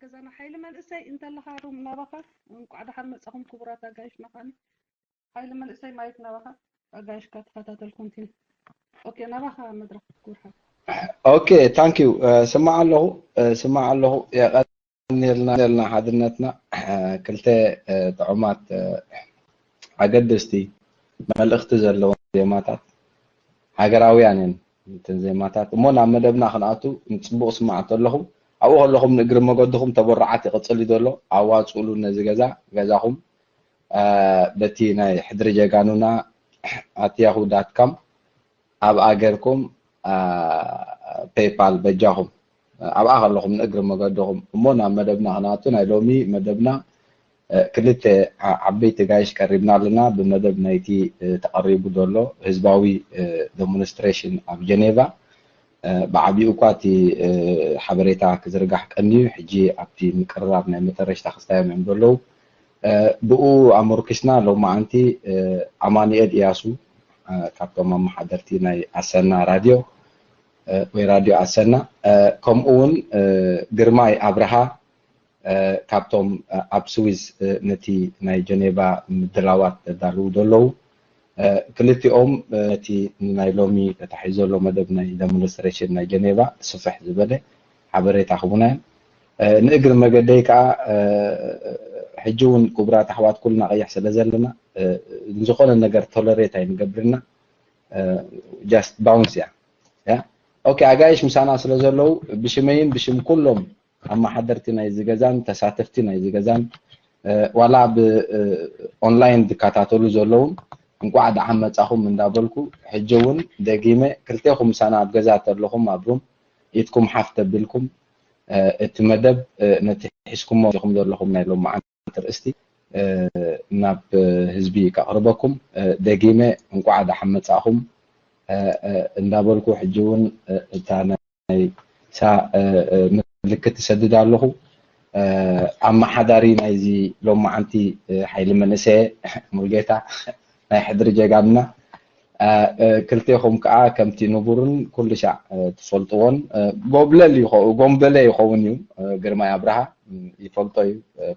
ገዛና ሓይሊ መንእሰይ እንተለኻ ሩም ናባኻ። እንቋዕ ደሓን መጻኹም ክቡራት ኣጋይሽ መኻኒ። ሓይሊ መንእሰይ ማይክ ናባኻ። ኣጋይሽ ከተኸታተልኩም ቲ። ኦኬ፣ ናባኻ መድረኽ ክቡር ሓው። ኦኬ፣ ታንክ ዩ። ስማዕ ኣለኹ፣ ስማዕ ኣለኹ። የቐንየልና ሓድነትና። ክልተ ጥዑማት ኣገደስቲ መልእኽቲ ዘለዎም ዜማታት፣ ሃገራውያን እየን እተን ዜማታት። እሞ ናብ መደብና ክንኣቱ፣ ጽቡቕ ስማዕ ተለኹም። ኣብኡ ከለኹም ንእግሪ መገድኹም ተበራዓት ይቕጽል እዩ ዘሎ። ኣዋጽኡሉ ነዚ ገዛ፣ ገዛኹም በቲ ናይ ሕድሪ ጀጋኑና ኣት ያሁ ዳት ካም ኣብኣ ገርኩም፣ ፔይፓል በጃኹም ኣብኣ ከለኹም ንእግሪ መገድኹም። እሞ ናብ መደብና ክንኣቱ፣ ናይ ሎሚ መደብና ክልተ ዓበይቲ ጋይሽ ቀሪብና ኣለና። ብመደብ ናይቲ ተቐሪቡ ዘሎ ህዝባዊ ዴሞንስትሬሽን ኣብ ጀኔቫ፣ ብዓቢኡ እኳ እቲ ሓበሬታ ክዝርጋሕ ቀንዩ፣ ሕጂ ኣብቲ ምቅርራብ ናይ መጠረሽታ ክስታዮም እዮም ዘለዉ። ብኡ ኣመርኪስና ሎማዓንቲ ኣማኑኤል እያሱ፣ ካብቶም ኣመሓደርቲ ናይ ኣሰና ራድዮ ወይ ራድዮ ኣሰና፣ ከምኡ እውን ግርማይ ኣብርሃ፣ ካብቶም ኣብ ስዊዝ ነቲ ናይ ጀኔቫ ምድላዋት ዘዳልዉ ዘለዉ፣ ክልቲኦም ነቲ ናይ ሎሚ ተታሒዙ ዘሎ መደብ ናይ ዴሞንስትሬሽን ናይ ጀኔቫ ስፍሕ ዝበለ ሓበሬታ ክቡና እዮም። ንእግሪ መገደይ ከዓ፣ ሕጂ እውን ክቡራት ኣሕዋት ኩልና ቀይሕ ስለ ዘለና፣ ንዝኾነ ነገር ቶለሬት ኣይንገብርና። ጃስት ባውንስ እያ። ያ ኦኬ፣ ኣጋይሽ ምሳና ስለ ዘለዉ፣ ብሽመይን ብሽም ኩሎም ኣመሓደርቲ ናይዚ ገዛን ተሳተፍቲ ናይዚ ገዛን፣ ዋላ ብኦንላይን ዝከታተሉ ዘለውን፣ እንቋዕ ደሓን መጻኹም እንዳበልኩ፣ ሕጂ እውን ደጊመ ክልቴኹም ምሳና ኣብ ገዛ ተለኹም፣ ኣብ ሩም ኢድኩም ሓፍ ተቢልኩም፣ እቲ መደብ ነቲ ሒዝኩሞ ኢኹም ዘለኹም ናይ ሎማዓንቲ ኣርእስቲ ናብ ህዝቢ ከቕርበኩም፣ ደጊመ እንቋዕ ደሓን መጻእኹም እንዳበልኩ፣ ሕጂ እውን እታ ናይ ሳ ምልክት እሰድድ ኣለኹ። ኣመሓዳሪ ናይዚ ሎማዓንቲ ሓይሊ መንእሰየ ሙልጌታ ናይ ሕድሪ ጀጋንና፣ ክልቴኹም ከዓ ከምቲ ንቡርን ኩሉ ሻዕ ትፈልጥዎን፣ ጎብለል ይኸው-፣ ጎምበለ ይኸውን እዩ፣ ግርማይ ኣብርሃ ይፈልጦ እዩ፣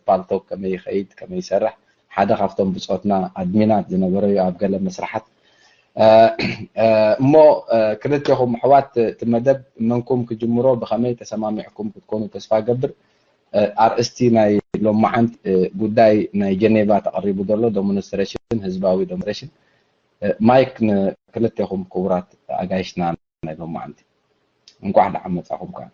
ፓልቶክ ከመይ ይኸይድ፣ ከመይ ይሰርሕ፣ ሓደ ካብቶም ብጾትና ኣድሚናት ዝነበረ እዩ ኣብ ገለ መስርሓት። እሞ ክልቴኹም ኣሕዋት እቲ መደብ መንኩም ክጅምሮ ብኸመይ ተሰማሚዕኩም ክትኮኑ ተስፋ ገብር። ኣርእስቲ ናይ ሎማዓንቲ ጉዳይ ናይ ጀኔቫ ተቐሪቡ ዘሎ ዴሞንስትሬሽን፣ ህዝባዊ ዴሞንስትሬሽን። ማይክ ንክልቴኹም ክቡራት ኣጋይሽና ናይ ሎማዓንቲ። እንቋዕ ደሓን መጻኹም ከኣ።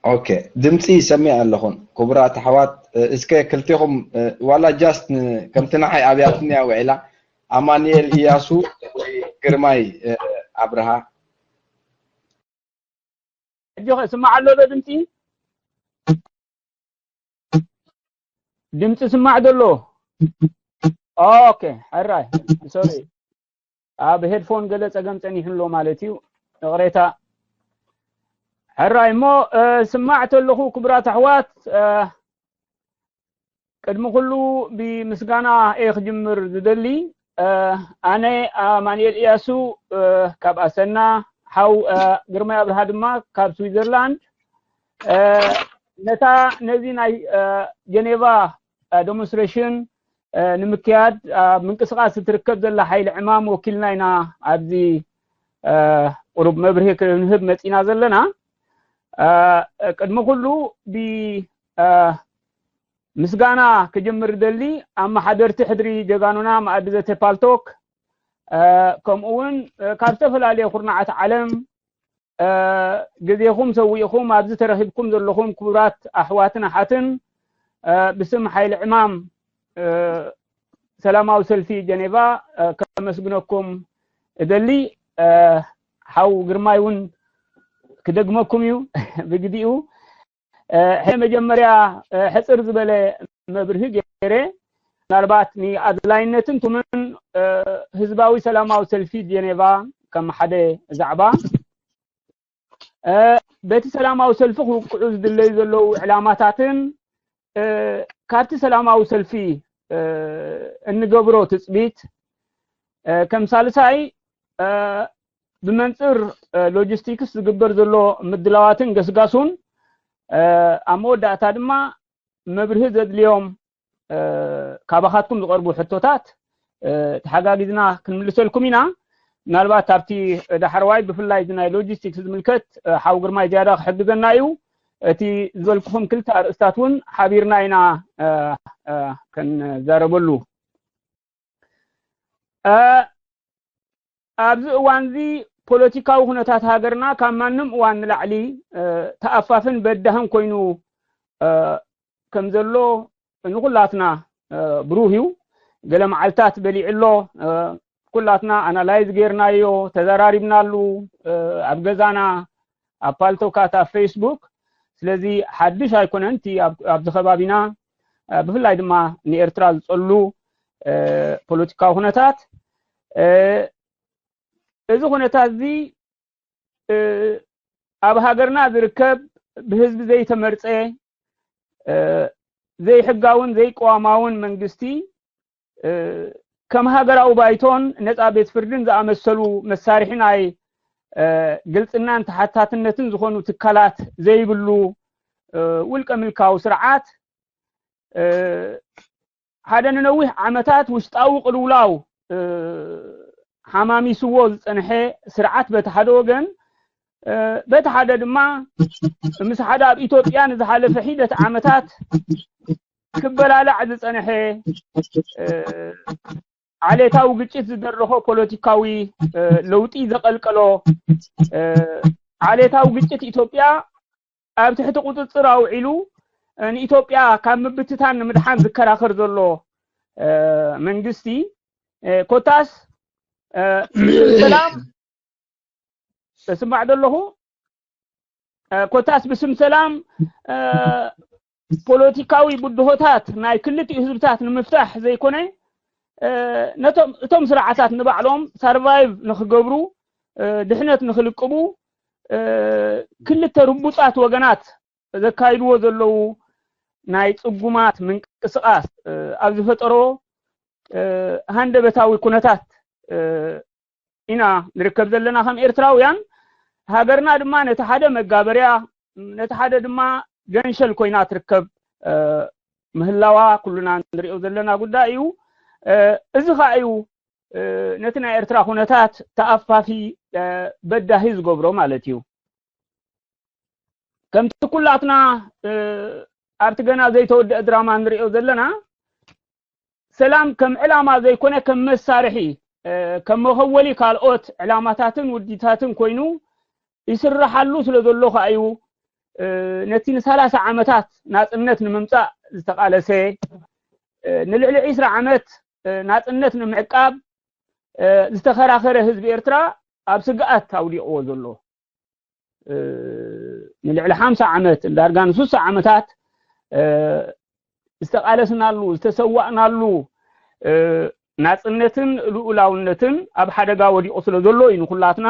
ኦኬ፣ ድምፂ ይሰሚዕ ኣለኹን ክቡራት ኣሕዋት። እስከ ክልቴኹም ዋላ ጃስት ከምቲ ንዓይ ኣብያትንያ ውዒላ፣ ኣማኑኤል እያሱ ወይ ግርማይ ኣብርሃ። ሕጂ ኸ ስማዕ ኣሎ ዶ ድምፂ? ድምፂ ስማዕ ዶ ኣሎ? ኦኬ፣ ሕራይ፣ ሶሪ፣ ኣብ ሄድፎን ገለ ፀገም ፀኒሑ ኣሎ ማለት እዩ። ይቕሬታ። ሕራይ እሞ፣ ስማዕ ተለኹ ክቡራት ኣሕዋት፣ ቅድሚ ኩሉ ብምስጋና እየ ክጅምር ዝደሊ። ኣነ ኣማኑኤል እያሱ ካብ ኣሰና፣ ሓው ግርማይ ኣብርሃ ድማ ካብ ስዊዘርላንድ፣ ነታ ነዚ ናይ ጀኔቫ ዴሞንስትሬሽን ንምክያድ ኣብ ምንቅስቃስ እትርከብ ዘላ ሓይሊ ዕማም ወኪልና ኢና ኣብዚ ቁሩብ መብርሂ ክንህብ መፂና ዘለና። ቅድሚ ኩሉ ብ ምስጋና ክጅምር ደሊ ኣመሓደርቲ ሕድሪ ጀጋኑና፣ መኣዲ ዘተ ፓልቶክ፣ ከምኡ እውን ካብ ዝተፈላለየ ኩርናዓት ዓለም ግዜኹም ሰዊእኹም ኣብዚ ተረኺብኩም ዘለኹም ክቡራት ኣሕዋትን ኣሓትን፣ ብስም ሓይሊ ዕማም ሰላማዊ ሰልፊ ጀኔቫ ከመስግነኩም እደሊ። ሓው ግርማይ እውን ክደግመኩም እዩ ብግዲኡ። ሕጂ መጀመርያ ሕፅር ዝበለ መብርሂ ገይረ፣ ምናልባት ንኣድላይነትን ትርጉምን ህዝባዊ ሰላማዊ ሰልፊ ጀኔቫ ከም ሓደ ዛዕባ፣ በቲ ሰላማዊ ሰልፊ ክውቅዑ ዝድለዩ ዘለዉ ዕላማታትን፣ እ፣ ካብቲ ሰላማዊ ሰልፊ፣ እ፣ እንገብሮ ትጽቢት፣ እ፣ ከም ሳልሳይ፣ እ፣ ብመንጽር፣ እ፣ ሎጂስቲክስ ዝግበር ዘሎ ምድላዋትን ገስጋሱን፣ እ፣ ኣብ መወዳእታ ድማ መብርሂ ዘድልዮም፣ እ፣ ካባኻትኩም ዝቐርቡ ሕቶታት፣ እ፣ ተሓጋጊዝና ክንምልሰልኩም ኢና። ምናልባት ኣብቲ ዳሕረዋይ ብፍላይ እዚ ናይ ሎጂስቲክስ ዝምልከት፣ እ፣ ሓው ግርማይ ዝያዳ ክሕግዘና እዩ። እቲ ዝበልኩኹም ክልተ ኣርእስታት እውን ሓቢርና ኢና፣ እ፣ እ፣ ክንዛረበሉ። እ፣ ኣብዚ እዋንዚ ፖለቲካዊ ኩነታት ሃገርና ካብ ማንም እዋን ንላዕሊ፣ እ፣ ተኣፋፍን በዳህን ኮይኑ፣ እ፣ ከም ዘሎ ንኹላትና፣ እ፣ ብሩህ እዩ። ገለ መዓልታት በሊዑ ኣሎ። እ፣ ኩላትና ኣናላይዝ ጌርናዮ፣ ተዘራሪብናሉ፣ እ፣ ኣብ ገዛና፣ ኣብ ፓልቶካት፣ ኣብ ፌስቡክ። ስለዚ ሓድሽ ኣይኮነን እቲ ኣብ-፣ ኣብዚ ከባቢና፣ እ፣ ብፍላይ ድማ ንኤርትራ ዝጸሉ፣ እ፣ ፖለቲካዊ ኩነታት። እ፣ እዚ ኩነታት እዚ፣ እ፣ ኣብ ሃገርና ዝርከብ ብህዝቢ ዘይተመርጸ፣ እ፣ ዘይሕጋውን ዘይቅዋማውን መንግስቲ፣ እ፣ ከም ሃገራዊ ባይቶን ነጻ ቤት ፍርድን ዝኣመሰሉ መሳርሒ ናይ፣ እ፣ ግልጽናን ተሓታትነትን ዝኾኑ ትካላት ዘይብሉ፣ እ፣ ውልቀ ምልካዊ ስርዓት፣ እ፣ ሓደ ንነዊሕ ዓመታት ውሽጣዊ ቅልውላው፣ እ፣ ሓማሚስዎ ዝጸንሐ ስርዓት በቲ ሓደ ወገን፣ እ፣ በቲ ሓደ ድማ ምስ ሓደ ኣብ ኢትዮጵያ ንዝሓለፈ ሒደት ዓመታት ክበላላዕ ዝጸንሐ፣ እ፣ ዓሌታዊ ግጭት ዝደረኾ ፖለቲካዊ፣ እ፣ ለውጢ ዘቐልቀሎ፣ እ፣ ዓሌታዊ ግጭት ኢትዮጵያ ኣብ ትሕቲ ቁጽጽር ኣውዒሉ፣ እ፣ ንኢትዮጵያ ካብ ምብትታን ንምድሓን ዝከራኸር ዘሎ፣ እ፣ መንግስቲ፣ እ፣ ኮታስ፣ እ፣ ሰላም፣ እስማዕ ዶ ኣለኹ? እ፣ ኮታስ ብስም ሰላም፣ እ፣ ፖለቲካዊ ብድሆታት ናይ ክልቲኡ ህዝብታት ንምፍታሕ ዘይኮነ፣ እ፣ ነቶም፣ እቶም ስርዓታት ንባዕሎም ሰርቫይቭ ንኽገብሩ፣ እ፣ ድሕነት ንኽልቅቡ፣ እ፣ ክልተ ርቡጻት ወገናት ዘካይድዎ ዘለዉ ናይ ጽጉማት ምንቅስቓስ፣ እ፣ ኣብ ዝፈጠሮ፣ እ፣ ሃንደበታዊ ኩነታት፣ እ፣ ኢና ንርከብ ዘለና ከም ኤርትራውያን። ሃገርና ድማ ነቲ ሓደ መጋበርያ፣ ነቲ ሓደ ድማ ገንሸል ኮይና ትርከብ፣ እ፣ ምህላዋ ኩልና ንሪኦ ዘለና ጉዳይ እዩ። እ፣ እዚ ኸኣ እዩ፣ እ፣ ነቲ ናይ ኤርትራ ኩነታት ተኣፋፊ፣ እ፣ በዳሂ ዝገብሮ ማለት እዩ። ከምቲ ኩላትና፣ እ፣ ኣብቲ ገና ዘይተወደአ ድራማ ንሪኦ ዘለና፣ ሰላም ከም ዕላማ ዘይኮነ ከም መሳርሒ፣ እ፣ ከም መኸወሊ ካልኦት ዕላማታትን ውዲታትን ኮይኑ ይስረሓሉ ስለ ዘሎ ኸኣ እዩ፣ እ፣ ነቲ ንሰላሳ ዓመታት ናጽነት ንምምጻእ ዝተቓለሰ፣ እ፣ ንልዕሊ ዒስራ ዓመት፣ እ፣ ናጽነት ንምዕቃብ፣ እ፣ ዝተኸራኸረ ህዝቢ ኤርትራ ኣብ ስግኣት ኣውዲቕዎ ዘሎ። እ፣ ንልዕሊ ሓምሳ ዓመት፣ ዳርጋ ንስሳ ዓመታት፣ እ፣ ዝተቓለስናሉ፣ ዝተሰዋእናሉ፣ እ፣ ናጽነትን ልኡላውነትን ኣብ ሓደጋ ወዲቑ ስለ ዘሎ እዩ ንኹላትና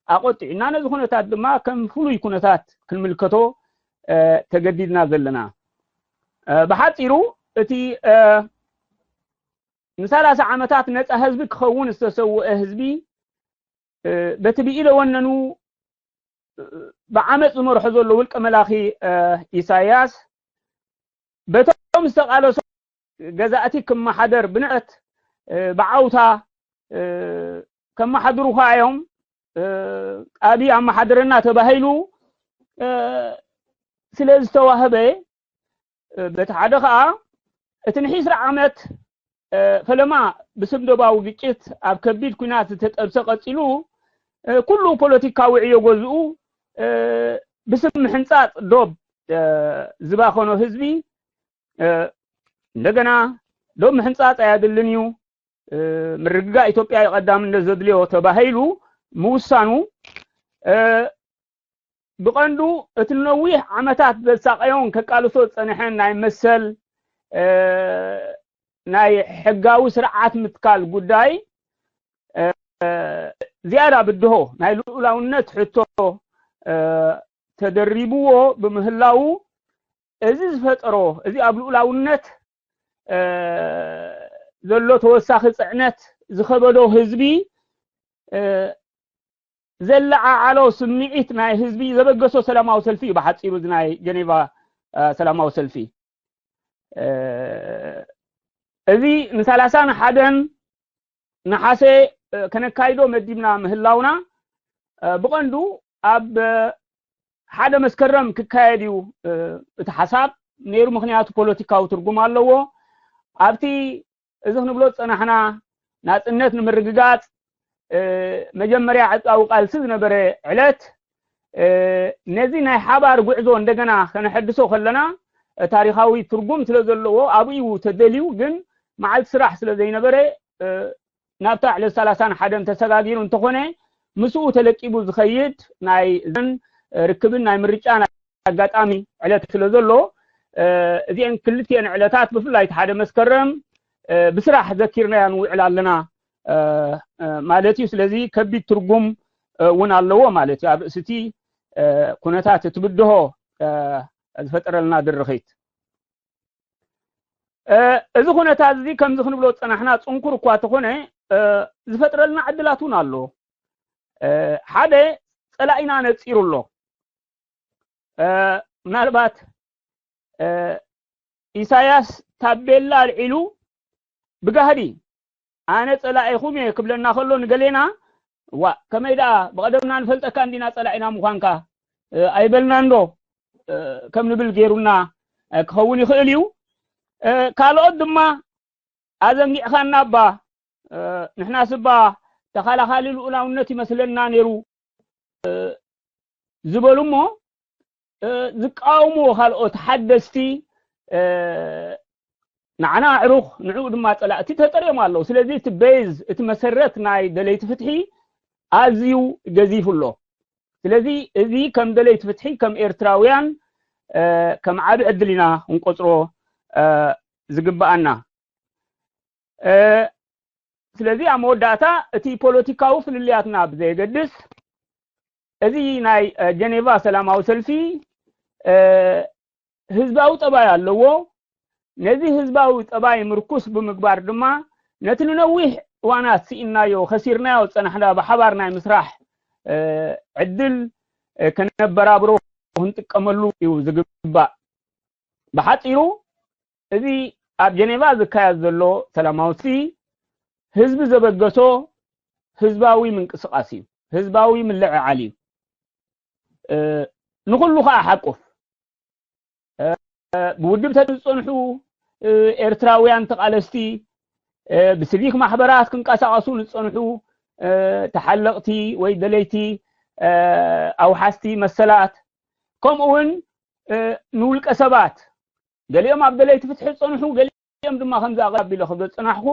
ኣቖጢዑና። ነዚ ኩነታት ድማ ከም ፍሉይ ኩነታት ክንምልከቶ፣ እ፣ ተገዲድና ዘለና። እ፣ ብሓጺሩ እቲ፣ እ፣ ንሰላሳ ዓመታት ነጻ ህዝቢ ክኸውን ዝተሰውአ ህዝቢ፣ እ፣ በቲ ብኢደ ወነኑ፣ እ፣ ብዓመጽ ዝመርሖ ዘሎ ውልቀ መላኺ፣ እ፣ ኢሳያስ፣ በቶም ዝተቓለሱ ገዛእቲ ክመሓደር ብንዕቀት፣ እ፣ ብዓውታ፣ እ፣ ከመሓድሩኻ እዮም፣ እ፣ ኣብይ ኣመሓድረና ተባሂሉ፣ እ፣ ስለ ዝተዋህበ፣ እ፣ በቲ ሓደ ኸኣ እቲ ንዒስራ ዓመት፣ እ፣ ፈለማ ብስም ዶባዊ ግጭት ኣብ ከቢድ ኲናት ዝተጠብሰ ቀጺሉ፣ እ፣ ኩሉ ፖለቲካዊ ዕዮ ገዝኡ፣ እ፣ ብስም ምሕንጻጽ ዶብ፣ እ፣ ዝባኸኖ ህዝቢ፣ እ፣ እንደገና ዶብ ምሕንጻጽ ኣየድልን እዩ፣ እ፣ ምርግጋእ ኢትዮጵያ እዩ ቀዳምነት ዘድልዮ ተባሂሉ ምውሳኑ፣ እ፣ ብቐንዱ እቲ ንነዊሕ ዓመታት ዘሳቐዮን ከቃልሶ ዝጸንሐን ናይ መሰል፣ እ፣ ናይ ሕጋዊ ስርዓት ምትካል ጉዳይ፣ እ፣ ዝያዳ ብድሆ ናይ ልኡላውነት ሕቶ፣ እ፣ ተደሪብዎ ብምህላዉ፣ እዚ ዝፈጠሮ፣ እዚ ኣብ ልኡላውነት ዘሎ ተወሳኺ ፅዕነት ዝኸበዶ ህዝቢ ዘለዓዓሎ ስምዒት ናይ ህዝቢ ዘበገሶ ሰላማዊ ሰልፊ እዩ። ብሓፂሩ እዚ ናይ ጀኔቫ ሰላማዊ ሰልፊ እዚ ንሰላሳን ሓደን ነሓሰ ከነካይዶ መዲብና ምህላውና ብቐንዱ ኣብ ሓደ መስከረም ክካየድ እዩ እቲ ሓሳብ ነይሩ። ምክንያቱ ፖለቲካዊ ትርጉም ኣለዎ። ኣብቲ እዚ ክንብሎ ዝፀናሕና ናፅነት ንምርግጋፅ መጀመርያ ዕፃዊ ቃልሲ ዝነበረ ዕለት ነዚ ናይ ሓባር ጉዕዞ እንደገና ከነሐድሶ ከለና ታሪኻዊ ትርጉም ስለ ዘለዎ ኣብኡ እዩ ተደልዩ። ግን መዓልቲ ስራሕ ስለ ዘይነበረ ናብታ ዕለት ሰላሳን ሓደን ተሰጋጊሩ እንተኾነ ምስኡ ተለቂቡ ዝኸይድ ናይ ዘን ርክብን ናይ ምርጫ ናይ ኣጋጣሚ ዕለት ስለ ዘሎ እዚአን ክልቲአን ዕለታት ብፍላይ ሓደ መስከረም ብስራሕ ዘኪርናያ ንውዕል ኣለና ማለት እዩ። ስለዚ ከቢድ ትርጉም እውን ኣለዎ ማለት እዩ። ኣብ ርእስቲ ኩነታት እቲ ብድሆ ዝፈጠረልና ድርኺት እዚ ኩነታት እዚ ከምዚ ክንብሎ ዝፀናሕና ፅንኩር እኳ ተኾነ ዝፈጥረልና ዕድላት እውን ኣሎ። ሓደ ፀላኢና ነፂሩ ኣሎ። ምናልባት ኢሳያስ ታቤላ ኣልዒሉ ብጋህዲ ኣነ ፀላኢኹም እየ ክብለና ከሎ ንገሌና ዋ ከመይ ደኣ ብቐደምና ንፈልጠካ እንዲና ፀላኢና ምዃንካ ኣይበልናን ዶ ከም ንብል ገይሩና ክኸውን ይኽእል እዩ። ካልኦት ድማ ኣዘንጊዕኻና እባ ንሕናስ እባ ተኻላኻሊ ልኡላውነት ይመስለና ነይሩ ዝበሉ እሞ ዝቃወምዎ ካልኦት ሓደስቲ ንዓና ኣዕሩኽ ንዕኡ ድማ ፀላእቲ ተጠሪኦም ኣለዉ። ስለዚ እቲ ቤዝ እቲ መሰረት ናይ ደለይቲ ፍትሒ ኣዝዩ ገዚፉ ኣሎ። ስለዚ እዚ ከም ደለይቲ ፍትሒ ከም ኤርትራውያን ከም ዓቢ ዕድል ኢና ክንቆፅሮ ዝግብኣና። ስለዚ ኣብ መወዳእታ እቲ ፖለቲካዊ ፍልልያትና ብዘየገድስ እዚ ናይ ጀኔቫ ሰላማዊ ሰልፊ ህዝባዊ ጠባይ ኣለዎ። ነዚ ህዝባዊ ጠባይ ምርኩስ ብምግባር ድማ ነቲ ንነዊሕ እዋናት ስኢንናዮ ከሲርናዮ ዝፀናሕና ብሓባር ናይ ምስራሕ ዕድል ከነበራብሮ ክንጥቀመሉ እዩ ዝግባእ። ብሓፂሩ እዚ ኣብ ጀኔቫ ዝካየድ ዘሎ ሰላማዊ ሰልፊ ህዝቢ ዘበገሶ ህዝባዊ ምንቅስቃስ እዩ። ህዝባዊ ምልዕዓል እዩ። ንኹሉ ከዓ ሓቁፍ ብውድብ ዝፀንሑ ኤርትራውያን ተቃለስቲ ብሲቪክ ማሕበራት ክንቀሳቀሱ ዝፀንሑ ተሓለቕቲ ወይ ደለይቲ ኣውሓስቲ መሰላት ከምኡ እውን ንውልቀ ሰባት ገሊኦም ኣብ ደለይቲ ፍትሒ ዝፀንሑ ገሊኦም ድማ ከምዚ ኣቐቢሎ ክብል ዝፅናሕኩ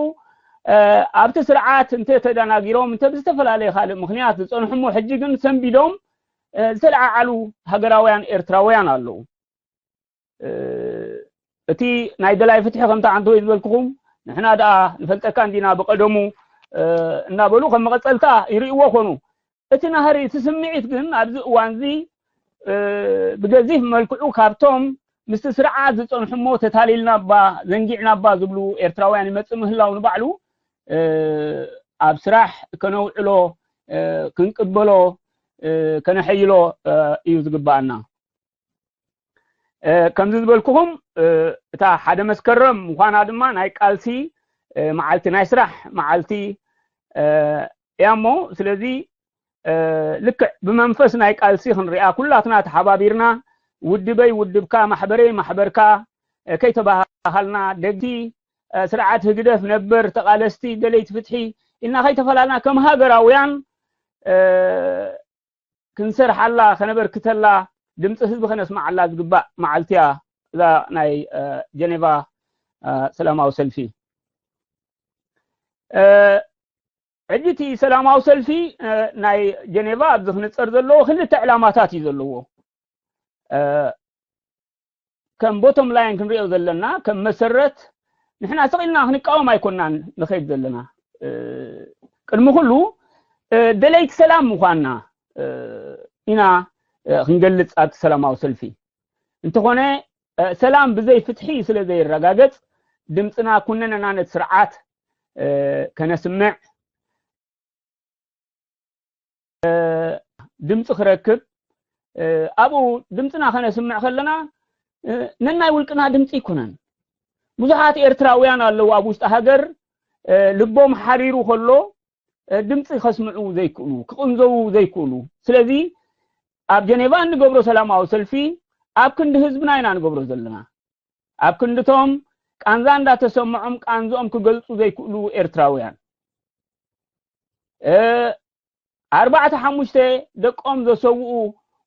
ኣብቲ ስርዓት እንተ ተደናጊሮም እንተ ብዝተፈላለየ ካልእ ምክንያት ዝፀንሑ እሞ ሕጂ ግን ሰንቢዶም ዝተለዓዓሉ ሃገራውያን ኤርትራውያን ኣለዉ። እቲ ናይ ደላይ ፍትሒ ከምቲ ዓንተወይ ዝበልክኹም ንሕና ደኣ ንፈልጠካ እንዲና ብቐደሙ እናበሉ ከም መቐፀልታ ይርእይዎ ኮኑ። እቲ ናህሪ እቲ ስምዒት ግን ኣብዚ እዋንዚ ብገዚፍ መልክዑ ካብቶም ምስቲ ስርዓት ዝፀንሑ እሞ ተታሊልና እባ ዘንጊዕና እባ ዝብሉ ኤርትራውያን ይመፅእ ምህላው ንባዕሉ ኣብ ስራሕ ከነውዕሎ ክንቅበሎ ከነሐይሎ እዩ ዝግባኣና። ከምዚ ዝበልኩኹም እታ ሓደ መስከረም ምዃና ድማ ናይ ቃልሲ መዓልቲ ናይ ስራሕ መዓልቲ እያ እሞ ስለዚ ልክዕ ብመንፈስ ናይ ቃልሲ ክንሪኣ ኩላትና ተሓባቢርና ውድበይ ውድብካ ማሕበረይ ማሕበርካ ከይተባሃሃልና ደጊ ስርዓት ህግደፍ ነበር ተቃለስቲ ደለይቲ ፍትሒ ኢልና ከይተፈላልና ከም ሃገራውያን ክንሰርሓላ ከነበርክተላ ድምፂ ህዝቢ ከነስማዓላ ዝግባእ መዓልቲ እያ እዛ ናይ ጀኔቫ ሰላማዊ ሰልፊ። ሕጂ እቲ ሰላማዊ ሰልፊ ናይ ጀኔቫ ኣብዚ ክንፀር ዘለዎ ክልተ ዕላማታት እዩ ዘለዎ። ከም ቦቶም ላይን ክንሪኦ ዘለና ከም መሰረት ንሕና ስቕ ኢልና ክንቃወም ኣይኮናን ንኸይድ ዘለና። ቅድሚ ኩሉ ደለይቲ ሰላም ምዃንና ኢና ክንገልጽ ኣብቲ ሰላማዊ ሰልፊ። እንተኾነ ሰላም ብዘይ ፍትሒ ስለ ዘይረጋገጽ ድምፅና ኩነነና ነቲ ስርዓት ከነስምዕ ድምፂ ክረክብ ኣብኡ ድምፅና ከነስምዕ ከለና ነናይ ውልቅና ድምፂ ኣይኮነን። ብዙሓት ኤርትራውያን ኣለዉ ኣብ ውሽጢ ሃገር ልቦም ሓሪሩ ከሎ ድምፂ ከስምዑ ዘይክእሉ ክቕንዘዉ ዘይክእሉ። ስለዚ ኣብ ጀኔቫ እንገብሮ ሰላማዊ ሰልፊ ኣብ ክንዲ ህዝብና ኢና ንገብሮ ዘለና። ኣብ ክንድቶም ቃንዛ እንዳተሰምዖም ቃንዝኦም ክገልፁ ዘይክእሉ ኤርትራውያን ኣርባዕተ ሓሙሽተ ደቆም ዘሰውኡ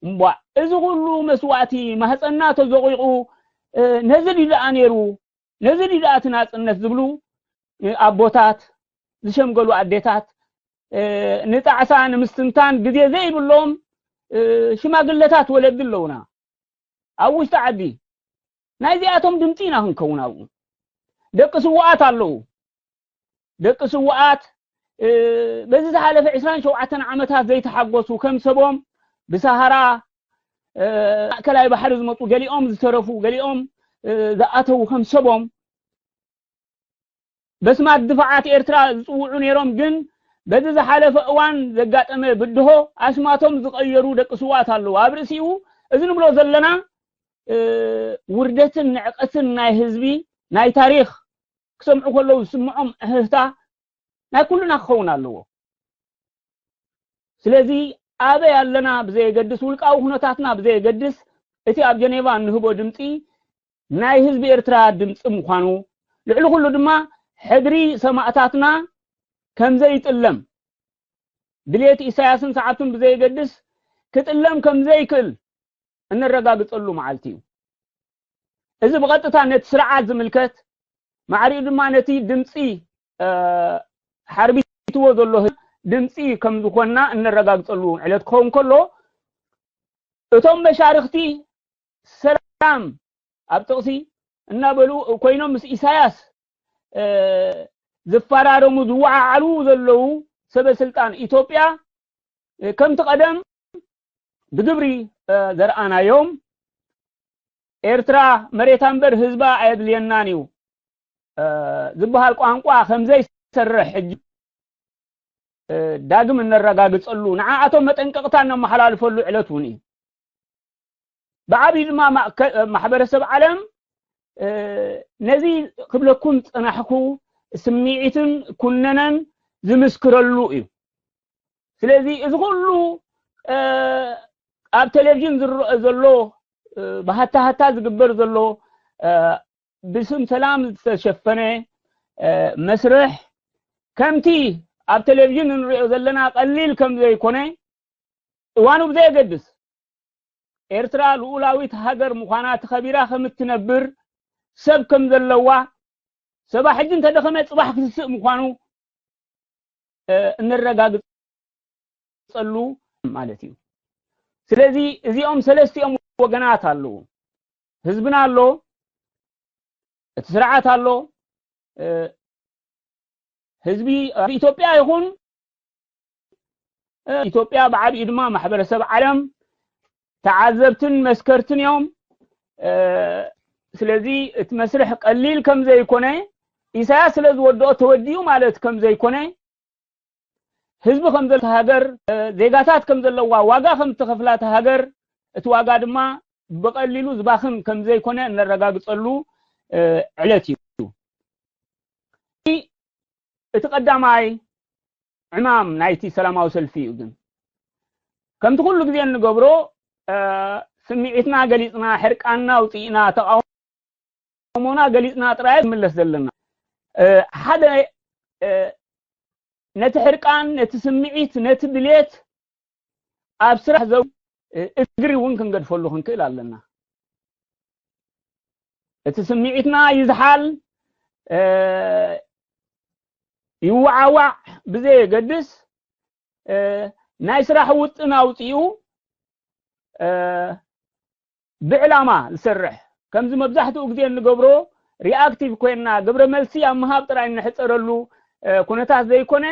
እምቧ እዚ ኩሉ መስዋእቲ ማህፀና ተዘቂቑ ነዚ ድኣ ነይሩ ነዚ ድኣ እቲ ናፅነት ዝብሉ ኣቦታት ዝሸምገሉ ኣዴታት ንጣዕሳ ንምስትንታን ግዜ ዘይብሎም ሽማግለታት ወለዲ ኣለውና ኣብ ውሽጢ ዓዲ ናይዚኣቶም ድምፂ ኢና ክንከውን ኣብኡ ደቂ ስውኣት ኣለዉ ደቂ ስውኣት በዚ ዝሓለፈ ዕስራን ሸውዓተን ዓመታት ዘይተሓጎሱ ከም ሰቦም ብሰሃራ ማእከላይ ባሕሪ ዝመፁ ገሊኦም ዝተረፉ ገሊኦም ዝኣተዉ ከም ሰቦም በስማት ድፋዓት ኤርትራ ዝፅውዑ ነይሮም ግን በዚ ዝሓለፈ እዋን ዘጋጠመ ብድሆ ኣስማቶም ዝቐየሩ ደቂ ስውኣት ኣለዉ ኣብ ርእሲኡ እዚ ንብሎ ዘለና ውርደትን ንዕቀትን ናይ ህዝቢ ናይ ታሪኽ ክሰምዑ ከለዉ ዝስምዖም እህህታ ናይ ኩሉና ክኸውን ኣለዎ ስለዚ ኣበይ ኣለና ብዘየገድስ ውልቃዊ ኩነታትና ብዘየገድስ እቲ ኣብ ጀኔቫ እንህቦ ድምፂ ናይ ህዝቢ ኤርትራ ድምፂ ምዃኑ ልዕሊ ኩሉ ድማ ሕድሪ ሰማእታትና ከምዘይጥለም ድሌት ኢሳያስን ሰዓብቱን ብዘየገድስ ክጥለም ከምዘይክእል እነረጋግፀሉ መዓልቲ እዩ እዚ ብቐጥታ ነቲ ስርዓት ዝምልከት ማዕሪኡ ድማ ነቲ ድምፂ ሓርቢትዎ ዘሎ ድምፂ ከም ዝኾንና እነረጋግፀሉ ዕለት ክኸውን ከሎ እቶም መሻርክቲ ሰላም ኣብ ጥቕሲ እናበሉ ኮይኖም ምስ ኢሳያስ ዝፈራረሙ ዝወዓዓሉ ዘለዉ ሰበ ስልጣን ኢትዮጵያ ከምቲ ቀደም ብግብሪ ዘርኣናዮም ኤርትራ መሬታ እምበር ህዝባ ኣየድልየናን እዩ ዝበሃል ቋንቋ ከምዘይሰርሕ ሕጂ ዳግም እነረጋግፀሉ ንዓኣቶም መጠንቀቕታ እነመሓላልፈሉ ዕለት እውን እዩ ብዓብዩ ድማ ማሕበረሰብ ዓለም ነዚ ክብለኩም ፀናሕኩ ስምዒትን ኩነነን ዝምስክረሉ እዩ ስለዚ እዚ ኩሉ ኣብ ቴሌቪዥን ዝረአ ዘሎ ብሃታሃታ ዝግበር ዘሎ ብስም ሰላም ዝተሸፈነ መስርሕ ከምቲ ኣብ ቴሌቪዥን እንሪኦ ዘለና ቀሊል ከም ዘይኮነ እዋኑ ብዘየገድስ ኤርትራ ልኡላዊት ሃገር ምዃና ተኸቢራ ከም እትነብር ሰብ ከም ዘለዋ ሰባ ሕጂ እንተደኸመ ፅባሕ ክትስእ ምዃኑ እነረጋግፀሉ ማለት እዩ ስለዚ እዚኦም ሰለስቲኦም ወገናት ኣለዉ ህዝብና ኣሎ እቲ ስርዓት ኣሎ ህዝቢ ኢትዮጵያ ይኹን ኢትዮጵያ ብዓብኡ ድማ ማሕበረሰብ ዓለም ተዓዘብትን መስከርትን እዮም ስለዚ እቲ መስርሕ ቀሊል ከም ዘይኮነ ኢሳያስ ስለ ዝወድኦ ተወዲኡ ማለት ከም ዘይኮነ ህዝቢ ከም ዘለ ሃገር ዜጋታት ከም ዘለዋ ዋጋ ከም ተኸፍላ ሃገር እቲ ዋጋ ድማ ብቐሊሉ ዝባኽን ከም ዘይኮነ እነረጋግፀሉ ዕለት እዩ እቲ ቀዳማይ ዕማም ናይቲ ሰላማዊ ሰልፊ እዩ ግን ከምቲ ኩሉ ግዜ እንገብሮ ስምዒትና ገሊፅና ሕርቃንና ኣውፅእና ተቃውሞና ገሊፅና ጥራይ ንምለስ ዘለና ሓደ ነቲ ሕርቃን ነቲ ስምዒት ነቲ ድሌት ኣብ ስራሕ ዘው እግሪ እውን ክንገድፈሉ ክንክእል ኣለና እቲ ስምዒትና ይዝሓል ይወዓዋዕ ብዘየገድስ ናይ ስራሕ ውጥን ኣውፅኡ ብዕላማ ዝሰርሕ ከምዚ መብዛሕትኡ ግዜ እንገብሮ ሪኣክቲቭ ኮይንና ግብረ መልሲ ኣብ ምሃብ ጥራይ እንሕፀረሉ ኩነታት ዘይኮነ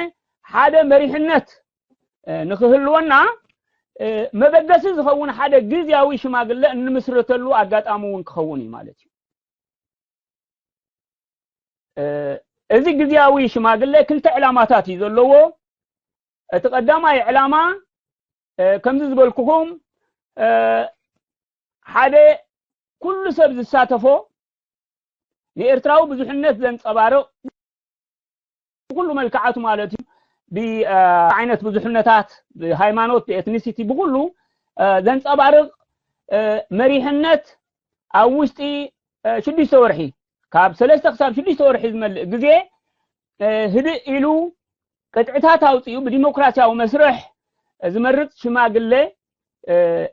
ሓደ መሪሕነት ንክህልወና መበገሲ ዝኸውን ሓደ ግዝያዊ ሽማግለ እንምስርተሉ ኣጋጣሚ እውን ክኸውን እዩ ማለት እዩ። እዚ ግዝያዊ ሽማግለ ክልተ ዕላማታት እዩ ዘለዎ። እቲ ቀዳማይ ዕላማ ከምዚ ዝበልኩኹም ሓደ ኩሉ ሰብ ዝሳተፎ ንኤርትራዊ ብዙሕነት ዘንጸባርቕ ብኩሉ መልክዓቱ ማለት እዩ። ብዓይነት ብዙሕነታት፣ ብሃይማኖት፣ ብኤትኒሲቲ፣ ብኩሉ ዘንጸባርቕ መሪሕነት ኣብ ውሽጢ ሽዱሽተ ወርሒ፣ ካብ ሰለስተ ክሳብ ሽዱሽተ ወርሒ ዝመልእ ግዜ ህድእ ኢሉ ቅጥዕታት ኣውፂኡ ብዲሞክራሲያዊ መስርሕ ዝመርፅ ሽማግለ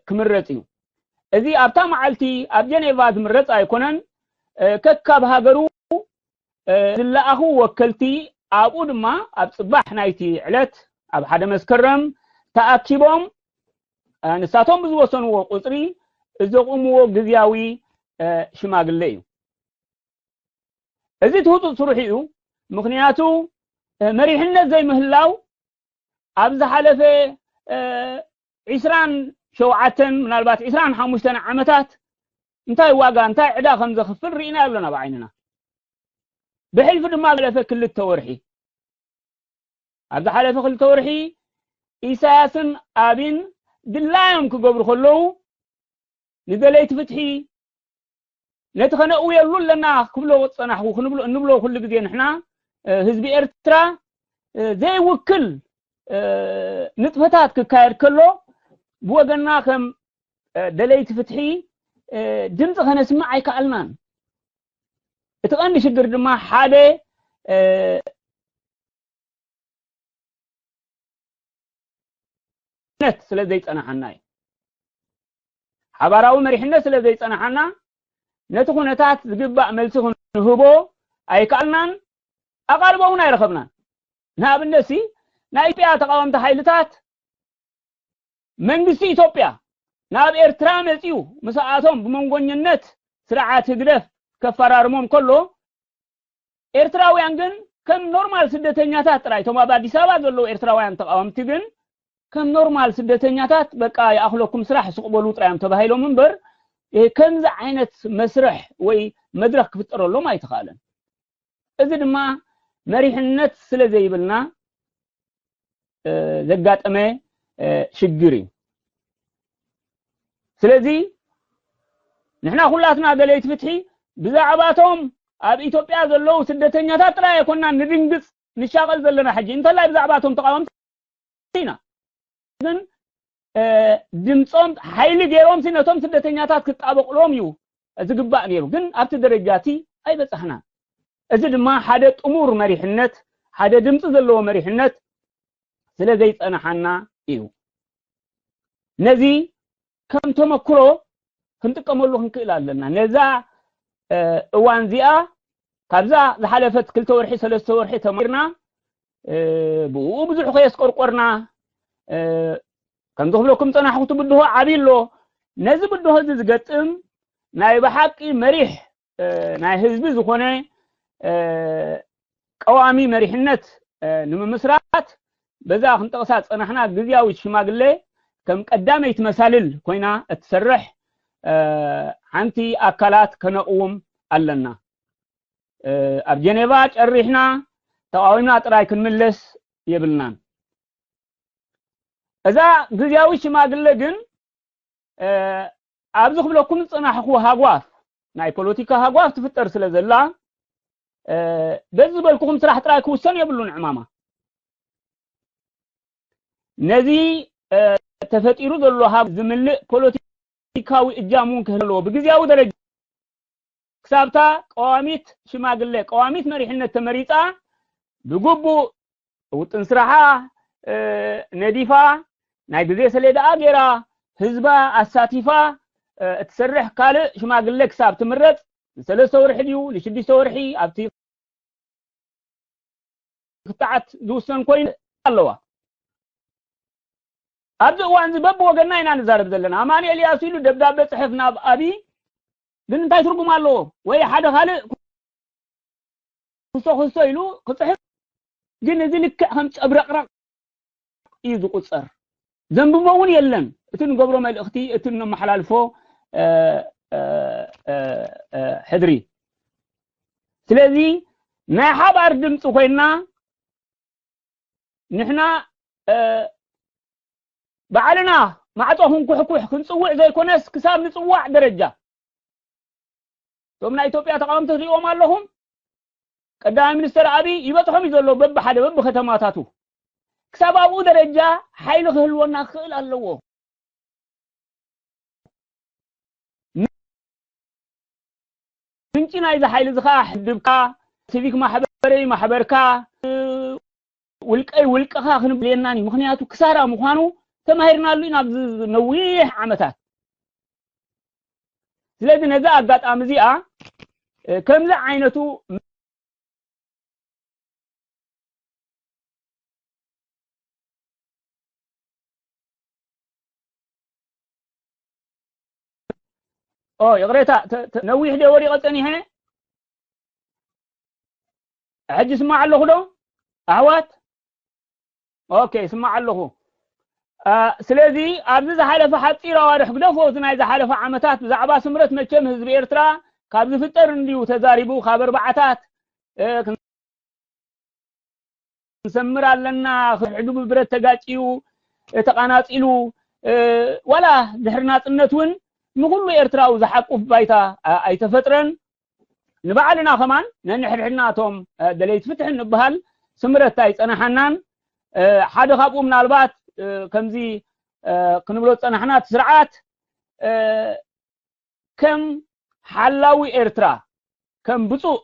ክምረፅ እዩ። እዚ ኣብታ መዓልቲ ኣብ ጀኔቫ ዝምረፅ ኣይኮነን። ከካብ ሃገሩ ዝለኣኹ ወከልቲ ኣብኡ ድማ ኣብ ፅባሕ ናይቲ ዕለት ኣብ ሓደ መስከረም ተኣኪቦም ንሳቶም ብዝወሰንዎ ቁፅሪ ዘቑምዎ ግዝያዊ ሽማግለ እዩ። እዚ እቲ ህፁፅ ስርሑ እዩ። ምኽንያቱ መሪሕነት ዘይምህላው ኣብ ዝሓለፈ ዒስራን ሸውዓተን ምናልባት ዒስራን ሓሙሽተን ዓመታት እንታይ ዋጋ እንታይ ዕዳ ከም ዘኽፍል ርኢና ኣለና ብዓይንና። ብሕልፊ ድማ ዝሓለፈ ክልተ ወርሒ ኣብ ዝሓለፈ ክልተ ወርሒ ኢሳያስን ኣቢን ድላዮም ክገብሩ ከለዉ ንደለይቲ ፍትሒ ነቲ ከነእውየሉ ኣለና ክብሎ ዝጸናሕኩ ክንብሎ እንብሎ ኩሉ ግዜ ንሕና ህዝቢ ኤርትራ ዘይውክል ንጥፈታት ክካየድ ከሎ ብወገንና ከም ደለይቲ ፍትሒ ድምፂ ከነስምዕ ኣይከኣልናን። እቲ ቀንዲ ሽግር ድማ ሓደ ነት ስለ ዘይጸናሓና እዩ። ሓባራዊ መሪሕነት ስለ ዘይጸናሓና ነቲ ኩነታት ዝግባእ መልሲ ክንህቦ ኣይከኣልናን፣ ኣቓልቦ እውን ኣይረኸብናን። ንኣብነት ሲ ናይ ኢትዮጵያ ተቃወምቲ ሓይልታት መንግስቲ ኢትዮጵያ ናብ ኤርትራ መጺኡ ምስኣቶም ብመንጎኝነት ስርዓት ህግደፍ ከፈራርሞም ከሎ ኤርትራውያን ግን ከም ኖርማል ስደተኛታት ጥራይ እቶም ኣብ ኣዲስ ኣበባ ዘለዉ ኤርትራውያን ተቃወምቲ ግን ከም ኖርማል ስደተኛታት በቃ ይኣኽለኩም ስራሕ ስቕ በሉ ጥራይ እዮም ተባሂሎም እምበር ከምዚ ዓይነት መስርሕ ወይ መድረኽ ክፍጠረሎም ኣይተኻእለን። እዚ ድማ መሪሕነት ስለ ዘይብልና ዘጋጠመ ሽግር እዩ። ስለዚ ንሕና ኩላትና ደለይቲ ፍትሒ ብዛዕባቶም ኣብ ኢትዮጵያ ዘለዉ ስደተኛታት ጥራይ ኣይኮንና ንድንግፅ ንሻቐል ዘለና ሕጂ እንተላይ ብዛዕባቶም ተቃወምቲ ኢና ግን ድምፆም ሓይሊ ገይሮም ሲ ነቶም ስደተኛታት ክጣበቅሎም እዩ ዝግባእ ነይሩ ግን ኣብቲ ደረጃ እቲ ኣይበፃሕናን። እዚ ድማ ሓደ ጥሙር መሪሕነት ሓደ ድምፂ ዘለዎ መሪሕነት ስለ ዘይፀናሓና እዩ። ነዚ ከም ተመክሮ ክንጥቀመሉ ክንክእል ኣለና። ነዛ እዋን እዚኣ ካብዛ ዝሓለፈት ክልተ ወርሒ ሰለስተ ወርሒ ተማርና ብኡ ብዙሕ ከየስቆርቆርና ከምዚ ክብለኩም ፀናሕኩ እቲ ብድሆ ዓብዪ ኣሎ። ነዚ ብድሆ እዚ ዝገጥም ናይ ብሓቂ መሪሕ ናይ ህዝቢ ዝኾነ ቀዋሚ መሪሕነት ንምምስራት በዛ ክንጠቕሳ ዝፀናሕና ግዝያዊት ሽማግሌ ከም ቀዳመይቲ መሳልል ኮይና እትሰርሕ ሓንቲ ኣካላት ከነቕውም ኣለና። ኣብ ጀኔቫ ጨሪሕና ተቃዊምና ጥራይ ክንምለስ የብልናን። እዛ ግዝያዊ ሽማግለ ግን ኣብዚ ክብለኩም ዝፀናሕኩ ሃጓፍ ናይ ፖለቲካ ሃጓፍ ትፍጠር ስለ ዘላ በዚ ዝበልኩኹም ስራሕ ጥራይ ክውሰን የብሉን ዕማማ። ነዚ ተፈጢሩ ዘሎ ሃብ ዝምልእ ፖለቲካዊ እጃም እውን ክህል ኣለዎ። ብግዝያዊ ደረጃ ክሳብታ ቀዋሚት ሽማግለ ቀዋሚት መሪሕነት ተመሪፃ ብግቡእ ውጥን ስራሓ ነዲፋ ናይ ግዜ ሰሌዳኣ ገይራ ህዝባ ኣሳቲፋ እትሰርሕ ካልእ ሽማግለ ክሳብ ትምረፅ ንሰለስተ ወርሒ ድዩ ንሽዱሽተ ወርሒ ኣብቲ ክትዓት ዝውሰን ኮይኑ ኣለዋ። ኣብዚ እዋን እዚ በብወገንና ኢና ንዛረብ ዘለና። ኣማኑኤል ያሱ ኢሉ ደብዳቤ ፅሕፍ ናብ ኣብይ ግን እንታይ ትርጉም ኣለዎ? ወይ ሓደ ካልእ ክሶ ክሶ ኢሉ ክፅሕፍ ግን እዚ ልክዕ ከም ጨብረቕረቕ እዩ ዝቁፀር። ዘንብቦ እውን የለን። እቲ ንገብሮ መልእኽቲ፣ እቲ እነመሓላልፎ፣ እ፣ እ፣ እ፣ እ፣ ሕድሪ። ስለዚ ናይ ሓባር ድምፂ ኮይና ንሕና፣ እ፣ ባዕልና ማዕፆ ክንኩሕኩሕ ክንፅውዕ ዘይኮነስ ክሳብ ንፅዋዕ ደረጃ እቶም ናይ ኢትዮጵያ ተቃወምቲ ትሪእዎም ኣለኹም። ቀዳማይ ሚኒስተር ኣብይ ይበፅሖም እዩ ዘሎ በብሓደ በብከተማታቱ። ክሳብ ኣብኡ ደረጃ ሓይሊ ክህልወና ክኽእል ኣለዎ። ምንጪ ናይዚ ሓይሊ እዚ ከዓ ሕድብካ፣ ሲቪክ ማሕበረይ ማሕበርካ፣ ውልቀይ ውልቅኻ ክንብል የናን እዩ። ምኽንያቱ ክሳራ ምዃኑ ተማሂርናሉ ኢና ኣብዚ ነዊሕ ዓመታት። ስለዚ ነዛ ኣጋጣሚ እዚኣ፣ እ፣ ከምዚ ዓይነቱ ኦ፣ ይቕሬታ፣ ተ-፣ ተ-፣ ነዊሕ ድየ ወዲቐ ጸኒሐ? ሕጂ ስማዕ ኣለኹ ዶ? ኣሕዋት? ኦኬ፣ ስማዕ ኣለኹ። አ፣ ስለዚ ኣብዚ ዝሓለፈ ሓጺር ኣዋርሕ ግደፎ፣ እዚ ናይ ዝሓለፈ ዓመታት ብዛዕባ ስምረት መቸም ህዝቢ ኤርትራ ካብ ዝፍጠር እንድዩ ተዛሪቡ፣ ካብ ኣርባዓታት፣ እ፣ ክንሰምር ኣለና፣ ክሕዱ ብብረት ተጋጭዩ፣ እ፣ ተቓናጺሉ፣ እ፣ ዋላ ድሕሪ ናጽነት እውን ንኹሉ ኤርትራዊ ዝሓቁፍ ባይታ፣ አ፣ ኣይተፈጥረን። ንባዕልና ከማን ነንሕድሕድና እቶም፣ እ፣ ደለይቲ ፍትሒ እንበሃል ስምረት ኣይጸናሓናን። እ፣ ሓደ ካብኡ ምናልባት፣ እ፣ ከምዚ፣ እ፣ ክንብሎ ዝጸናሕና እቲ ስርዓት፣ እ፣ ከም ሓላዊ ኤርትራ፣ ከም ብጹእ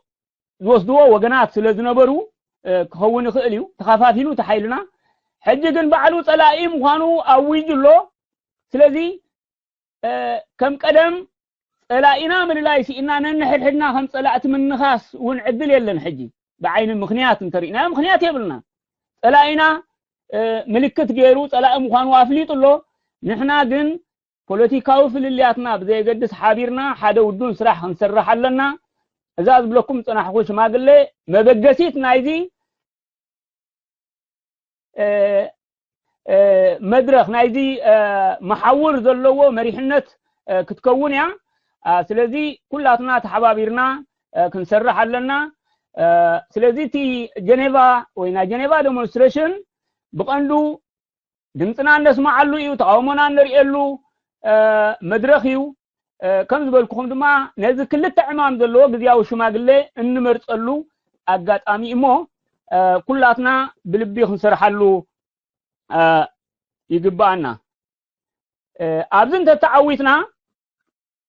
ዝወስድዎ ወገናት ስለ ዝነበሩ፣ እ፣ ክኸውን ይኽእል እዩ። ተኸፋፊሉ እቲ ሓይልና። ሕጂ ግን ባዕሉ ጸላኢ ምዃኑ ኣዊጁ ኣሎ። ስለዚ፣ እ፣ ከም ቀደም ጸላኢና ምልላይ ስኢና ነንሕድሕድና ከም ጸላእቲ ምንኻስ እውን ዕድል የለን። ሕጂ ብዓይኒ ምኽንያት እንተሪእናዮ ምኽንያት የብልና። ጸላኢና፣ እ፣ ምልክት ገይሩ ጸላኢ ምዃኑ ኣፍሊጡ ኣሎ። ንሕና ግን ፖለቲካዊ ፍልልያትና ብዘየገድስ ሓቢርና ሓደ ውዱን ስራሕ ክንሰርሕ ኣለና። እዛ ዝብለኩም ዝጸናሕኩ ሽማግሌ መበገሲት ናይዚ፣ እ፣ እ፣ መድረኽ ናይዚ፣ እ፣ መሓውር ዘለዎ መሪሕነት፣ እ፣ ክትከውን እያ። አ፣ ስለዚ ኩላትና ተሓባቢርና፣ እ፣ ክንሰርሕ ኣለና። እ፣ ስለዚ እቲ ጀኔቫ ወይ ናይ ጀኔቫ ዴሞንስትሬሽን ብቐንዱ ድምፅና እነስምዓሉ እዩ፣ ተቃውሞና እንርእየሉ፣ እ፣ መድረኽ እዩ። እ፣ ከም ዝበልኩኹም ድማ ነዚ ክልተ ዕማም ዘለዎ ግዝያዊ ሽማግሌ እንመርፀሉ ኣጋጣሚ እሞ፣ እ፣ ኩላትና ብልቢ ክንሰርሓሉ፣ እ፣ ይግባኣና። እ፣ ኣብዚ እንተተዓዊትና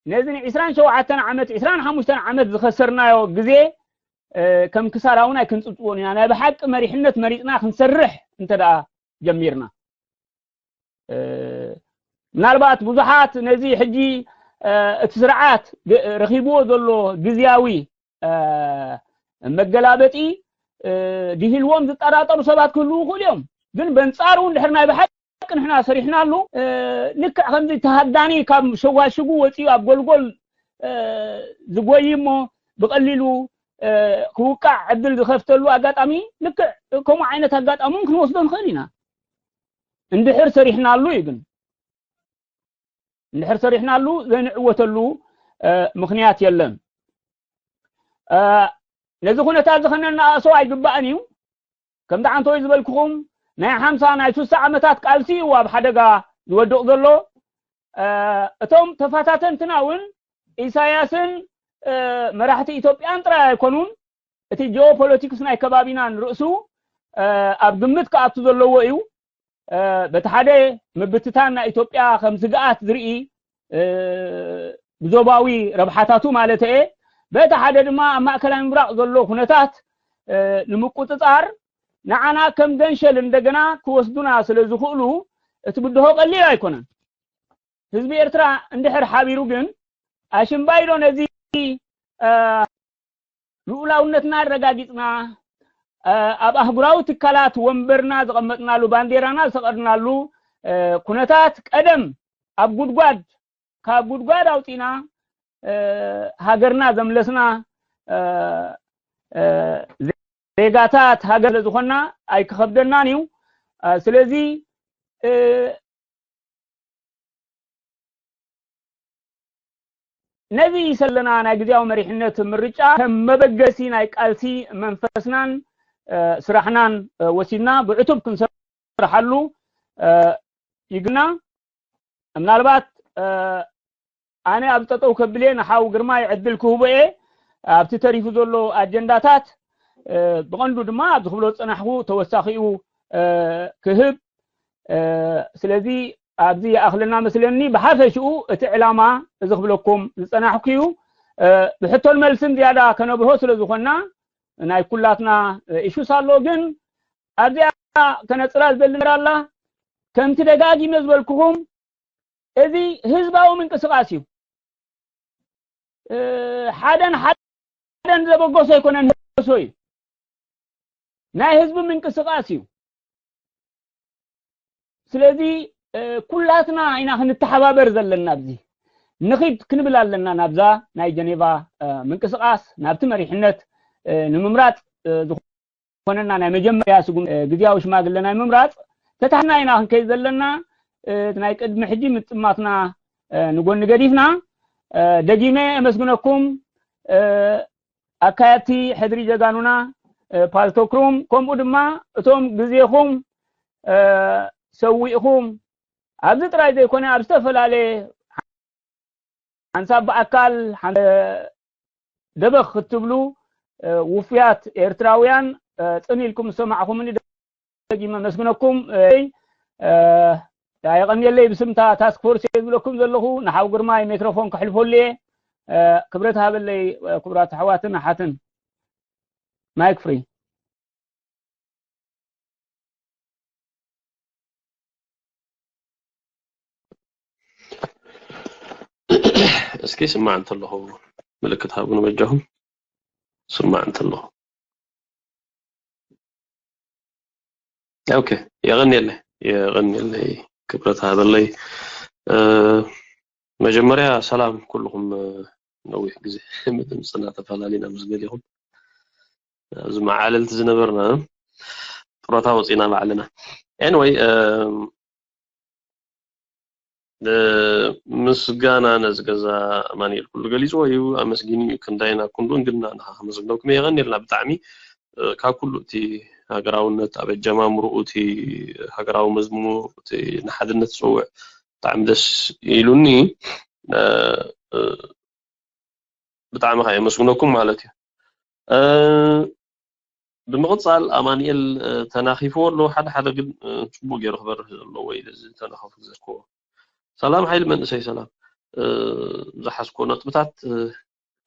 ነዚ ን ዕስራን ሸውዓተን ዓመት፣ ዕስራን ሓሙሽተን ዓመት ዝኸሰርናዮ ግዜ፣ እ፣ ከም ክሳራ እውን ኣይክንጽብጽቦን ኢና። ናይ ብሓቂ መሪሕነት መሪጽና ክንሰርሕ እንተ ደኣ ጀሚርና። እ፣ ምናልባት ብዙሓት ነዚ ሕጂ፣ እ፣ እቲ ስርዓት ግ-፣ ረኺብዎ ዘሎ ግዝያዊ፣ እ፣ መገላበጢ፣ እ፣ ድሂልዎም ዝጠራጠሩ ሰባት ክህልዉ ይኽእሉ እዮም። ግን በንጻሩ እንድሕር ናይ ብሓቂ ንሕና ሰሪሕናሉ፣ እ፣ ልክዕ ከምዚ ተሃዳኒ ካብ ሸዋሽጉ ወጺኡ ኣብ ጎልጎል፣ እ፣ ዝጎይ እሞ ብቐሊሉ፣ እ፣ ክውቃዕ ዕድል ዝኸፍተሉ ኣጋጣሚ፣ ልክዕ ከምኡ ዓይነት ኣጋጣሚ እውን ክንወስዶ ንኽእል ኢና። እንድሕር ሰሪሕናሉ እዩ ግን። እንድሕር ሰሪሕናሉ ዘይንዕወተሉ፣ እ፣ ምኽንያት የለን። እ፣ ነዚ ኩነታት እዚ ከነነኣእሶ ኣይግባእን እዩ። ከምቲ ዓንቶይ ዝበልኩኹም ናይ ሓምሳ ናይ ስሳ ዓመታት ቃልሲ እዩ ኣብ ሓደጋ ዝወድቕ ዘሎ። እ፣ እቶም ተፈታተንትና እውን ኢሳያስን፣ እ፣ መራሕቲ ኢትዮጵያን ጥራይ ኣይኮኑን። እቲ ጂኦፖለቲክስ ናይ ከባቢና ንርእሱ፣ እ፣ ኣብ ግምት ክኣቱ ዘለዎ እዩ። እ፣ በቲ ሓደ ምብትታን ናይ ኢትዮጵያ ከም ስግኣት ዝርኢ፣ እ፣ ብዞባዊ ረብሓታቱ ማለት እየ። በቲ ሓደ ድማ ኣብ ማእከላይ ምብራቕ ዘሎ ኩነታት፣ እ፣ ንምቁጽጻር ንዓና ከም ገንሸል እንደገና ክወስዱና ስለ ዝኽእሉ እቲ ብድሆ ቀሊል ኣይኮነን። ህዝቢ ኤርትራ እንድሕር ሓቢሩ ግን ኣሽምባይዶ ነዚ፣ እ፣ ልኡላውነትና ኣረጋጊጽና፣ እ፣ ኣብ ኣህጉራዊ ትካላት ወንበርና ዘቐመጥናሉ፣ ባንዴራና ዝሰቐርናሉ፣ እ፣ ኩነታት ቀደም ኣብ ጉድጓድ፣ ካብ ጉድጓድ ኣውጺና፣ እ፣ ሃገርና ዘምለስና፣ እ፣ እ፣ ዜጋታት ሃገር ስለ ዝኾንና ኣይክኸብደናን እዩ። እ፣ ስለዚ፣ እ፣ ነዚ ዘለና ናይ ግዜያዊ መሪሕነት ምርጫ ከም መበገሲ ናይ ቃልሲ መንፈስናን ስራሕናን ወሲድና ብዕቱብ ክንሰርሓሉ ይግና። ምናልባት ኣነ ኣብ ጠጠው ከብልየ ንሓው ግርማይ ዕድል ክህቦ እየ። ኣብቲ ተሪፉ ዘሎ ኣጀንዳታት ብቐንዱ ድማ ኣብዚ ክብሎ ዝፀናሕኩ ተወሳኺኡ ክህብ። ስለዚ ኣብዚ ይኣኽለና መስለኒ። ብሓፈሽኡ እቲ ዕላማ፣ እዚ ክብለኩም ዝፀናሕኩ እዩ። ብሕቶን መልስን ዝያዳ ከነብርሆ ስለ ዝኾንና ናይ ኩላትና ኢሹስ ኣሎ። ግን ኣብዚኣ ከነፅራ ዝደሊ ነገር ኣላ። ከምቲ ደጋጊመ ዝበልኩኹም፣ እዚ ህዝባዊ ምንቅስቃስ እዩ። ሓደን ሓደን ዘበገሶ ኣይኮነን፣ ህሶ እዩ። ናይ ህዝቢ ምንቅስቃስ እዩ። ስለዚ ኩላትና ኢና ክንተሓባበር ዘለና። ኣብዚ ንኺድ ክንብል ኣለና። ናብዛ ናይ ጀኔቫ ምንቅስቃስ፣ ናብቲ መሪሕነት ንምምራፅ ዝኾነና ናይ መጀመርያ ስጉም ግዜያዊ ሽማግለ ናይ ምምራፅ ተታሕና ኢና ክንከይድ ዘለና። ናይ ቅድሚ ሕጂ ምጥማትና ንጎኒ ገዲፍና፣ ደጊመ ኣመስግነኩም። ኣካየድቲ ሕድሪ ጀጋኑና፣ ፓልቶክሩም፣ ከምኡ ድማ እቶም ግዜኹም ሰዊእኹም ኣብዚ ጥራይ ዘይኮነ ኣብ ዝተፈላለየ ሓንሳብ ብኣካል ደበኽ ክትብሉ ውፉያት ኤርትራውያን ጽን ኢልኩም ዝሰማዕኹምኒ ደጊመ ኣመስግነኩም። የቐንየለይ። ብስምታ ታስክ ፎርስ እየ ዝብለኩም ዘለኹ። ንሓው ግርማይ ሜክሮፎን ከሕልፈሉ እየ። ክብረት ሃበለይ። ክቡራት ኣሕዋትን ኣሓትን፣ ማይክ ፍሪ። እስኪ ስማዕ እንተለኹ ምልክት ሃቡኒ በጃኹም። ስማዕ እንተለኹ። ኦኬ፣ የቐንየለይ፣ የቐንየለይ፣ ክብረት ሃበለይ። መጀመርያ ሰላም ኩልኹም። ነዊሕ ግዜ ምድምፅና ተፈላሊና ምስ ገሊኹም፣ ኣብዚ መዓለልቲ ዝነበርና ጡረታ ወፂና ባዕልና። Anyway፣ ምስጋና ነዚ ገዛ ኣማኒኤል ኩሉ ገሊፅዎ እዩ፣ ኣመስጊኑ እዩ። ክንዳይና ክንዱን ግና ንኻ ከመስግነኩም የቐንየልና ብጣዕሚ። ካብ ኩሉ እቲ ሃገራውነት ኣብ ኣጀማምርኡ፣ እቲ ሃገራዊ መዝሙር፣ እቲ ንሓድነት ዝፀውዕ ብጣዕሚ ደስ ኢሉኒ። ብጣዕሚ ከኣ የመስግነኩም ማለት እዩ። ብምቕጻል ኣማኒኤል ተናኺፍዎ ኣሎ። ሓደ ሓደ ግን ጽቡቕ ገይሩ ክበርህ ዘለዎ ኢለ ዝተናኸፉ ዝዘክዎ። ሰላም ሓይሊ መንእሰይ፣ ሰላም። ዝሓዝኮ ነጥብታት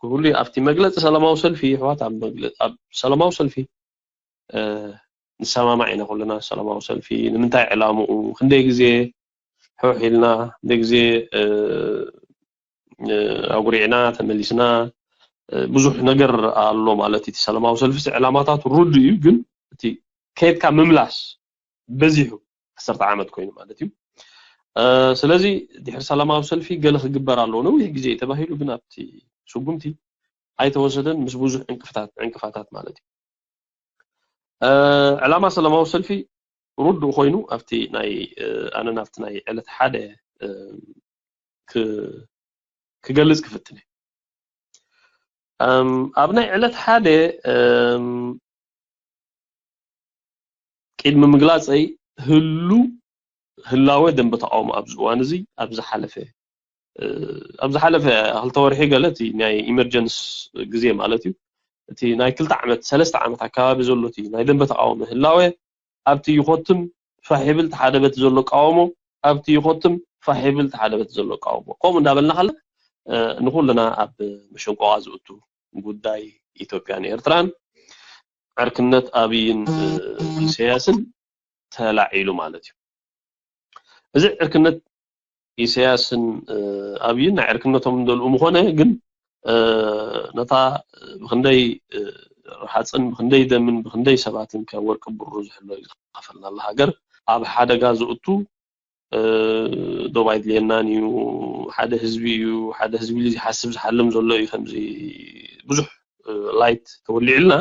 ክህሉ ኣብቲ መግለጺ ሰላማዊ ሰልፊ፣ ኣሕዋት፣ ኣብ መግለ-፣ ኣብ ሰላማዊ ሰልፊ ንሰማማዕ ኢና ኩልና። ሰላማዊ ሰልፊ ንምንታይ ዕላምኡ፣ ክንደይ ግዜ ሕሕ ኢልና፣ ክንደይ ግዜ ኣጉሪዕና ተመሊስና፣ ብዙሕ ነገር ኣሎ ማለት እዩ። እቲ ሰላማዊ ሰልፊ ዕላማታቱ ርዱእ እዩ፣ ግን እቲ ከይድካ ምምላስ በዚሑ ዓሰርተ ዓመት ኮይኑ ማለት እዩ። ስለዚ ድሕሪ ሰላማዊ ሰልፊ ገለ ክግበር ኣለዎ፣ ነዊሕ ግዜ እዩ ተባሂሉ፣ ግን ኣብቲ ስጉምቲ ኣይተወሰደን፣ ምስ ብዙሕ ዕንቅፍታት፣ ዕንቅፋታት ማለት እዩ። ዕላማ ሰላማዊ ሰልፊ ርዱእ ኮይኑ ኣብቲ ናይ፣ ኣነ ናብቲ ናይ ዕለት ሓደ ክገልጽ ክፍትን እየ። ኣብ ናይ ዕለት ሓደ ቅድሚ ምግላጸይ፣ ህሉ ህላወ ደንበ ተቃውሞ ኣብዚ እዋን እዚ፣ ኣብ ዝሓለፈ ኣብ ዝሓለፈ ክልተ ወርሒ ገለ፣ እቲ ናይ ኢመርጀንስ ግዜ ማለት እዩ፣ እቲ ናይ ክልተ ዓመት ሰለስተ ዓመት ኣከባቢ ዘሎ እቲ ናይ ደንበ ተቃውሞ ህላወ ኣብቲ ይኸትም ፋሕ ይብል፣ እቲ ሓደ በቲ ዘሎ ቃውሞ ኣብቲ ይኸትም ፋሕ ይብል፣ እቲ ሓደ በቲ ዘሎ ቃውሞ፣ ከምኡ እንዳበልና ከለ ንኩልና ኣብ መሸንቆቓ ዝእቱ ጉዳይ ኢትዮጵያን ኤርትራን፣ ዕርክነት ኣብይን ኢሳያስን ተላዒሉ ማለት እዩ። እዚ ዕርክነት ኢሳያስን ኣብይን ናይ ዕርክነቶም እንደልኡ ምኾነ፣ ግን ነታ ብክንደይ ረሃፅን ብክንደይ ደምን ብክንደይ ሰባትን ካብ ወርቂ ብሩ ዝሕሎ እዩ ዝኸፈልናላ ሃገር ኣብ ሓደጋ ዝእቱ ዶብ ኣይድልየናን እዩ፣ ሓደ ህዝቢ እዩ፣ ሓደ ህዝቢ ኢሉ ዝሓስብ ዝሓልም ዘሎ እዩ፣ ከምዚ ብዙሕ ላይት ተወሊዕልና።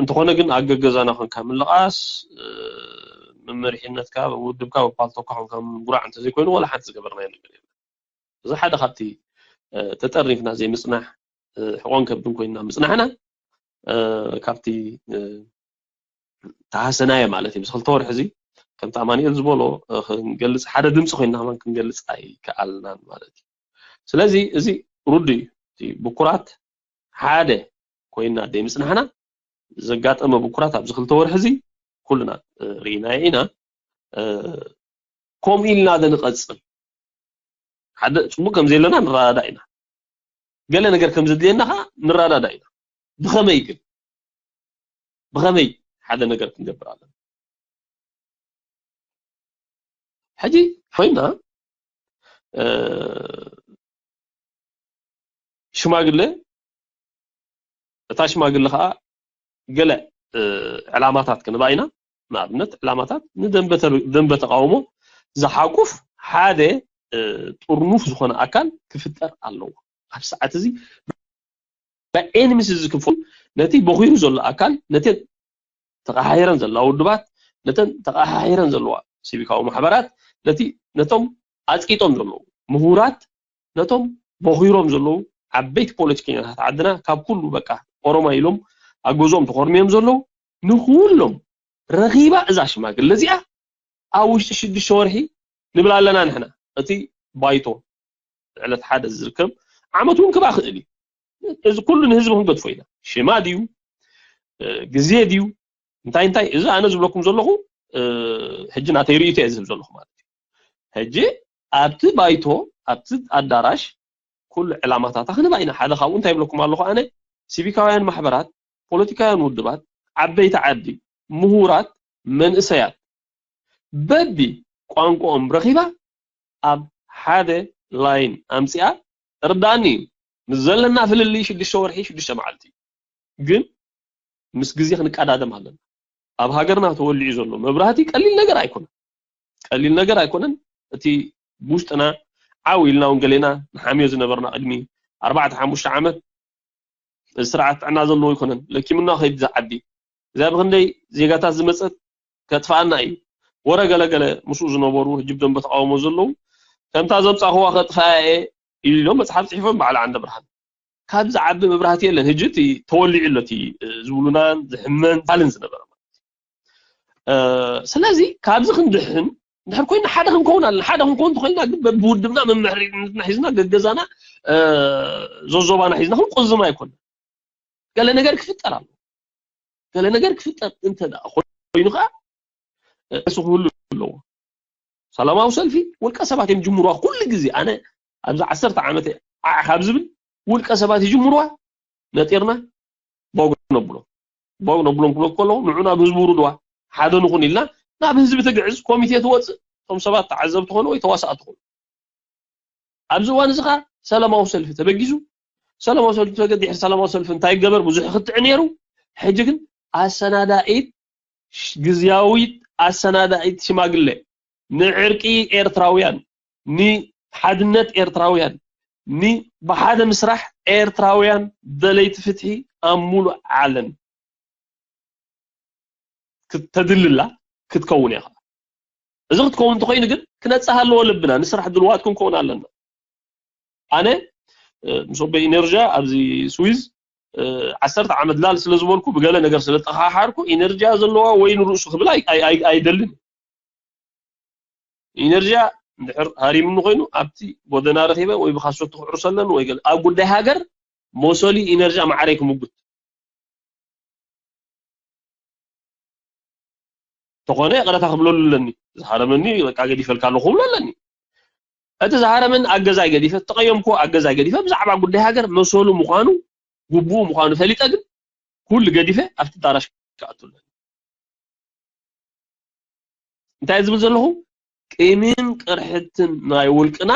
እንተኾነ ግን ኣገገዛና ኮንካ ምልቓስ፣ መመሪሕነትካ፣ ውድብካ፣ ብፓልቶካ ኮንካ ምጉራዕ እንተዘይኮይኑ ዋላ ሓንቲ ዝገበርናዮ ነገር የለን። እዚ ሓደ ካብቲ ተጠርኒፍና ዘይምፅናሕ፣ ሕቆን ከብድን ኮይንና ምፅናሕና ካብቲ ተሃሰናዮ ማለት እዩ። ምስ ክልተ ወርሒ እዚ ከምቲ ኣማኑኤል ዝበሎ ክንገልፅ፣ ሓደ ድምፂ ኮይንና ከማን ክንገልፅ ኣይከኣልናን ማለት እዩ። ስለዚ እዚ ርዱ እዩ። ብኩራት ሓደ ኮይንና ደይ ምፅናሕና ዘጋጠመ ብኩራት ኣብዚ ክልተ ወርሒ እዚ ኩልና ርኢናዮ ኢና። ከምኡ ኢልና ዶ ንቐፅል? ሓደ ፅቡቅ ከም ዘለና ንረዳዳ ኢና። ገለ ነገር ከም ዘድልየና ከዓ ንረዳዳ ኢና። ብኸመይ ግን? ብኸመይ ሓደ ነገር ክንገብር ኣለና? ሕጂ ኮይና ሽማግለ፣ እታ ሽማግለ ከዓ ገለ ዕላማታት ክንባ ኢና። ንኣብነት ዕላማታት ንደንበ ተቃውሞ ዝሓቁፍ ሓደ ጥርኑፍ ዝኾነ ኣካል ክፍጠር ኣለዎ። ኣብ ሰዓት እዚ ብኤንምስ ዝክፈሉ ነቲ በኺሩ ዘሎ ኣካል፣ ነተን ተቐሓሒረን ዘለዋ ውድባት፣ ነተን ተቐሓሒረን ዘለዋ ሲቪካዊ ማሕበራት፣ ነቲ ነቶም ኣፅቂጦም ዘለዉ ምሁራት፣ ነቶም በኺሮም ዘለዉ ዓበይቲ ፖለቲከኛታት ዓድና፣ ካብ ኩሉ በቃ ኦሮማ ኢሎም ኣብ ገዝኦም ተኾርምዮም ዘለዉ፣ ንኩሎም ረኺባ እዛ ሽማግለ እዚኣ ኣብ ውሽጢ ሽዱሽተ ወርሒ ንብል ኣለና ንሕና። እቲ ባይቶ ዕለት ሓደ ዝርከብ ዓመት እውን ክባ ክእል እዩ። እዚ ኩሉ ንህዝቢ ክንገድፎ ኢና። ሽማ ድዩ ግዜ ድዩ እንታይ እንታይ፣ እዚ ኣነ ዝብለኩም ዘለኹ ሕጂ ናተይ ርእይቶ እየ ዝህብ ዘለኹ ማለት እዩ። ሕጂ ኣብቲ ባይቶ ኣብቲ ኣዳራሽ ኩሉ ዕላማታታ ክንባ ኢና። ሓደ ካብኡ እንታይ ይብለኩም ኣለኹ ኣነ፣ ሲቪካውያን ማሕበራት፣ ፖለቲካውያን ውድባት፣ ዓበይቲ ዓዲ፣ ምሁራት፣ መንእሰያት በቢ ቋንቋኦም ረኺባ ኣብ ሓደ ላይን ኣምፂኣ እርዳኒ እዩ። ምስ ዘለና ፍልልይ ሽዱሽተ ወርሒ ሽዱሽተ መዓልቲ እዩ። ግን ምስ ግዜ ክንቀዳደም ኣለና። ኣብ ሃገርና ተወሊዑ ዘሎ መብራህቲ ቀሊል ነገር ኣይኮነን። ቀሊል ነገር ኣይኮነን። እቲ ብውሽጥና ዓው ኢልና እውን ገሌና ንሓምዮ ዝነበርና ቅድሚ ኣርባዕተ ሓሙሽተ ዓመት እዚ ስርዓት ጥዕና ዘለዎ ኣይኮነን። ለኪምና ከይድ ዝዓዲ እዚኣ ብክንደይ ዜጋታት ዝመፀት ከጥፍኣና እዩ። ወረ ገለገለ ምስኡ ዝነበሩ ህጂ ብደንበ ተቃውሞ ዘለዉ ከምታ ዘምፃእኽዋ ከጥፍኣ እየ ኢሉ ኢሎም መፅሓፍ ፅሒፎም በዓል ዓንደ ብርሃን። ካብ ዝዓቢ መብራህቲ የለን። ህጂ እቲ ተወሊዑ ኣሎ እቲ ዝብሉናን ዝሕመን ታልን ዝነበረ ማለት እዩ። ስለዚ ካብዚ ክንድሕን እንድሕር ኮይና ሓደ ክንከውን ኣለና። ሓደ ክንከውን እንተኮይና ግን በብውድብና መምሕሪትና ሒዝና ገገዛና ዞዞባና ሒዝና ክንቆዝም ኣይኮና። ገለ ነገር ክፍጠር ኣሎ። ገለ ነገር ክፍጠር እንተ ደኣ ኮይኑ ከዓ እሱ ክህሉ ኣለዎ። ሰላማዊ ሰልፊ ውልቀ ሰባት እዮም ጅምሩዋ። ኩሉ ግዜ ኣነ ኣብዚ ዓሰርተ ዓመት ዓዕ ካብ ዝብል ውልቀ ሰባት ይጅምሩዋ። ነጢርና ቦግ ነብሎም ቦግ ነብሎም ክብሎ ከለዉ ንዑ ናብ ህዝቢ ውርድዋ ሓደ ንኹን ኢልና ናብ ህዝቢ ትግዕዝ ኮሚቴ ትወፅእ። እቶም ሰባት ተዓዘብቲ ኮኑ ወይ ተዋሳእቲ ኮኑ። ኣብዚ እዋን እዚ ከዓ ሰላማዊ ሰልፊ ተበጊሱ ሰላማዊ ሰልፊ ተገዲሕ ሰላማዊ ሰልፊ እንታይ ገበር ብዙሕ ክትዕ ነይሩ። ሕጂ ግን ኣሰናዳኢት ግዝያዊት ኣሰናዳኢት ሽማግለ ንዕርቂ ኤርትራውያን፣ ንሓድነት ኤርትራውያን፣ ንብሓደ ምስራሕ ኤርትራውያን ደለይቲ ፍትሒ ኣብ ሙሉእ ዓለም ክተድልላ ክትከውን እያ። እዚ ክትከውን እንተኮይኑ ግን ክነፅህ ኣለዎ ልብና፣ ንስራሕ ድልዋት ክንከውን ኣለና። ኣነ ምስ ኣቦይ ኢነርጃ ኣብዚ ስዊዝ ዓሰርተ ዓመት ላል ስለ ዝበልኩ ብገለ ነገር ስለ ጠሓሓርኩ ኢነርጃ ዘለዋ ወይ ንርእሱ ክብል ኣይደልን። ኢነርጂያ እንድሕር ሃሪምኒ ኮይኑ ኣብቲ ጎደና ረኺበ ወይ ብካሶት ክዕርሶ ኣለኒ ወይ ገለ ኣብ ጉዳይ ሃገር መሰሉ ኢነርጂያ ማዕረይ ክምጉት ተኾነ ይቕረታ ክብለሉ ኣለኒ። ዝሃረመኒ በቃ ገዲፈልካ ኣለኹ ክብሎ ኣለኒ። እቲ ዝሃረመኒ ኣገዛይ ገዲፈ፣ ተቐየምኩ ኣገዛይ ገዲፈ ብዛዕባ ጉዳይ ሃገር መሰሉ ምዃኑ ግቡኡ ምዃኑ ፈሊጠ ግን ኩሉ ገዲፈ ኣብቲ ኣዳራሽ ክኣቱ ኣለኒ። እንታይ ዝብል ዘለኹ? ቂምን ቅርሕትን ናይ ውልቅና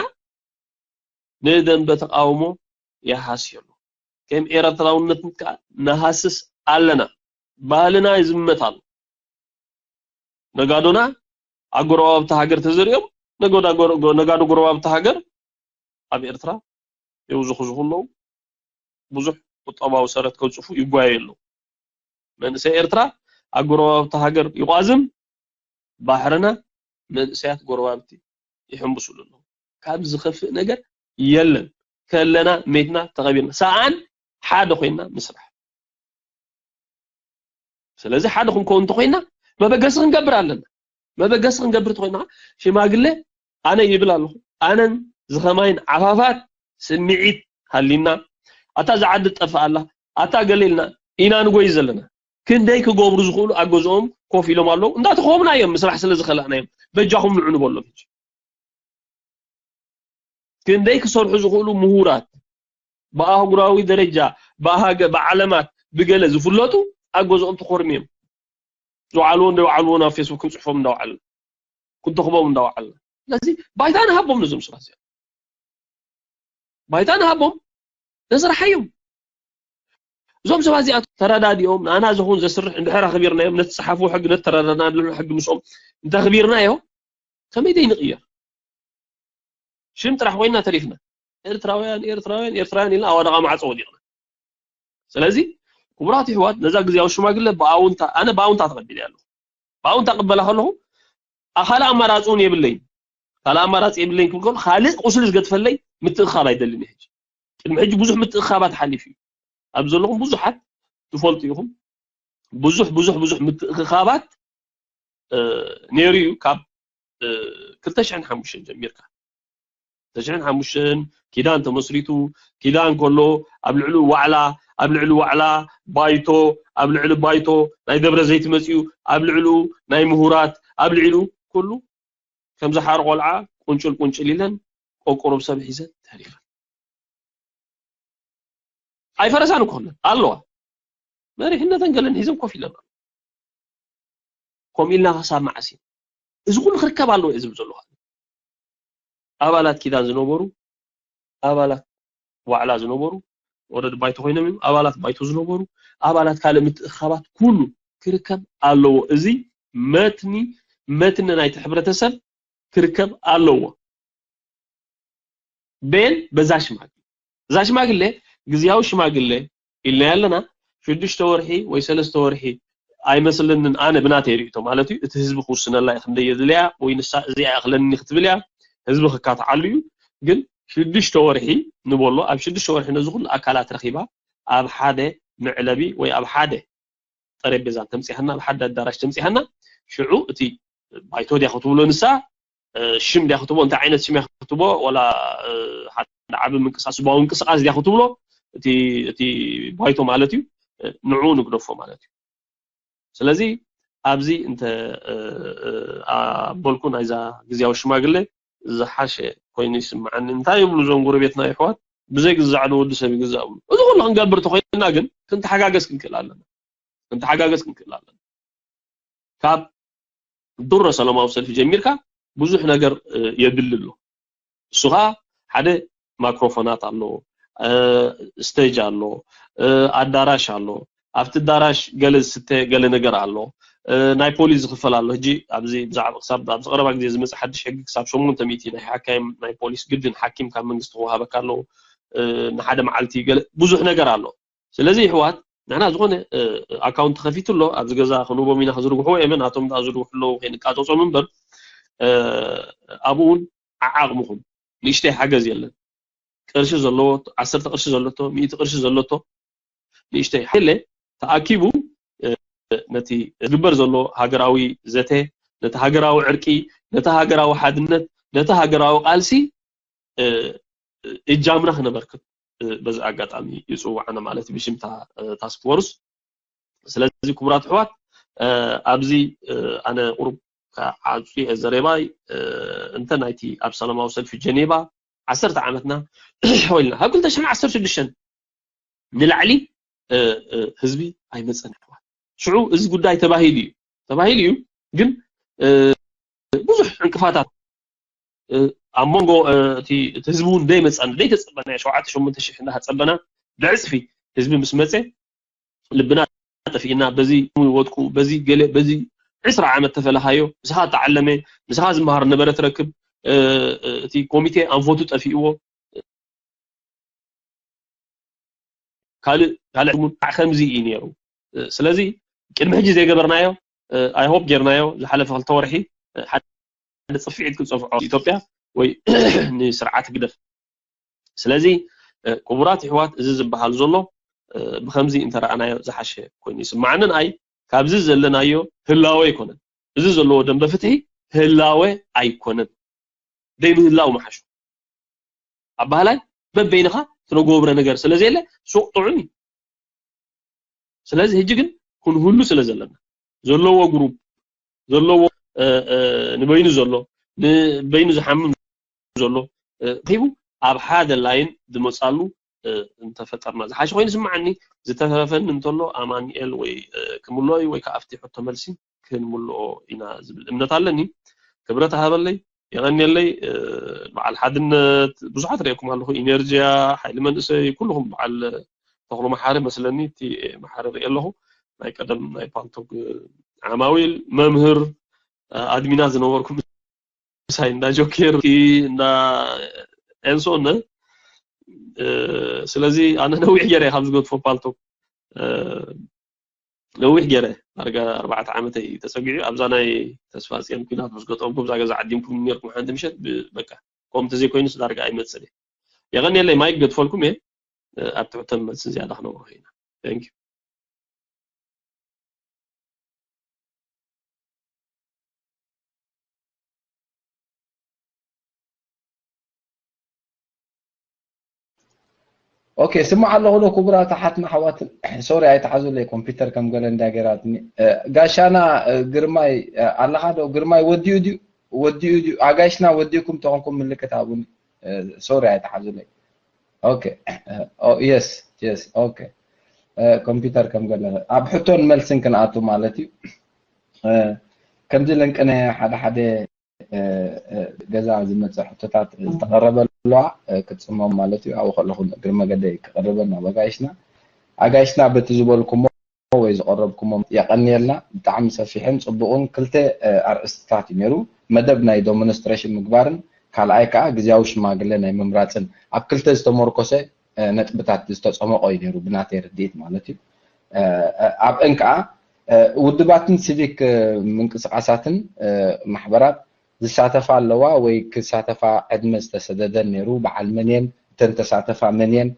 ንደንበ ተቃውሞ ይሃስየሉ። ከም ኤረትራውነት ከዓ ንሃስስ ኣለና። ባህልና ይዝመት ኣሎ። ነጋዶና ኣብ ጎረባብቲ ሃገር ተዘሪኦም ነጋዶ ጎረባብቲ ሃገር ኣብ ኤርትራ የውዝኹዝኹ ኣለዉ። ብዙሕ ቁጠባዊ ሰረት ከውፅፉ ይጓየዩ ኣለዉ። መንእሰይ ኤርትራ ኣብ ጎረባብቲ ሃገር ይቋዝም፣ ባሕርና መንእሰያት ጎረባብቲ ይሕምብሱሉ ኣለዉ። ካብ ዝኸፍእ ነገር የለን። ከለና ሜትና ተቐቢርና ሰኣን ሓደ ኮይና ምስራሕ። ስለዚ ሓደ ክንከውን እንተኮይና መበገሲ ክንገብር ኣለና። መበገሲ ክንገብር እንተኮይና ሽማግሌ ኣነ ይብል ኣለኹ። ኣነን ዝኸማይን ዓፋፋት ስምዒት ሃሊና ኣታ ዝዓዲ ጠፍእ ኣላ ኣታ ገሌልና ኢና ንጎይ ዘለና። ክንደይ ክገብሩ ዝኽእሉ ኣገዝኦም ኮፍ ኢሎም ኣለዉ። እንዳተኸቡና እዮም ምስራሕ ስለ ዝኸላእና እዮም። በጃኹም ንዑ ንበሎም ሕጂ። ክንደይ ክሰርሑ ዝኽእሉ ምሁራት ብኣህጉራዊ ደረጃ ብዓለማት ብገለ ዝፍለጡ ኣብ ገዝኦም ተኾርምዮም ዝውዓልዎ እንዳውዓልዎ ናብ ፌስቡክ ክንፅሕፎም እንዳውዓልና ክንተኽቦም እንዳውዓልና ስለዚ ባይታ ንሃቦም ነዞም ሰባት እዚኦም ባይታ ንሃቦም ነስርሓዮም እዞም ሰባት እዚኣቶም ተረዳዲኦም ንኣና ዝኹን ዘስርሕ እንድሕር ኣኽቢርናዮም ነቲ ዝፀሓፍዎ ሕጊ ነቲ ተረዳድናሉ ሕጊ ምስኦም እንተኽቢርናዮ ከመይ ደይ ንቕየር ሽም ጥራሕ ኮይና ተሪፍና ኤርትራውያን ኤርትራውያን ኤርትራውያን ኢልና ኣብ ኣደቓ ማዕፆ ወዲቕና ስለዚ ክቡራት ይሕዋት ነዛ ግዜያዊ ሽማግለ ብኣውንታ ኣነ ብኣውንታ ተቐቢለ ኣለኹ ብኣውንታ ቅበላ ከለኹ ካልእ ኣማራፂ እውን የብለይን ካልእ ኣማራፂ የብለይን ክብል ከሎ ካልእ ቁስሊ ዝገድፈለይ ምትእኻብ ኣይደልን ሕጂ ቅድሚ ሕጂ ብዙሕ ምትእኻባት ሓሊፉ እዩ ኣብ ዘለኹም ብዙሓት ትፈልጡ ኢኹም ብዙሕ ብዙሕ ብዙሕ ምትእኽኻባት ነይሩ እዩ ካብ ክልተ ሽሕን ሓሙሽተን ጀሚርካ ክልተ ሽሕን ሓሙሽተን ኪዳን ተመስሪቱ ኪዳን ከሎ ኣብ ልዕሊ ዋዕላ ኣብ ልዕሊ ዋዕላ ባይቶ ኣብ ልዕሊ ባይቶ ናይ ደብረ ዘይት መፅኡ ኣብ ልዕሉ ናይ ምሁራት ኣብ ልዕሉ ኩሉ ከም ዝሓር ቆልዓ ቁንጭል ቁንጭል ኢለን ቆቆሮብ ሰብ ሒዘን ተሪፈን ኣይፈረሳን እኮ ኣለዋ መሪሕነተን ገለን ሒዘን ኮፍ ኢለን ከምኡ ኢልና ክሳብ መዓስ እዩ እዚ ኩሉ ክርከብ ኣለዎ እዩ ዝብል ዘለኹ ኣባላት ኪዳን ዝነበሩ ኣባላት ዋዕላ ዝነበሩ ወረድ ባይቶ ኮይኖም እዮም ኣባላት ባይቶ ዝነበሩ ኣባላት ካልእ ምትእኻባት ኩሉ ክርከብ ኣለዎ እዚ መትኒ መትኒ ናይቲ ሕብረተሰብ ክርከብ ኣለዎ ቤን በዛ ሽማግለ እዛ ሽማግለ ግዝያዊ ሽማግለ ኢልና ኣለና ሽዱሽተ ወርሒ ወይ ሰለስተ ወርሒ ኣይመስለንን ኣነ ብናተይ ርእቶ ማለት እዩ እቲ ህዝቢ ክውስነላ ክንደይ የድልያ ወይ ንሳ እዚኣ እኽለኒ ክትብል እያ ህዝቢ ክካትዓሉ እዩ ግን ሽዱሽተ ወርሒ ንበሎ ኣብ ሽዱሽተ ወርሒ ነዚ ኩሉ ኣካላት ረኺባ ኣብ ሓደ መዕለቢ ወይ ኣብ ሓደ ጠረጴዛ ተምፂሓና ኣብ ሓደ ኣዳራሽ ተምፂሓና ሽዑ እቲ ባይቶ ድያ ክትብሎ ንሳ ሽም ድያ ክትቦ እንታይ ዓይነት ሽም ክትቦ ወላ ሓደ ዓቢ ምንቅስቃስ ህዝባዊ ምንቅስቃስ ድያ ክትብሎ እቲ እቲ ባይቶ ማለት እዩ ንዑ ንግደፎ ማለት እዩ ስለዚ ኣብዚ እንተ ኣበልኩ ናይዛ ግዝያዊ ሽማግለ ዝሓሸ ኮይኑ ይስምዓኒ እንታይ ይብሉ እዞም ጎረቤትና ይሕዋት ብዘይ ግዛዕ ዶ ወዲ ሰብ ይግዛእ ብሉ እዚ ኩሉ ክንገብር ተኮይና ግን ክንተሓጋገዝ ክንክእል ኣለና ክንተሓጋገዝ ክንክእል ኣለና ካብ ድሮ ሰላማዊ ሰልፊ ጀሚርካ ብዙሕ ነገር የድሊ ኣሎ እሱ ከዓ ሓደ ማክሮፎናት ኣሎ ስቴጅ ኣሎ ኣዳራሽ ኣሎ ኣብቲ ኣዳራሽ ገለ ዝስተ ገለ ነገር ኣሎ ናይ ፖሊስ ዝኽፈል ኣሎ ሕጂ ኣብዚ ብዛዕባ ክሳብ ኣብዚ ቀረባ ግዜ ዝመፅእ ሓድሽ ሕጊ ክሳብ ሸሞንተ ሚእቲ ናይ ሓካይም ናይ ፖሊስ ግድን ሓኪም ካብ መንግስቲ ክወሃበካ ኣለዎ ንሓደ መዓልቲ ገለ ብዙሕ ነገር ኣሎ ስለዚ ይሕዋት ንሕና ዝኾነ ኣካውንት ከፊቱ ኣሎ ኣብዚ ገዛ ክንቦም ኢና ከዝርግሕዎ የመ ናቶም ዳ ዝርግሑ ኣለዉ ከይንቃፀፆም እምበር ኣብኡ እውን ዓዓቕምኹም ንእሽተይ ሓገዝ የለን ቅርሺ ዘለዎ ዓሰርተ ቅርሺ ዘለቶ ሚእቲ ቅርሺ ዘለቶ ንእሽተይ ሓይለ ተኣኪቡ ነቲ ዝግበር ዘሎ ሃገራዊ ዘተ ነቲ ሃገራዊ ዕርቂ ነቲ ሃገራዊ ሓድነት ነቲ ሃገራዊ ቃልሲ እጃምና ክነበርክት በዚ ኣጋጣሚ ይፅውዓና ማለት ብሽምታ ታስክ ፎርስ ስለዚ ክቡራት ኣሕዋት ኣብዚ ኣነ ቁሩብ ዓፅየ ዘረባይ እንተ ናይቲ ኣብ ሰላማዊ ሰልፊ ጀኔቫ ዓሰርተ ዓመትና ኮይልና ካብ ክልተ ሽሕን ዓሰርተ ሽዱሽተን ንላዕሊ ህዝቢ ኣይመፀን ኣሕዋት ሽዑ እዚ ጉዳይ ተባሂሉ እዩ ተባሂሉ እዩ ግን ብዙሕ ዕንቅፋታት ኣብ መንጎ እቲ ህዝቢ እውን ደይመፀና ደይተፀበና ሸውዓተ ሸሞንተ ሽሕ እንዳተፀበና ብዕፅፊ ህዝቢ ምስ መፀ ልብና ጠፊእና በዚ ወጥቁ በዚ ገለ በዚ ዕስራ ዓመት ተፈለኻዮ ምሳኻ ተዓለመ ምሳኻ ዝመሃር ነበረ ትረክብ እቲ ኮሚቴ ኣንፈቱ ጠፊእዎ ካልእ ካልእ እውን ከምዚ እዩ ነይሩ ስለዚ ቅድሚ ሕጂ ዘይገበርናዮ ኣይሆፕ ጌርናዮ ዝሓለፈ ክልተ ወርሒ ሓደ ፅፍዒት ክንፀፍዖ ኢትዮጵያ ወይ ንስርዓት ግደፍ ስለዚ ክቡራት ይሕዋት፣ እዚ ዝበሃል ዘሎ ብከምዚ እንተረኣናዮ ዝሓሸ ኮይኑ ይስማዓንን። ኣይ ካብዚ ዘለናዮ ህላወ ኣይኮነን፣ እዚ ዘለዎ ደንበ ፍትሒ ህላወ ኣይኮነን፣ ደይ ምህላው መሓሹ ኣባህላይ በበይንኻ ትነጎብረ ነገር ስለዘየለ ሱቕ ጥዑም እዩ። ስለዚ ሕጂ ግን ክንህሉ ስለ ዘለና ዘለዎ ግሩፕ ዘለዎ ንበይኑ ዘሎ ንበይኑ ዝሓምም ዘሎ ሂቡ ኣብ ሓደ ላይን ዝመፃሉ እንተፈጠርና ዝሓሸ ኮይኑ ስምዓኒ። ዝተረፈኒ እንተሎ ኣማኒኤል ወይ ክምልኦ እዩ ወይ ከዓ ኣብቲ ሕቶ መልሲ ክንምልኦ ኢና ዝብል እምነት ኣለኒ። ክብረት ሃበለይ። የቐንየለይ። በዓል ሓድነት ብዙሓት ሪኤኩም ኣለኹ። ኢነርጂያ ሓይሊ መንእሰይ ኩልኹም በዓል ተኽሉ መሓሪ መስለኒ እቲ መሓሪ ሪኤ ኣለኹ። ናይ ቀደም ናይ ፓልቶግ ዓማዊል መምህር ኣድሚና ዝነበርኩም ምሳይ እንዳ ጆኬር እንዳ ኤንሶነ። ስለዚ ኣነ ነዊሕ ገይረ ካብ ዝገድፎ ፓልቶግ ነዊሕ ገይረ ዳርጋ ኣርባዕተ ዓመተይ ተፀጊዑ ኣብዛ ናይ ተስፋ ፅዮን ኩናት ምስ ገጠምኩ ብዛ ገዛ ዓዲምኩም ነርኩም ሓንቲ ምሸት በቃ ከምኡ ተዘይኮይኑስ ዳርጋ ኣይመፅን እየ። የቐንየለይ ማይክ ገድፈልኩም እየ። ኣብ ትሕተን መልሲ ዝያዳ ክነብሮ ኢና። Thank you። ኦኬ ስማዕ ኣለኹ ዶ ክቡራት ኣሓትና ኣሕዋትን። ሶሪ ኣይትሓዙለይ ኮምፒውተር ከም ገለ እንዳ ገይራትኒ። ጋሻና ግርማይ ኣለኻ ዶ? ግርማይ ወዲኡ ድዩ? ወዲኡ ድዩ? ኣጋይሽና ወዲእኩም ተኾንኩም ምልክት ሃቡኒ። ሶሪ ኣይትሓዙለይ። ኦኬ የስ የስ ኦኬ ኮምፒውተር ከም ገለ ኣብ ሕቶን መልስን ክንኣቱ ማለት እዩ። ከምዚ ለንቅነ ሓደ ሓደ ገዛ ዝመፀ ሕቶታት ዝተቐረበ ኣለዋ ክትፅሞም ማለት እዩ። ኣብኡ ከለኹ እግሪ መገደይ ክቕርበን ናብ ኣጋይሽና ኣጋይሽና በቲ ዝበልኩሞ ወይ ዝቐረብኩሞ የቐንየልና። ብጣዕሚ ሰፊሕን ፅቡቕን ክልተ ኣርእስትታት እዩ ነይሩ። መደብ ናይ ዶሞንስትሬሽን ምግባርን ካልኣይ ከዓ ግዝያዊ ሽማግለ ናይ ምምራፅን ኣብ ክልተ ዝተመርኮሰ ነጥብታት ዝተፀመቆ እዩ ነይሩ ብናተይ ርድኢት ማለት እዩ። ኣብአን ከዓ ውድባትን ሲቪክ ምንቅስቃሳትን ማሕበራት ዝሳተፋ ኣለዋ ወይ ክሳተፋ ዕድመ ዝተሰደደን ነይሩ። በዓል መን እየን? እተን ተሳተፋ መን እየን?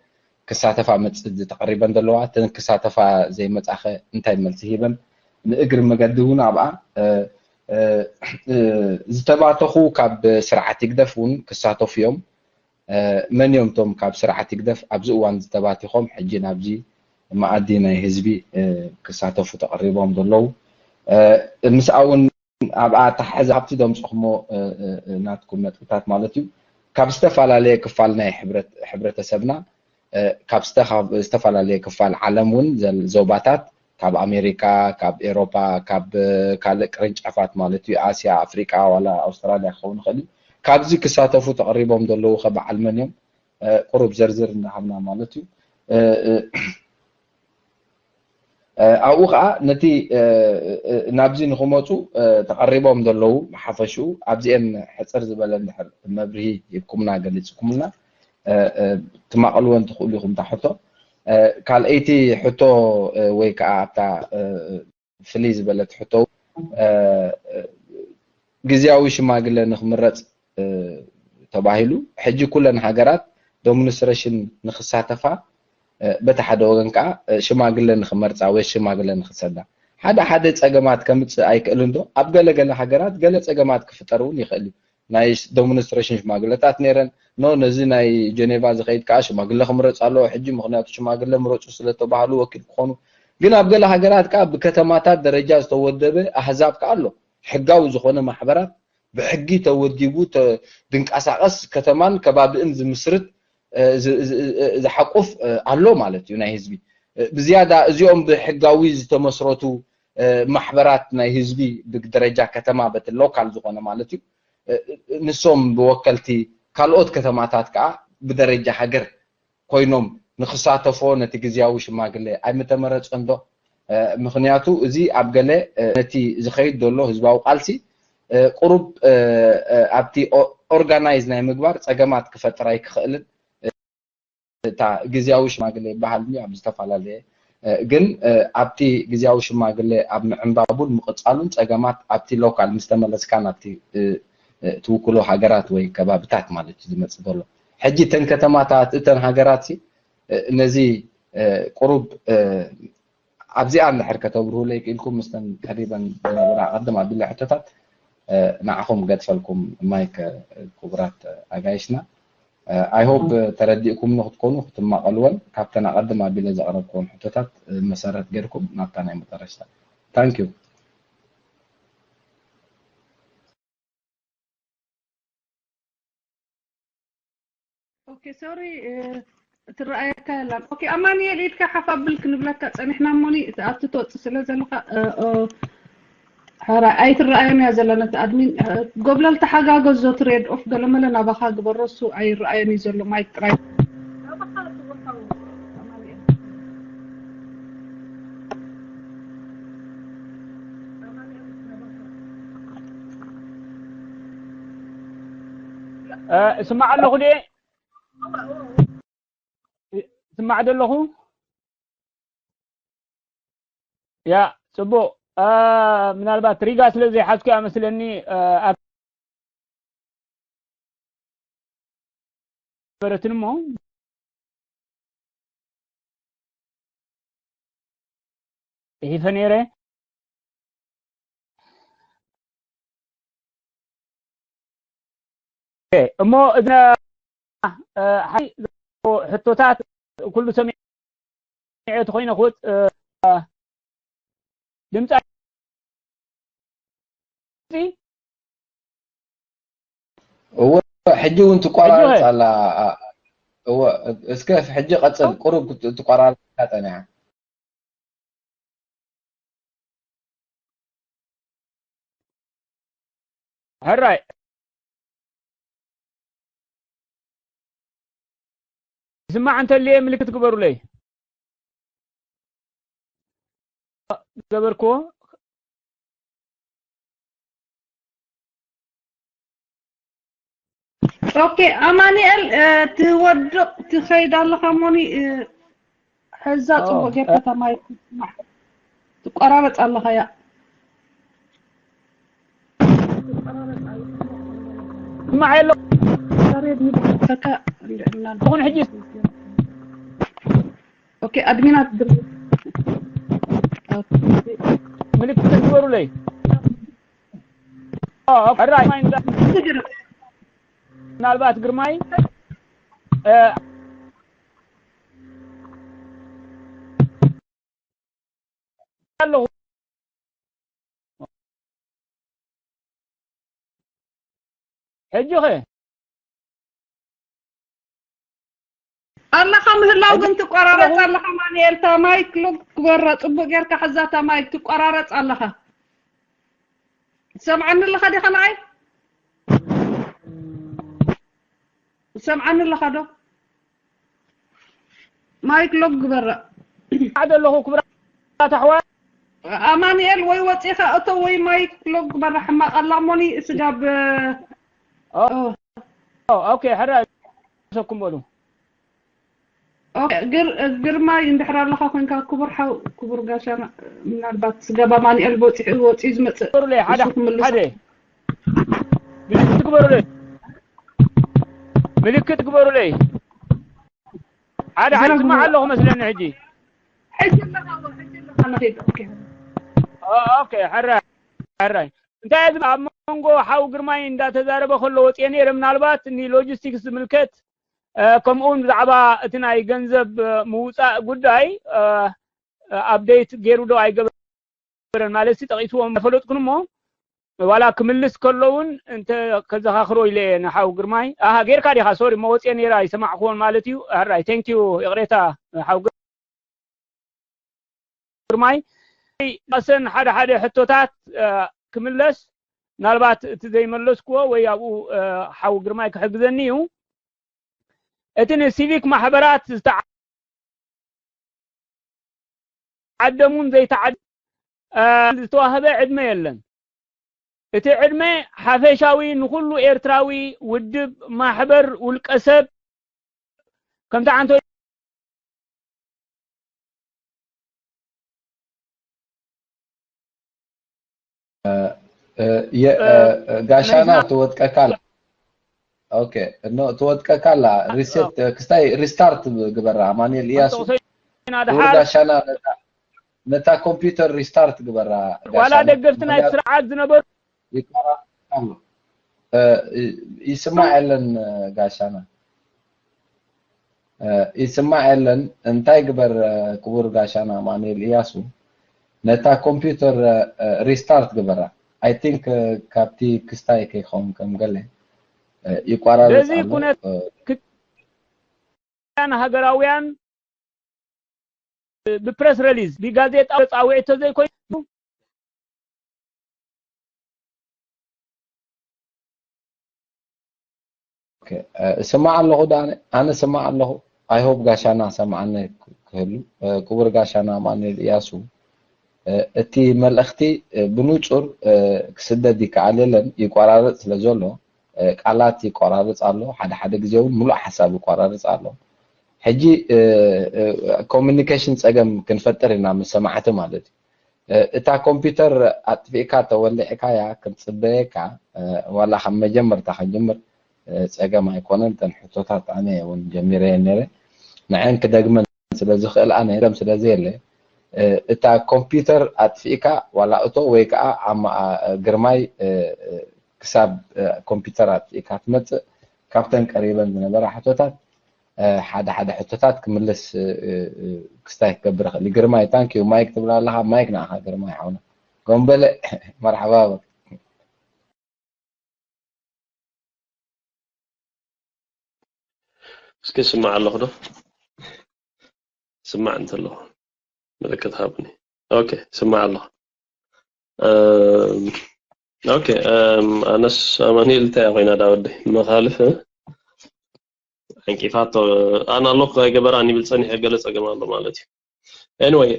ክሳተፋ መፅእ ተቐሪበን ዘለዋ? እተን ክሳተፋ ዘይመፃኸ እንታይ መልሲ ሂበን? ንእግሪ መገዲ እውን ኣብኣ ዝተባተኹ ካብ ስርዓት ይግደፍ እውን ክሳተፉ እዮም። መን እዮም እቶም ካብ ስርዓት ይግደፍ ኣብዚ እዋን ዝተባቲኾም ሕጂ ናብዚ መኣዲ ናይ ህዝቢ ክሳተፉ ተቐሪቦም ዘለዉ? ምስኣ እውን ኣብኣ ኣተሓሕዛ ኣብቲ ደምፅኹሞ ናትኩም ነጥብታት ማለት እዩ ካብ ዝተፈላለየ ክፋል ናይ ሕብረተሰብና ካብ ዝተፈላለየ ክፋል ዓለም እውን ዞባታት ካብ ኣሜሪካ ካብ ኤሮፓ ካብ ካልእ ቅርንጫፋት ማለት እዩ ኣስያ ኣፍሪቃ ዋላ ኣውስትራልያ ክኸውን ይኽእል እዩ ካብዚ ክሳተፉ ተቐሪቦም ዘለዉ ከ በዓል መን እዮም ቁሩብ ዝርዝር እናሃብና ማለት እዩ ኣብኡ ከዓ ነቲ ናብዚ ንክመፁ ተቐሪቦም ዘለዉ ብሓፈሽኡ ኣብዚአን ሕፅር ዝበለ እንድሕር መብርሂ ሂብኩምና ገሊፅኩምልና ትማቐልወን ትኽእሉ ኢኹም እታ ሕቶ ካልኣይቲ ሕቶ ወይ ከዓ ኣብታ ፍልይ ዝበለት ሕቶ ግዝያዊ ሽማግለ ንክምረፅ ተባሂሉ ሕጂ ኩለን ሃገራት ዶሚኒስትሬሽን ንክሳተፋ በቲ ሓደ ወገን ከዓ ሽማግለ ንክመርፃ ወይ ሽማግለ ንክሰዳ ሓደ ሓደ ፀገማት ከምፅእ ኣይክእልን ዶ ኣብ ገለ ገለ ሃገራት ገለ ፀገማት ክፍጠር እውን ይኽእል እዩ ናይ ዶሚኒስትሬሽን ሽማግለታት ነይረን ኖ ነዚ ናይ ጀኔቫ ዝኸይድ ከዓ ሽማግለ ክምረፅ ኣለዎ ሕጂ ምክንያቱ ሽማግለ ምረፁ ስለተባህሉ ወኪል ክኾኑ ግን ኣብ ገለ ሃገራት ከዓ ብከተማታት ደረጃ ዝተወደበ ኣህዛብ ከዓ ኣሎ ሕጋዊ ዝኾነ ማሕበራት ብሕጊ ተወዲቡ ድንቀሳቀስ ከተማን ከባቢእን ዝምስርት ዝሓቁፍ ኣሎ ማለት እዩ ናይ ህዝቢ ብዝያዳ እዚኦም ብሕጋዊ ዝተመስረቱ ማሕበራት ናይ ህዝቢ ብደረጃ ከተማ በቲ ሎካል ዝኾነ ማለት እዩ ንሶም ብወከልቲ ካልኦት ከተማታት ከዓ ብደረጃ ሃገር ኮይኖም ንክሳተፎ ነቲ ግዝያዊ ሽማግለ ኣይምተመረፀን ዶ ምክንያቱ እዚ ኣብ ገለ ነቲ ዝኸይድ ዘሎ ህዝባዊ ቃልሲ ቁሩብ ኣብቲ ኦርጋናይዝ ናይ ምግባር ፀገማት ክፈጥር ኣይክኽእልን እታ ግዝያዊ ሽማግለ ይበሃል ኣብ ዝተፈላለየ ግን ኣብቲ ግዝያዊ ሽማግለ ኣብ ምዕንባቡን ምቕፃሉን ፀገማት ኣብቲ ሎካል ምስ ተመለስካ ናብቲ ትውክሎ ሃገራት ወይ ከባብታት ማለት እዩ ዝመፅእ ዘሎ ሕጂ እተን ከተማታት፣ እተን ሃገራት ሲ፣ እ፣ ነዚ፣ እ፣ ቁሩብ፣ እ፣ ኣብዚኣ እንድሕር ከተብርሁለይ ክኢልኩም፣ ምስተን ቀሪበን ዝነበራ ቀደም ኣቢለ ሕቶታት፣ እ፣ ንዓኹም ገድፈልኩም ማይክ፣ እ፣ ክቡራት ኣጋይሽና። እ፣ I hope ተረዲእኩምኒ ክትኮኑ ክትማቐልወን ካብተን ኣቐድም ኣቢለ ዘቕረብኩወን ሕቶታት፣ እ፣ መሰረት ገይርኩም ናብታ ናይ መጠረሽታ። Thank you። ኦኬ፣ ሶሪ፣ እ፣ ትረኣየካ የላን። ኦኬ፣ ኣማኑኤል፣ ኢድካ ሓፍ ኣብል ክንብለካ ጸኒሕና እሞኒ፣ እቲ ኣብቲ ትወጽእ ስለ ዘለኻ፣ እ፣ ኦ፣ ሕራይ፣ ኣይትረኣዮን እያ ዘላ ነቲ ኣድሚን፣ እ፣ ጎብለል ተሓጋገዞ፣ እቲ ሬድ ኦፍ ገለመለ ናባኻ ግበሮ፣ እሱ ኣይረኣዮን እዩ ዘሎ፣ ማይክ ጥራይ። ናባኻ ትወሃቦ፣ ኣማኑኤል። ኣማኑኤል፣ ናባኻ። እ፣ እስማዕ ኣለኹ ድየ? ስማዕ ዶ ኣለኹ? ያ፣ ጽቡቕ። አ፣ ምናልባት ሪጋ ስለ ዘይሓዝኩ እያ መስለኒ፣ አ፣ ኣብ በረትን እሞ ጽሒፈ ነይረ። ኦኬ፣ እሞ እዚ፣ እ፣ ሓይ፣ ሕቶታት ኩሉ ሰሚዐ ተኾይነ ክወጽ፣ እ፣ ድምጻ እወ፣ ሕጂ እውን ትቆራረጽ ኣላ። እወ፣ እስከ ሕጂ ቀጽል። ቁሩብ ትቆራረጽ ጸኒሓ። ሕራይ ይስማዕ እንተልየ ምልክት ግበሩለይ። ገበርክዎ። ኦኬ፣ ኣማኑኤል፣ እ፣ ትወድቕ ትኸይድ ኣለኻ እሞኒ፣ እ፣ ሕዛ ጽቡቕ ጌርካ እታ ማይክ ትስማዕ። ትቆራረጽ ኣለኻ እያ። ስማዕ የሎ። ፈካ እንድዕና ትኹን ሕጂ ኦኬ፣ ኣድሚናት ድም ምልክት ግበሩለይ። ኦ፣ ሕራይ ማይ እንዳ-፣ ምናልባት ግርማይ፣ እ፣ ኣለኹ። ሕጂ ኸ? ኣለኻ ምህላው ግን ትቆራረጽ ኣለኻ። ማንኤል፣ እታ ማይክ ሎግ ግበራ፣ ጽቡቅ ጌርካ ሕዛ፣ እታ ማይክ ትቆራረጽ ኣለኻ። ትሰምዓኒ ኣለኻ ዲኻ ንዓይ? ትሰምዓኒ ኣለኻ ዶ? ማይክ ሎግ ግበራ። ሓደ ኣለኹ ክቡራት ኣሕዋት። ኣማኑኤል፣ ወይ ወጺኻ እቶ ወይ ማይክ ሎግ ግበራ። ሕማቕ ኣላ እሞኒ ስጋብ ኦ፣ ኦ፣ ኦኬ፣ ሕራይ ሰኩም በሉ። ኦኬ፣ ግር-፣ ግርማይ እንድሕር ኣለኻ ኮንካ፣ ክቡር ሓው፣ ክቡር ጋሻና፣ ምናልባት ስጋብ ኣማኑኤል በጺሑ፣ ወጺኡ ዝመጽእ ግበሩለይ፣ ሓደ፣ ንሱ ክምልሶ። ሓደ። ምልክት ግበሩለይ። ምልክት ግበሩለይ። ሓደ፣ ሓደ፣ ግበሩ፣ ስማዕ ግበሩ። ኣለኹ መስለኒ ሕጂ። ሕጂ ኣለኻ፣ ሕጂ ኣለኻ፣ ንኺድ። ኦኬ። ኦ፣ ኦኬ፣ ሕራይ፣ ሕራይ። እንታይ እዚ ኣብ መንጎ ሓው ግርማይ እንዳተዛረበ ከሎ ወጽየ ነይረ፣ ምናልባት ንሎጂስቲክስ ዝምልከት፣ እ፣ ከምኡ እውን ብዛዕባ እቲ ናይ ገንዘብ፣ እ፣ ምውጻእ ጉዳይ፣ እ፣ እ፣ ኣፕዴት ገይሩ ዶ ኣይገበረን ማለት ሲ ጠቒስዎም ኣይፈለጥኩን እሞ፣ ዋላ ክምልስ ከሎ እውን እንተ ከዘኻኽሮ ኢለ እየ ንሓው ግርማይ። ኣሃ፣ ጌርካ ዲኻ? ሶሪ፣ እሞ ወጽየ ነይረ ኣይሰማዕኩዎን ማለት እዩ። ሕራይ፣ ቴንክ ዩ፣ ይቕሬታ ሓው ግርማይ። ኣሰን ሓደ ሓደ ሕቶታት፣ እ፣ ክምለስ፣ ምናልባት እቲ ዘይመለስኩዎ ወይ ኣብኡ፣ እ፣ ሓው ግርማይ ክሕግዘኒ እዩ። እቲ ንሲቪክ ማሕበራት ዝተዓደሙን ዘይተዓደ-፣ እ፣ ዝተዋህበ ዕድመ የለን። እቲ ዕድመ ሓፈሻዊ ንኹሉ ኤርትራዊ ውድብ፣ ማሕበር፣ ውልቀ ሰብ፣ ከምቲ ዓንቶ እ፣ የ-፣ እ፣ እ፣ ጋሻና ትወጥቀካ ኣላ። ኦኬ፣ እኖ ትወድቀካ ኣላ። ሪሴት ክስታይ ሪስታርት ግበራ። ኣማኑኤል እያሱ፣ ክቡር ጋሻና፣ ነታ ኮምፒውተር ሪስታርት ግበራ። ዋላ ደገፍቲ ናይ ስርዓት ዝነበሩ ይስማዕ የለን ጋሻና፣ ይስማዕ የለን። እንታይ ግበር ክቡር ጋሻና ኣማኑኤል እያሱ፣ ነታ ኮምፒውተር ሪስታርት ግበራ። ኣይ ቲንክ ካብቲ ክስታይ ከይኸውን ከም ገለ ይቋራረጽ ኣሎ። ሃገራውያን ብፕረስ ሪሊዝ ብጋዜጣ ጻውዒት ተዘይኮይኑ እስማዕ ኣለኹ፣ ኣነ እስማዕ ኣለኹ። ኣይ ሆፕ ጋሻና ሰምዓኒ ክህሉ። ክቡር ጋሻና ኣማኑኤል እያሱ፣ እቲ መልእኽቲ ብንጹር ክስደድ ይከኣል የለን፣ ይቆራረጽ ስለ ዘሎ፣ ቃላት ይቆራረጽ ኣሎ፣ ሓደ ሓደ ግዜ እውን ምሉእ ሓሳብ ይቆራረጽ ኣሎ። ሕጂ ኮሚኒኬሽን ጸገም ክንፈጥር ኢና ምስ ሰማዕቲ ማለት እዩ። እታ ኮምፒውተር ኣጥፊእካ ተወሊዕካያ ክንጽበየካ ዋላ ካብ መጀመርታ ክንጅምር ጸገም ኣይኮነን። እተን ሕቶታት ኣነ እውን ጀሚረየ ነረ ንዐን ክደግመን ስለ ዝኽእል ኣነ ደም ስለ ዘየለ እታ ኮምፒውተር ኣጥፊእካ ዋላ እቶ ወይ ከዓ ግርማይ ክሳብ ኮምፒውተር ኣጥፊእካ ትመጽእ ካብተን ቀሪበን ዝነበራ ሕቶታት ሓደ ሓደ ሕቶታት ክምልስ ክስታይ ክገብር ይኽእል። ግርማይ ታንክ ዩ ማይክ ትብል ኣለኻ። ማይክ ንዓኻ ግርማይ ሓውና። ጎንበለ መርሓባ በል። እስኪ ስማዕ ኣለኹ ዶ? ስማዕ እንተለኹ ምልክት ሃብኒ። ኦኬ ስማዕ ኣለኹ። ኦኬ ኣነስ ኣማኑኤል እንታይ ኮይና ዳወዲ መኻልፍ ዕንቂፋቶ ኣና ሎክ ኣይገበራን ይብል ጸኒሐ ገለ ጸገም ኣሎ ማለት እዩ። Anyway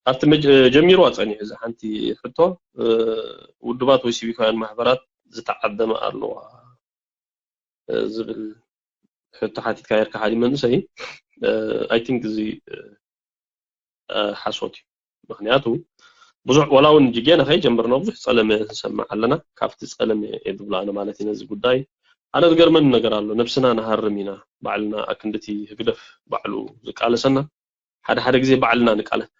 ኣብቲ ጀሚርዋ ጸኒሑ እዚ ሓንቲ ሕቶ ውድባት ወይ ሲቪካውያን ማሕበራት ዝተዓደመ ኣለዋ ዝብል ሕቶ ሓቲትካ ርካ ሓደ መንእሰይ I think እዚ ሓሶት እዩ። ምክንያቱ ብዙሕ ዋላ እውን ጅጌና ከይጀምርና ብዙሕ ጸለመ ንሰምዕ ኣለና። ካብቲ ጸለመ እየ ዝብሎ ኣነ ማለት እዩ ነዚ ጉዳይ። ኣነ ዝገርመኒ ነገር ኣሎ። ነብስና ንሃርም ኢና ባዕልና ኣክንድቲ ህግደፍ ባዕሉ ዝቃለሰና ሓደ ሓደ ግዜ ባዕልና ንቃለስ።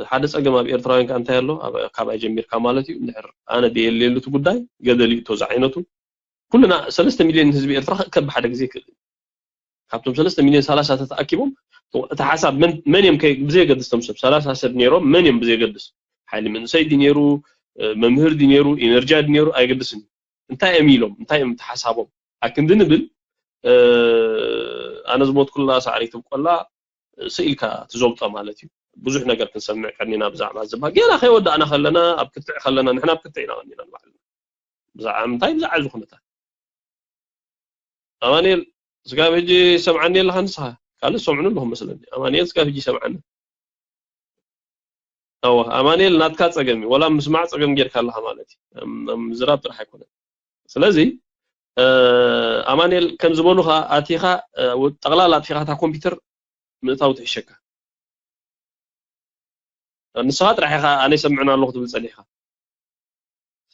ሓደ ጸገም ኣብ ኤርትራውያን ከኣ እንታይ ኣሎ ካባይ ጀሚርካ ማለት እዩ። እንድሕር ኣነ ደየልየሉ እቲ ጉዳይ ገደል ይእቶ ዝዓይነቱ ኩልና ሰለስተ ሚልዮን ህዝቢ ኤርትራ ክእከብ ብሓደ ግዜ ይክእል። ካብቶም ሰለስተ ሚልዮን ሰላሳ ተተኣኪቦም እቲ ሓሳብ መን እዮም ብዘየገድስ ቶም ሰብ ሰላሳ ሰብ ነይሮም መን እዮም ብዘየገድስ ሓይሊ መንእሰይ ድዩ ነይሩ መምህር ድዩ ነይሩ ኢነርጂ ድዩ ነይሩ ኣይገድስን እዩ። እንታይ እዮም ኢሎም እንታይ እዮም እቲ ሓሳቦም ኣክንዲ ንብል ኣነ ዝሞትኩላ ሳዕሪ ትብቆላ ስኢልካ ትዘብጦ ማለት እዩ። ብዙሕ ነገር ክንሰምዕ ቀኒና ብዛዕባ ዝባ ገና ከይወዳእና ከለና ኣብ ክትዕ ከለና ንሕና ኣብ ክትዕ ኢና ቀኒና ንባዕልና ብዛዕባ ምንታይ ብዛዕባ እዚ ኩነታት ኣማኑኤል ስጋብ ሕጂ ይሰምዓኒ ኣለኻ ንስኻ ካልእ ዝሰምዑኒ ኣለኹ መስለኒ ኣማኑኤል ስጋብ ሕጂ ይሰምዓኒ ኣዋ ኣማኑኤል ናትካ ጸገም እዩ ወላ ምስማዕ ጸገም ጌርካ ኣለኻ ማለት እዩ ምዝራብ ጥራሕ ኣይኮነን ስለዚ ኣማኑኤል ከም ዝበሉኻ ኣቲኻ ጠቕላላ ኣጥፊኻ እታ ኮምፒውተር ምእታው ትሕሸካ ንስኻ ጥራሕ ኢኻ ኣነ ይሰምዕን ኣለኹ ትብል ጸኒሕካ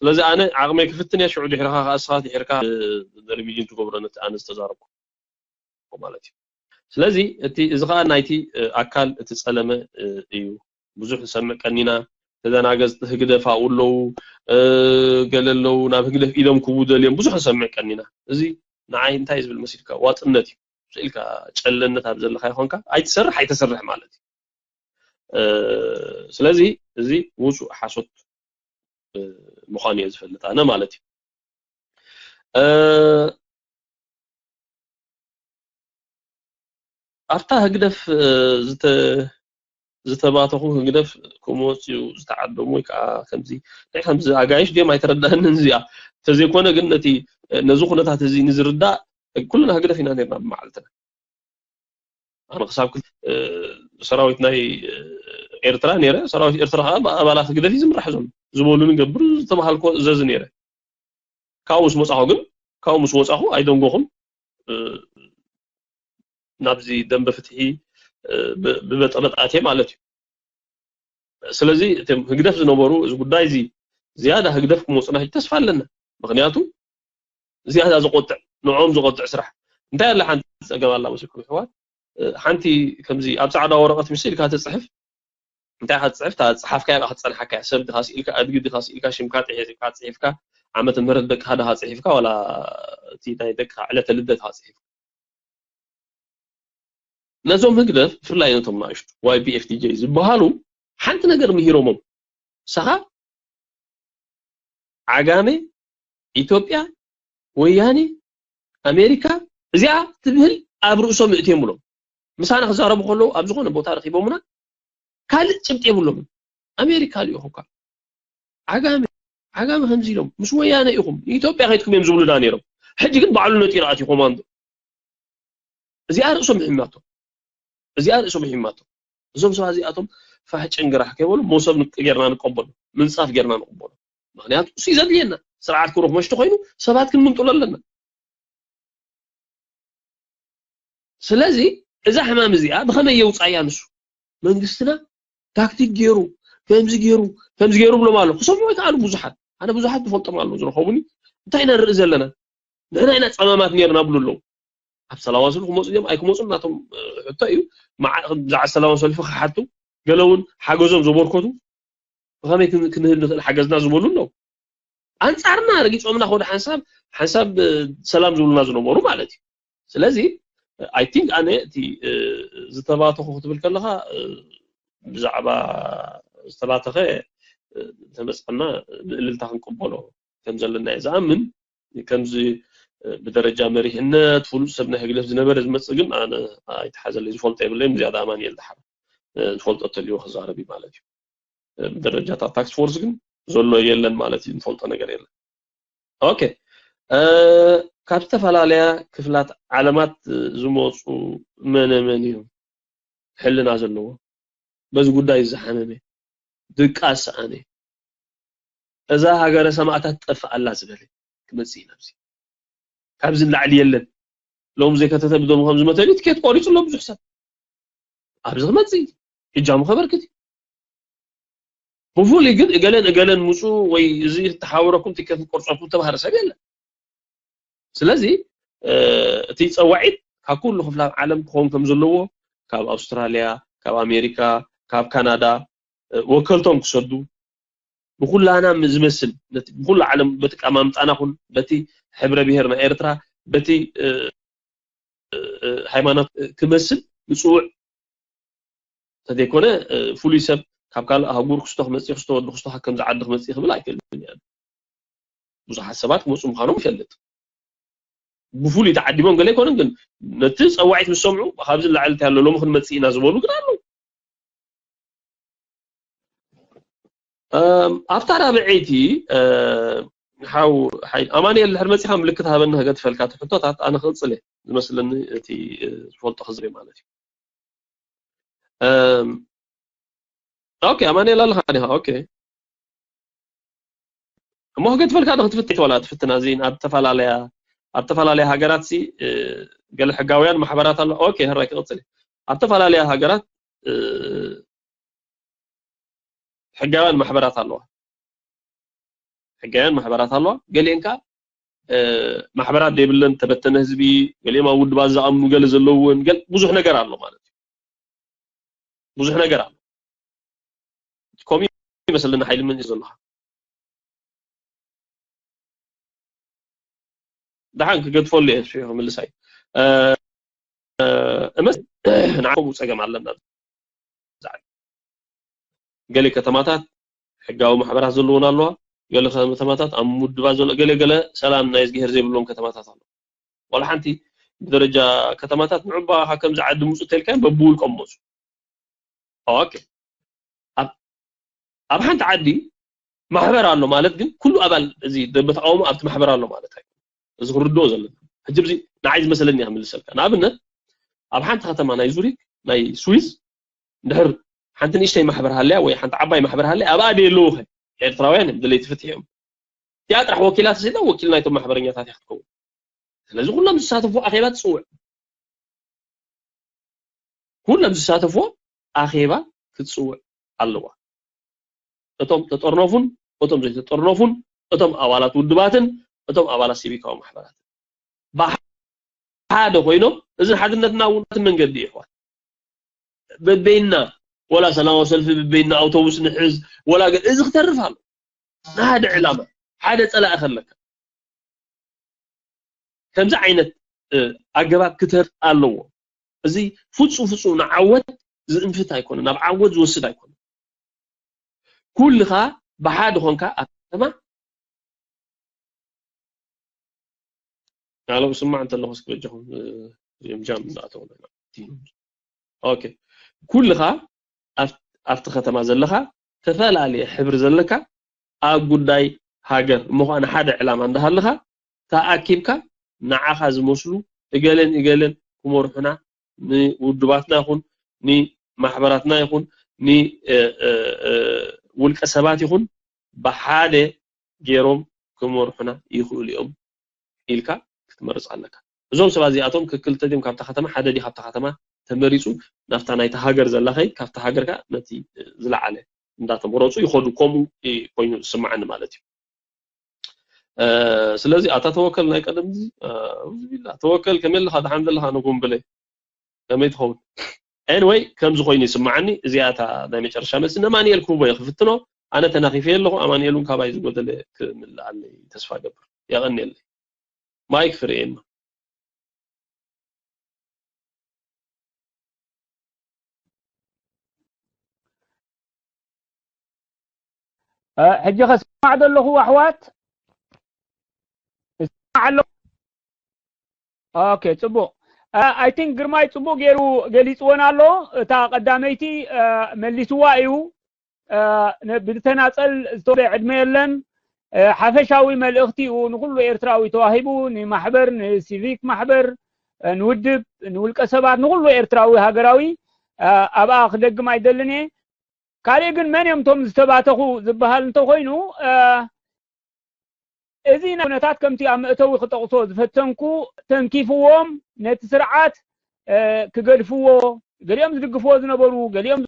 ስለዚ ኣነ ዓቕመይ ክፍትን እየ ሽዑ ድሕርኻ ከዓ እስኻ ድሕርካ ሪቪዥን ትገብሮ ነቲ ኣነ ዝተዛረብኩ ማለት እዩ ስለዚ እቲ እዚ ከዓ ናይቲ ኣካል እቲ ጸለመ እዩ ብዙሕ ንሰምዕ ቀኒና ተደናገጽቲ ህግደፍ ኣብኡ ኣለዉ ገለ ኣለዉ ናብ ህግደፍ ኢዶም ክቡ ደልዮም ብዙሕ ንሰምዕ ቀኒና እዚ ንዓይ እንታይ ዝብል መሲልካ ዋጥነት እዩ ኢልካ ጨለነት ኣብ ዘለካ ይኮንካ ኣይትሰርሕ ኣይተሰርሕ ማለት እዩ ስለዚ እዚ ውፁእ ሓሶት ምዃኑ እየ ዝፈልጥ ኣነ ማለት እዩ ኣብታ ህግደፍ ዝተባተኹ ህግደፍ ክመፅኡ ዝተዓደሙ ወይ ከዓ ከምዚ ከምዚ ኣጋይሽ ድዮም ኣይተረዳእንን እዚኣ እንተዘይኮነ ግን ነቲ ነዚ ኩነታት እዚ ንዝርዳእ ኩልና ህግደፍ ኢና ነርና ብመዓልትና ኣነ ክሳብ ሰራዊት ናይ ኤርትራ ነረ ሰራዊት ኤርትራ ከዓ ኣባላት ህግደፍ ዝምራሕ ዘሎ ዝበሉ ንገብር ዝተባሃልኮ እዘዝ ነረ ካብኡ ምስ መፃኹ ግን ካብኡ ምስ ወፃኹ ኣይደንጎኹን ናብዚ ደንበ ፍትሒ ብበጠበጣት ማለት እዩ ስለዚ እቶም ህግደፍ ዝነበሩ እዚ ጉዳይ እዚ ዝያዳ ህግደፍ ክመፁና ተስፋ ኣለና ምክንያቱ ዝያዳ ዘቆጥዕ፣ ንዕኦም ዘቆጥዕ ስራሕ እንታይ ኣለ? ሓንቲ ጸገም ኣላ መሲልኩም ኣሕዋት። ሓንቲ ከምዚ ኣብ ጻዕዳ ወረቐት ምስ ኢልካ ትጽሕፍ፣ እንታይ ኢኻ ትጽሕፍ? እታ ዝጸሓፍካያ ኢኻ ክትጸንሓካ እያ። ሰብ ድኻ ስኢልካ፣ ኣድጊ ድኻ ስኢልካ፣ ሽምካ ጥሒስካ ጽሒፍካ፣ ዓመተ ምህረት ደቅኻ ድኻ ጽሒፍካ፣ ዋላ እቲ ናይ ደቅኻ ዕለተ ልደት ኢኻ ጽሒፍካ። ነዞም ህግደፍ፣ ብፍላይ ነቶም ንኣሽቱ ዋይ ፒ ኤፍ ቲ ጄ ዝበሃሉ፣ ሓንቲ ነገር ምሂሮሞም። ንስኻ ዓጋመ፣ ኢትዮጵያ፣ ወያኔ፣ ኣሜሪካ፣ እዚኣ ትብህል ኣብ ርእሶም እእትዮም ብሎም። ምሳና ክዛረቡ ከለዉ ኣብ ዝኾነ ቦታ ረኺቦምና ካልእ ጭብጢ የብሎምን። ኣሜሪካ ልኢኹካ፣ ዓጋመ፣ ዓጋመ ከምዚ ኢሎም፣ ምስ ወያነ ኢኹም፣ ንኢትዮጵያ ከይድኩም እዮም ዝብሉና ነይሮም። ሕጂ ግን ባዕሉ ነጢሩ ኣትዩ ኮማንዶ። እዚኣ ርእሶም ይሕማቶ። እዚኣ ርእሶም ይሕማቶ። እዞም ሰባት እዚኣቶም ፋሕ ጭንግራሕ ከይበሉ መሶብ ንቅ-፣ ጌርና ንቀበሎ፣ ምንጻፍ ጌርና ንቀበሎ። ምኽንያቱ እሱ እዩ ዘድልየና። ስርዓት ክሩኽ መሽቶ ኮይኑ ሰባት ክንምንጥሎ ኣለና። ስለዚ እዛ ሕማም እዚኣ ብኸመይ የውጻያ ንሱ? መንግስትና ታክቲክ ገይሩ፣ ከምዚ ገይሩ፣ ከምዚ ገይሩ ብሎም ኣሎ። ክሰምዑ ይከኣሉ ብዙሓት። ኣነ ብዙሓት ዝፈልጦም ኣለዉ ዝረኸቡኒ። እንታይ ኢና ንርኢ ዘለና? ንሕና ኢና ጸማማት ነይርና ብሉ ኣለዉ። ኣብ ሰላማዊ ሰልፊ ክመጹ ድዮም ኣይክመጹን ናቶም፣ እ፣ ሕቶ እዩ። መዓ-፣ ብዛዕባ ሰላማዊ ሰልፊ ክሓቱ፣ ገለ እውን ሓገዞም ዘበርከቱ፣ ብኸመይ ክን-፣ ክንህብ ንኽእል ሓገዝና ዝበሉ ኣለዉ። ኣንጻርና ረጊጾምና ክወደ ሓንሳብ፣ ሓንሳብ፣ እ፣ ሰላም ዝብሉና ዝነበሩ ማለት እዩ። ስለዚ፣ I think ኣነ እቲ፣ እ፣ ዝተባተኹ ክትብል ከለኻ፣ እ፣ ብዛዕባ ዝተባተኸ፣ እ፣ ተመጽኣና ብእልልታ ክንቅበሎ ከም ዘለና እየ ዝኣምን። ከምዚ፣ እ፣ ብደረጃ መሪሕነት ፍሉጥ ሰብ ናይ ህግደፍ ዝነበረ ዝመጽእ ግን ኣነ ኣይተሓዘለይ። ዝፈልጦ የብለይን። ብዝያዳ ኣማኑኤል ደሓር፣ እ፣ ዝፈልጦ እንተልዩ ክዛረብ እዩ ማለት እዩ። እ፣ ብደረጃታት ታክስ ፎርስ ግን ዘሎ የለን ማለት እዩ። ዝፈልጦ ነገር የለን። ኦኬ። እ፣ ካብ ዝተፈላለያ ክፍላት ዓለማት ዝመጹ መነ መን እዮም? ሕልና ዘለዎ፣ በዚ ጉዳይ ዝሓመመ፣ ድቃስ ሰኣነ፣ እዛ ሃገረ ሰማእታት ትጠፍእ ኣላ ዝበለ ክመጽእ እዩ ናብዚ። ካብዚ ንላዕሊ የለን። ሎም ዘይከተተ ብደሙ ከም ዝመተ ኢሉ ትኬት ቆሪጹ ኣሎ ብዙሕ ሰብ። ኣብዚ ክመጽእ እዩ። እጃሙ ከበርክት እዩ። ብፍሉይ ግን እገለን እገለን ምጹ ወይ እዚ ተሓወረኩም ትኬት ቆርጸኩም ተባህረ ሰብ የለን። ስለዚ፣ እ፣ እቲ ጸዋዒት ካብ ኩሉ ክፍላት ዓለም ክኸውን ከም ዘለዎ፣ ካብ ኣውስትራልያ፣ ካብ ኣሜሪካ፣ ካብ ካናዳ፣ እ፣ ወከልቶም ክሰዱ፣ ንኩላና ዝመስል፣ ነቲ ብኩሉ ዓለም በቲ ኣቀማምጣና ኩን፣ በቲ ሕብረ ብሔር ናይ ኤርትራ፣ በቲ፣ እ፣ እ፣ ሃይማኖት፣ እ፣ ክመስል ንጽውዕ እንተዘይኮነ፣ እ፣ ፍሉይ ሰብ ካብ ካልእ ኣህጉር ክስቶ ክመጽእ፣ ክስቶ ወዲ ክስቶ ከምዚ ዓዲ ክመጽእ ክብል ኣይክእልን እየ። ብዙሓት ሰባት ክመጹ ምዃኖም ይፈልጥ። ብፍሉይ ተዓዲሞም ገለ ኣይኮነን፣ ግን ነቲ ጸዋዒት ምስ ሰምዑ፣ ካብዚ ንላዕሊ እንታይ ኣሎ፣ ሎሚ ክንመጽእ ኢና ዝበሉ ግን ኣለዉ። እም፣ ኣብታ ራብዐይቲ፣ እ፣ ሓው ሓይ-፣ ኣማኑኤል፣ ድሕሪ መጺኻ ምልክት ሃበኒ፣ ከገድፈልካ እቲ ሕቶታት ኣነ ክቕጽል እየ ዝመስለኒ፣ እቲ፣ እ፣ ዝፈልጦ ክዝብ ማለት እዩ። እም፣ ኦኬ፣ ኣማኑኤል ኣለኻ ዲኻ? ኦኬ። እሞ ክገድፈልካ ዶ ክትፍትን ዋላ ትፍትን? ኣዚ ኣብ ተፈላለያ፣ ኣብ ተፈላለያ ሃገራት ሲ፣ እ፣ ገለ ሕጋውያን ማሕበራት ኣሎ። ኦኬ፣ ህራይ ክቕጽል እየ። ኣብ ተፈላለያ ሃገራት፣ እ፣ ሕጋውያን ማሕበራት ኣለዋ። ሕጋውያን ማሕበራት ኣለዋ። ገሊአን ከኣ፣ እ፣ ማሕበራት ዘይብለን፣ ተበተነ ህዝቢ፣ ገሊኦም ኣብ ውድባት ዝኣምኑ ገለ ዘለውን፣ ገል-፣ ብዙሕ ነገር ኣሎ ማለት እዩ። ብዙሕ ነገር ኣሎ። ከምኡ ይመስለኒ ሓይሊ መን እዩ ዘለኻ? ደሓን ክገድፈሉ እየ፣ ሽዑ ክምልሳ እዩ። እ፣ እ፣ እመስ-፣ ንዓኹም ጸገም ኣለና። ገለ ከተማታት ሕጋዊ ማሕበራት ዘለወን ኣለዋ። ገለ ከተማታት ኣብ ምውድባት ዘሎ፣ ገለ ገለ ሰላም ናይ እዝግሄር ዘይብሎም ከተማታት ኣለዋ። ዋላ ሓንቲ ብደረጃ ከተማታት ንዑ እባ ከምዚ ዓዲ ምጹ ተልካዮም በብውልቆም መጹ። ኦኬ። ኣብ፣ ኣብ ሓንቲ ዓዲ ማሕበር ኣሎ ማለት ግን ኩሉ ኣባል እዚ ደንበ ተቃውሞ ኣብቲ ማሕበር ኣሎ ማለት ኣይኮነን። እዚ ክንርድኦ ዘለና። ሕጂ ብዚ ንዓይ ዝመሰለኒ እየ ክምልሰልካ። ንኣብነት ኣብ ሓንቲ ከተማ ናይ ዙሪክ፣ ናይ ስዊዝ፣ እንድሕር ሓንቲ ንእሽተይ ማሕበር ሃልያ ወይ ሓንቲ ዓባይ ማሕበር ሃልያ ኣብኣ ድየ ኣለዉ ኸ? ኤርትራውያን እዮም፣ ደለይቲ ፍትሒ እዮም። እቲኣ ጥራሕ ወኪላ ተሰይዳ ወኪል ናይቶም ማሕበረኛታት እያ ክትከውን። ስለዚ ኩሎም ዝሳተፉ ኣኼባ ትጽውዕ። ኩሎም ዝሳተፉ ኣኼባ ክትጽውዕ ኣለዋ። እቶም ተጠርነፉን እቶም ዘይተጠርነፉን፣ እቶም ኣባላት ውድባትን እቶም ኣባላት ሲቪካዊ ማሕበራት ብሓደ ኮይኖም፣ እዚ ሓድነትና እውን እቲ መንገዲ እዩ። ኣሕዋት፣ በበይና፣ ወላ ሰላማዊ ሰልፊ በበይና፣ ኣውቶቡስ ንሕዝ፣ ወላ ገ- እዚ ክተርፍ ኣሎ። ንሓደ ዕላማ፣ ሓደ ጸላኢ ከለካ ከምዚ ዓይነት ኣገባብ ክተር ኣለዎ። እዚ ፍጹም ፍጹም ንዓወት ዝእንፍት ኣይኮነ፣ ናብ ዓወት ዝወስድ ኣይኮነ። ኩልኻ ብሓደ ኾንካ ኣብ ከተማ ናለው ስማዕ እንተለኹ እስኪ በጃኹም፣ እ፣ ጀምጃም እንዳእተው ኣለና። ኦኬ፣ ኩልኻ ኣብ- ኣብቲ ከተማ ዘለኻ፣ ተፈላለየ ሕብሪ ዘለካ፣ ኣብ ጉዳይ ሃገር እሞ ኸዓ ንሓደ ዕላማ እንዳሃለኻ ተኣኪብካ፣ ንዓኻ ዝመስሉ እገለን እገለን ክመርሑና፣ ንውድባትና ይኹን ንማሕበራትና ይኹን ን እ፣ እ፣ እ፣ ውልቀ ሰባት ይኹን ብሓደ ገይሮም ክመርሑና ይኽእሉ እዮም ኢልካ ክትመርጽ ኣለካ። እዞም ሰባት እዚኣቶም ክክልተ ድዮም ካብታ ከተማ፣ ሓደ ድዩ ካብታ ከተማ ተመሪጹ ናብታ ናይታ ሃገር ዘላ ከይድ፣ ካብታ ሃገር ከኣ ነቲ ዝለዓለ እንዳተመረጹ ይኸዱ። ከምኡ ኮይኑ ዝስምዓኒ ማለት እዩ። ስለዚ ኣታ ተወከል ናይ ቀደም እዚ ኣውዝቢላ ተወከል ከመይ ኣለኻ ደሓን ዘለኻ ንጉምብለ ከመይ ትኸውን? Anyway ከምዚ ኮይኑ ይስምዓኒ። እዚኣታ ናይ መጨረሻ መልሲ ነማንኤል ክህቦ እየ ክፍትኖ። ኣነ ተናኺፈ ኣለኹ። ኣማንኤል እውን ካባይ ዝጎደለ ክምልኣለይ ተስፋ ገብር። የቐንየለይ። ማይክ ፍርኤማ። ሕጂ ከስማዕ ዘለኹ ኣሕዋት እስማዕ ኣሎ። ኦኬ ጽቡቕ። I think ግርማይ ጽቡቕ ገይሩ ገሊጽወን ኣሎ። እታ ቀዳመይቲ መሊስዋ እዩ። ብተናጸል ዝተወደ ዕድመ የለን። ሓፈሻዊ መልእኽቲኡ ንኹሉ ኤርትራዊ ተዋሂቡ፣ ንማሕበር፣ ንሲቪክ ማሕበር፣ ንውድብ፣ ንውልቀ ሰባት፣ ንኹሉ ኤርትራዊ ሃገራዊ ኣብኣ ክደግም ኣይደልን እየ። ካልእ ግን መን እዮም እቶም ዝተባተኹ ዝበሃል እንተኾይኑ፣ እዚ ኩነታት ከምቲ ኣብ መእተዊ ክጠቕሶ ዝፈተንኩ፣ ተንኪፍዎም ነቲ ስርዓት ክገድፍዎ፣ ገሊኦም ዝድግፍዎ ዝነበሩ፣ ገሊኦም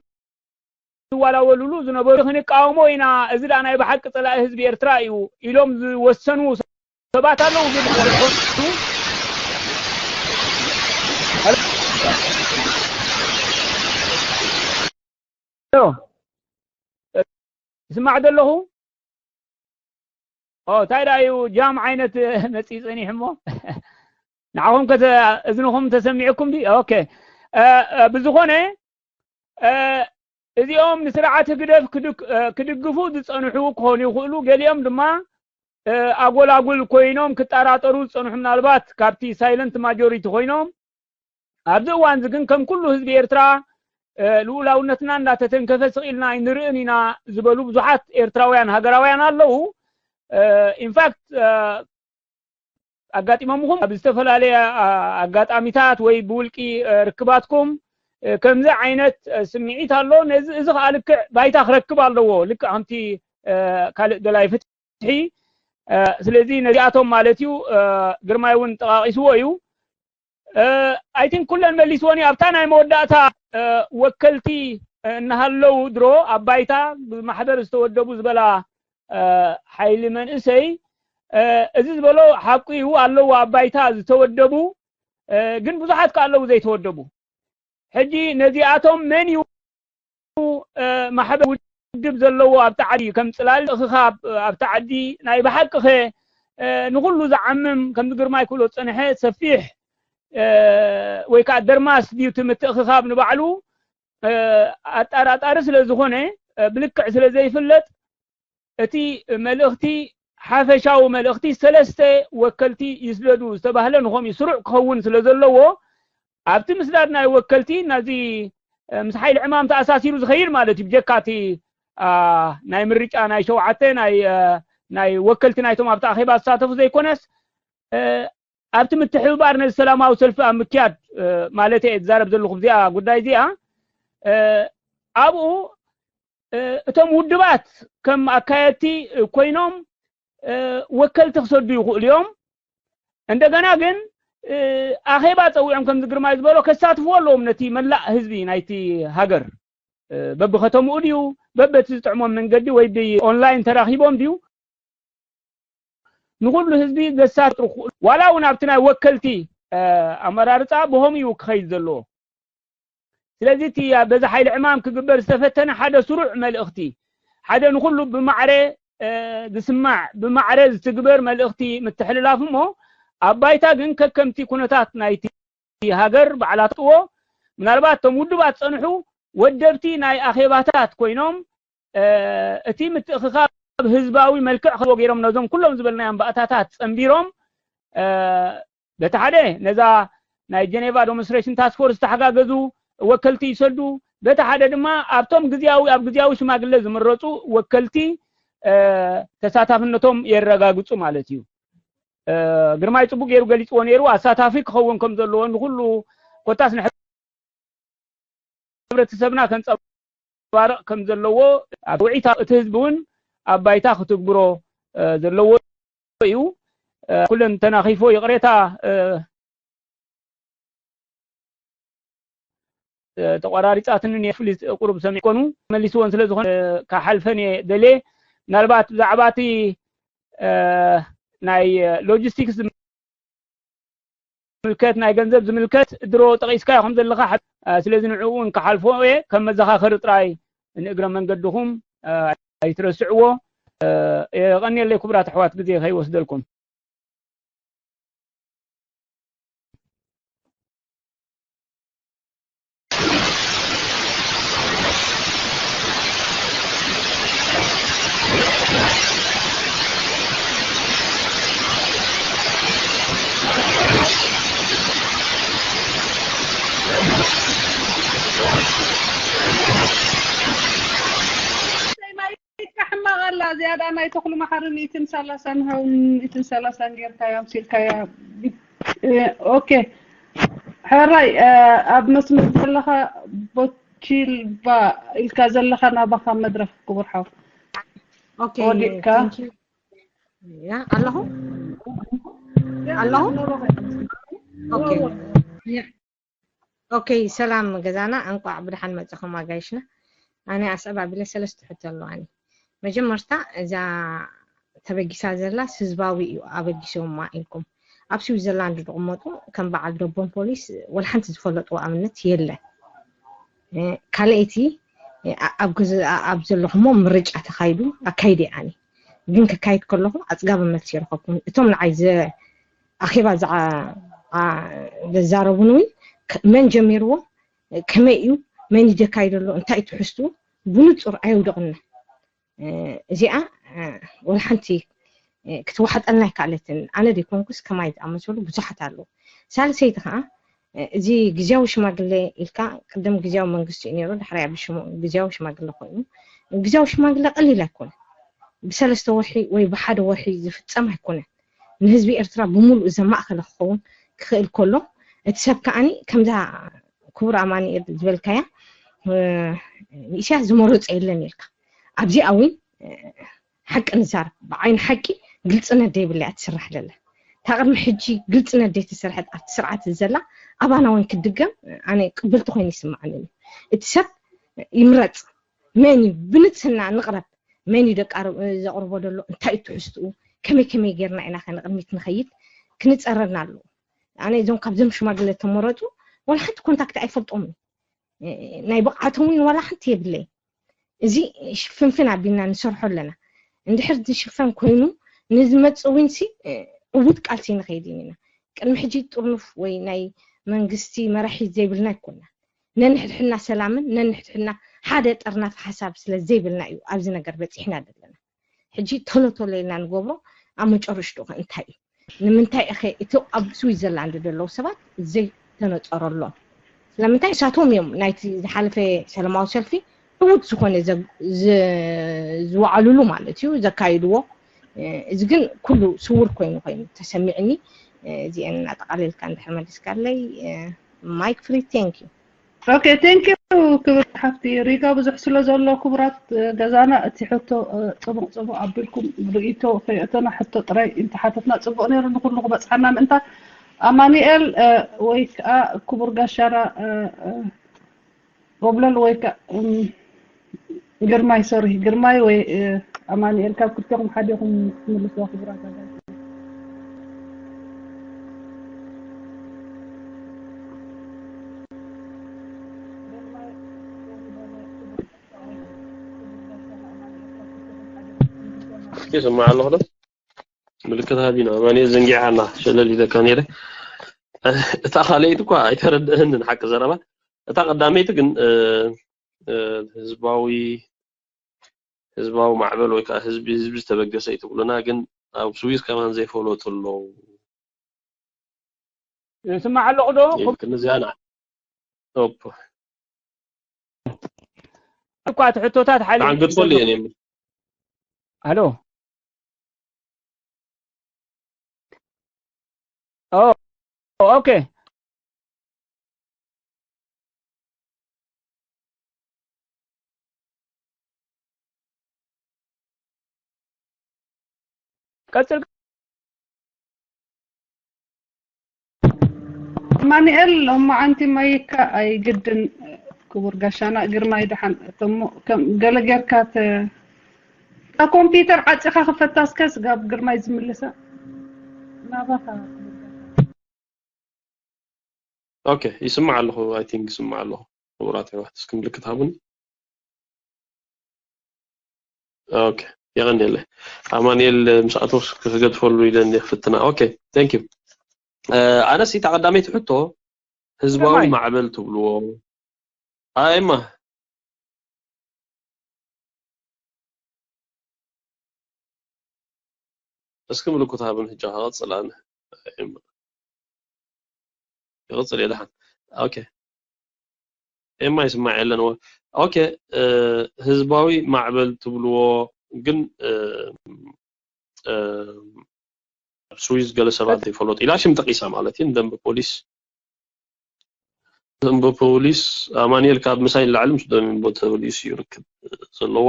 ዝዋላወልሉ ዝነበሩ፣ ክንቃወሞ ኢና፣ እዚ ደኣ ናይ ብሓቂ ጸላኢ ህዝቢ ኤርትራ እዩ ኢሎም ዝወሰኑ ሰባት ኣለዉ። ግን ይስማዕ ዘለኹ እንታይ ደኣ እዩ ጃም ዓይነት መፅኢ ፀኒሑ እሞ ንዓኹም እዝንኹም ተሰሚዕኩም ዲ ኦኬ ብዝኾነ እዚኦም ንስርዓት ህግደፍ ክድግፉ ዝፀንሑ ክኾኑ ይኽእሉ ገሊኦም ድማ ኣጎላጉል ኮይኖም ክጠራጠሩ ዝፀንሑ ምናልባት ካብቲ ሳይለንት ማጆሪቲ ኮይኖም ኣብዚ እዋን እዚ ግን ከም ኩሉ ህዝቢ ኤርትራ ልኡላውነትና እንዳተተንከፈ ስቕ ኢልና ኣይንርእን ኢና ዝበሉ ብዙሓት ኤርትራውያን ሃገራውያን ኣለዉ ኢንፋክት ኣጋጢሞምኹም ኣብ ዝተፈላለየ ኣጋጣሚታት ወይ ብውልቂ ርክባትኩም ከምዚ ዓይነት ስምዒት ኣሎ ነዚ እዚ ከዓ ልክዕ ባይታ ክረክብ ኣለዎ ልክዕ ከምቲ ካልእ ደላይ ፍትሒ ፍትሒ ስለዚ ነዚኣቶም ማለት እዩ ግርማይ እውን ጠቃቂስዎ እዩ I think ኩለን መሊስዎን እዩ ኣብታ ናይ መወዳእታ ወከልቲ እናሃለው ድሮ ኣብ ባይታ ብማሕበር ዝተወደቡ ዝበላ ሓይሊ መንእሰይ እዚ ዝበሎ ሓቁ እዩ ኣለዎ ኣብ ባይታ ዝተወደቡ ግን ብዙሓት ከ ኣለዉ ዘይተወደቡ ሕጂ ነዚኣቶም መን እዩ ማሕበር ውድብ ዘለዎ ኣብቲ ዓዲ ከም ፅላል እኽኻብ ኣብቲ ዓዲ ናይ ብሓቂ ኸ ንኩሉ ዝዓምም ከምዚ ግርማይ ክብሎ ዝፀንሐ ሰፊሕ ወይ ከዓ ደርማስ ድዩ እቲ ምትእኽኻብ ንባዕሉ ኣጣራጣሪ ስለ ዝኾነ ብልክዕ ስለ ዘይፍለጥ እቲ መልእኽቲ ሓፈሻዊ መልእኽቲ ሰለስተ ወከልቲ ይስደዱ ዝተባህለ ንኸምኡ ስሩዕ ክኸውን ስለ ዘለዎ ኣብቲ ምስዳድ ናይ ወከልቲ ነዚ ምስ ሓይሊ ዕማም ተኣሳሲሩ ዝኸይድ ማለት እዩ ብጀካ እቲ ናይ ምርጫ ናይ ሸውዓተ ናይ ወከልቲ ናይቶም ኣብቲ ኣኼባ ዝሳተፉ ዘይኮነስ ኣብቲ ምትሕብባር ነዚ ሰላማዊ ሰልፊ ኣብ ምክያድ ማለት እየ ዝዛረብ ዘለኹ እዚኣ ጉዳይ እዚኣ ኣብኡ እቶም ውድባት ከም ኣካየድቲ ኮይኖም ወከልቲ ክሰዱ ይኽእሉ እዮም እንደገና ግን ኣኼባ ፀዊዖም ከምዚ ግርማይ ዝበሎ ከሳትፍዎ ኣለዎም ነቲ መላእ ህዝቢ ናይቲ ሃገር በብከተምኡ ድዩ በበቲ ዝጥዕሞም መንገዲ ወይ ብኦንላይን ተራኺቦም ድዩ ንኹሉ ህዝቢ ዘሳትሩ፣ ዋላ እውን ኣብቲ ናይ ወከልቲ ኣመራርፃ ብሆም እዩ ክኸይድ ዘለዎ። ስለዚ እቲ በዚ ሓይሊ ዕማም ክግበር ዝተፈተነ ሓደ ስሩዕ መልእኽቲ፣ ሓደ ንኹሉ ብማዕረ ዝስማዕ፣ ብማዕረ ዝትግበር መልእኽቲ ምትሕልላፍ እሞ፣ ኣብ ባይታ ግን ከከምቲ ኩነታት ናይቲ ሃገር ባዕላትዎ፣ ምናልባት እቶም ውድባት ፀንሑ ወደብቲ ናይ ኣኼባታት ኮይኖም እቲ ምትእኽኻብ ህዝባዊ መልክዕ ክህልዎ ገይሮም ነዞም ኩሎም ዝበልናዮም ባእታታት ፀንቢሮም፣ በቲ ሓደ ነዛ ናይ ጀኔቫ ዶሞንስትሬሽን ታስክ ፎርስ ዝተሓጋገዙ ወከልቲ ይሰዱ፣ በቲ ሓደ ድማ ኣብቶም ግዝያዊ ኣብ ግዝያዊ ሽማግለ ዝምረፁ ወከልቲ ተሳታፍነቶም የረጋግፁ ማለት እዩ። ግርማይ ፅቡቅ ገይሩ ገሊፅዎ ነይሩ። ኣሳታፊ ክኸውን ከም ዘለዎ ንኩሉ ኮታስ ንሕብረተሰብና ከንፀባርቕ ከም ዘለዎ ኣብ ውዒታ እቲ ህዝቢ እውን ኣብ ባይታ ክትግብሮ ዘለዎ እዩ። ኩለን ተናኺፎ ይቕሬታ ተቆራሪፃትንን የፍሊ ቁሩብ ሰሚዕ ኮኑ መሊስዎን ስለ ዝኾነ ካሓልፈን እየ ደልየ። ምናልባት ብዛዕባ እቲ ናይ ሎጂስቲክስ ዝምልከት ናይ ገንዘብ ዝምልከት ድሮ ጠቂስካዮ ከም ዘለኻ ስለዚ ንዕኡ እውን ክሓልፎ እየ ከም መዘኻኸሪ ጥራይ ንእግረ መንገድኹም ኣይትረስዕዎ። የቐንየለይ ክቡራት ኣሕዋት ግዜ ከይወስደልኩም። ሕማቕ ኣላ ዝያዳ ናይ ተኽሉ መሓሪ ሚእትን ሰላሳን ሃው ሚእትን ሰላሳን ጌርካያ ኣምሲልካያ። ኦኬ ሕራይ ኣብ መስመር ዘለኻ ቦቺልባ ኢልካ ዘለኻ ናባኻ መድረኽ ክቡር ሓው። ኦኬ ወዲእካ። ያ ኣለኹ ኣለኹ። ኦኬ ኦኬ ሰላም ገዛና፣ እንቋዕ ብደሓን መጻኹም ኣጋይሽና። ኣነ ኣስዕብ ኣቢለ ሰለስተ ሕቶ ኣለዋኒ። መጀመርታ እዛ ተበጊሳ ዘላስ ህዝባዊ እዩ ኣበጊሶማ ኢልኩም። ኣብ ስዊዘርላንድ ዝቕመጡ ከም በዓል ደቦን ፖሊስ ወላ ሓንቲ ዝፈለጥዎ ኣብነት የለን። ካልኣይቲ ኣብ ዘለኹሞ ምርጫ ተኻይዱ ኣካይዲ ኣኒ ግን ክካይድ ከለኹ ኣፅጋቢ መልሲ ይረኸብኩም። እቶም ንዓይ ኣኼባ ዘዛረቡን እውን መን ጀሚርዎ፣ ከመይ እዩ፣ መን ይደካይ ዘሎ፣ እንታይ ትሕዝቱ ብንጹር ኣየውደቕና። እዚኣ ወላ ሓንቲ ክትዋሓጠልና ኣይከኣለትን። ኣነ ዘይኮንኩስ ከማይ ዝኣመሰሉ ብዙሓት ኣለዉ። ሳልሰይቲ ከዓ እዚ ግዝያዊ ሽማግለ ኢልካ ቅድም ግዝያዊ መንግስቲ እዩ ነይሩ፣ ዳሕራይ ኣብ ግዝያዊ ሽማግለ ኮይኑ። ግዝያዊ ሽማግለ ቀሊል ኣይኮነ፣ ብሰለስተ ወርሒ ወይ ብሓደ ወርሒ ዝፍጸም ኣይኮነን። ንህዝቢ ኤርትራ ብምሉኡ ዘማእኸለ ክኸውን ክኽእል ከሎ እቲ ሰብ ከዓኒ ከምዛ ክቡር ኣማኒኤል ዝበልካያ ንኢሳያስ ዝመረጾ የለን ኢልካ ኣብዚኣ እውን ሓቂ ንዛረብ ብዓይኒ ሓቂ ግልፅነት ዘይብላ እያ ትስራሕ ዘላ እታ ቅድሚ ሕጂ ግልፅነት ዘይተሰርሐት ኣብቲ ስርዓት ዘላ ኣባና እውን ክትድገም ኣነ ቅብልቲ ኮይኑ ይስምዓኒ እቲ ሰብ ይምረፅ መን እዩ ብንፅህና ንቕረብ መን እዩ ደቂ ዘቕርቦ ዘሎ እንታይ እዩ ትሕዝትኡ ከመይ ከመይ ጌርና ኢና ከ ንቕድሚት ንኸይድ ክንፀረና ኣለዎ ኣነ እዞም ካብዞም ሽማግለ ተመረፁ ዋላ ሓንቲ ኮንታክት ኣይፈልጦምን ናይ ብቕዓቶም እውን ዋላ ሓንቲ የብለይ እዚ ሽፍንፍን ኣቢልና ንሰርሖ ኣለና እንድሕር ዝሽፈን ኮይኑ ንዝመፅእ እውን ሲ ዕዉት ቃልሲ ንኸይድ ኢና ቅድሚ ሕጂ ጥርኑፍ ወይ ናይ መንግስቲ መራሒ ዘይብልና ኣይኮና ነንሕድሕድና ሰላምን ነንሕድሕድና ሓደ ጠርናፍ ሓሳብ ስለ ዘይብልና እዩ ኣብዚ ነገር በፂሕና ዘለና ሕጂ ቶሎ ቶሎ ኢልና ንገብሮ ኣብ መጨረሽትኡ ከ እንታይ እዩ ንምንታይ ኢኸ እቲ ኣብ ስዊዘርላንድ ዘለዉ ሰባት ዘይተነፀረሎም ስለምንታይ እሳቶም እዮም ናይቲ ዝሓለፈ ሰላማዊ ሰልፊ ዕዉት ዝኾነ ዝወዓሉሉ ማለት እዩ ዘካይድዎ እዚ ግን ኩሉ ስውር ኮይኑ ኮይኑ ተሰሚዕኒ እዚአን እናጠቃለልካ እንድሕር መሊስካለይ ማይክ ፍሪ ቴንክ ዩ ኦኬ ቴንክ ዩ ክብርቲ ሓፍቲ ሪጋ ብዙሕ ስለ ዘሎ ክቡራት ገዛና እቲ ሕቶ ፅቡቅ ፅቡቅ ኣቢልኩም ርእይቶ ከየእተና ሕቶ ጥራይ እንተሓተትና ፅቡቅ ነይሩ ንኩሉ ክበፅሓና ምእንታ ኣማኒኤል ወይ ከዓ ክቡር ጋሻና ጎብለል ወይ ከዓ ግርማይ ሶሪ ግርማይ ወይ ኣማኒኤል ካብ ክልቴኹም ሓዲኹም ክትምልስዋ ክቡራት ኣጋይሽ ይስማዕ ኣለኹ ዶ? ምልክት ሃቢና ማን ዘንጊዓና ሸለል ኢለካ ነይረ። እታ ካልኣይቲ እኳ ኣይተረድእህንን ሓቂ ዘረባ። እታ ቀዳመይቲ ግን እ፣ እ፣ ህዝባዊ ህዝባዊ ማዕበል ወይ ከዓ ህዝቢ ህዝቢ ዝተበገሰ እዩ ትብሉና፣ ግን ኣብ ስዊዝ ከማን ዘይፈለጡ ኣለዉ። ይስማዕ ኣለኹ ዶ? ይልክኒ እዚኣ ና ኦፕ እኳ እቲ ሕቶታት ሓሊ ተዓንገጥኩሉ እየ እኔም ሃሎ ኦ ኦኬ ቀጽል ኣማኑኤል ሎማዓንቲ ማይካ ኣይግድን። ክቡር ጋሻና ግርማይ ደሓን እሞ ከም ገለ ጌርካ ተ- እታ ኮምፒውተር ዓፂኻ ክፈታ እስከ ስጋብ ግርማይ ዝምልሳ ናባኻ። ኦኬ ይስማዕ ኣለኹ። I think ይስማዕ ኣለኹ። ክቡራት ኣሕዋት እስኪ ምልክት ሃቡኒ። ኦኬ የቐንየለ ኣማኑኤል ምስ ኣተው ክገድፈሉ ኢለ እንደ ክፍትና። ኦኬ thank you። ኣነስ እታ ቀዳመይቲ ሕቶ ህዝባዊ ሰማይ። ማዕበል ትብልዎ ኣይማ እስኪ ምልክት ሃብን ህጃ ክቐጽል ኣነ ይቐጽል እየ ደሓን። ኦኬ ኤማ ይስማዕ የለን ወ ኦኬ። ህዝባዊ ማዕበል ትብልዎ ግን ኣብ ስዊዝ ገለ ሰባት ዘይፈለጡ ኢላ ሽም ጠቂሳ ማለት እዩ ንደንበ ፖሊስ። ደንበ ፖሊስ ኣማኑኤል ካብ ምሳይ ንላዕሊ ምስ ደንበ ፖሊስ እዩ ርክብ ዘለዎ።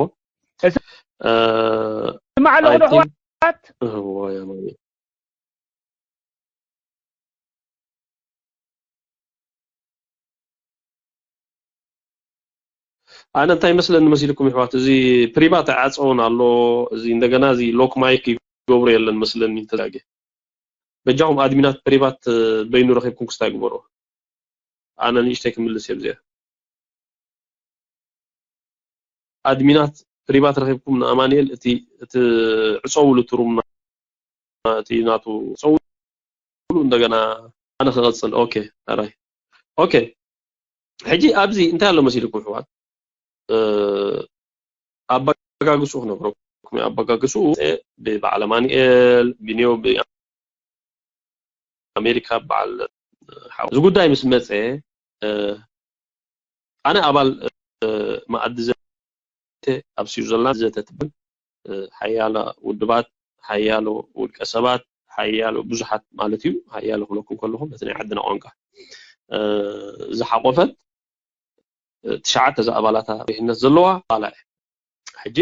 ስማዕ ኣለኹ ዶ ኣሕዋት? እዋይ ኣማኑኤል ኣነ እንታይ መስለኒ መሲልኩም ይሕዋት፣ እዚ ፕሪቫት ኣይዓፀውን ኣሎ። እዚ እንደገና እዚ ሎክ ማይክ ይገብሮ የለን መስለኒ። ተዛጌ በጃኹም ኣድሚናት ፕሪቫት በይኑ ረኺብኩም ክስታይ ግበሮ። ኣነ ንእሽተይ ክምልስ እየ ብዚኣ። ኣድሚናት ፕሪቫት ረኺብኩም ንኣማኑኤል እቲ እቲ ዕፀውሉ ትሩም እቲ ናቱ ዕፀውሉ እንደገና ኣነ ክቐፅል። ኦኬ ኣራይ ኦኬ። ሕጂ ኣብዚ እንታይ ኣሎ መሲልኩም ኣሕዋት? ኣባጋግስኡ ክነግረኩም። ኣባጋግስኡ ብበዓል ኣማኑኤል ቢንዮ ኣሜሪካ በዓል ሓው እዚ ጉዳይ ምስ መፀ ኣነ ኣባል መኣዲ ዘተ ኣብ ስዊዘርላንድ ዘተ ትብል ሓያሎ ውድባት ሓያሎ ውልቀ ሰባት ሓያሎ ብዙሓት ማለት እዩ። ሓያሎ ክብለኩም ከለኹ በቲ ናይ ዓድና ቋንቋ ዝሓቆፈት ትሽዓተ ዝኣባላታ ሪሕነት ዘለዋ ባላ እያ። ሕጂ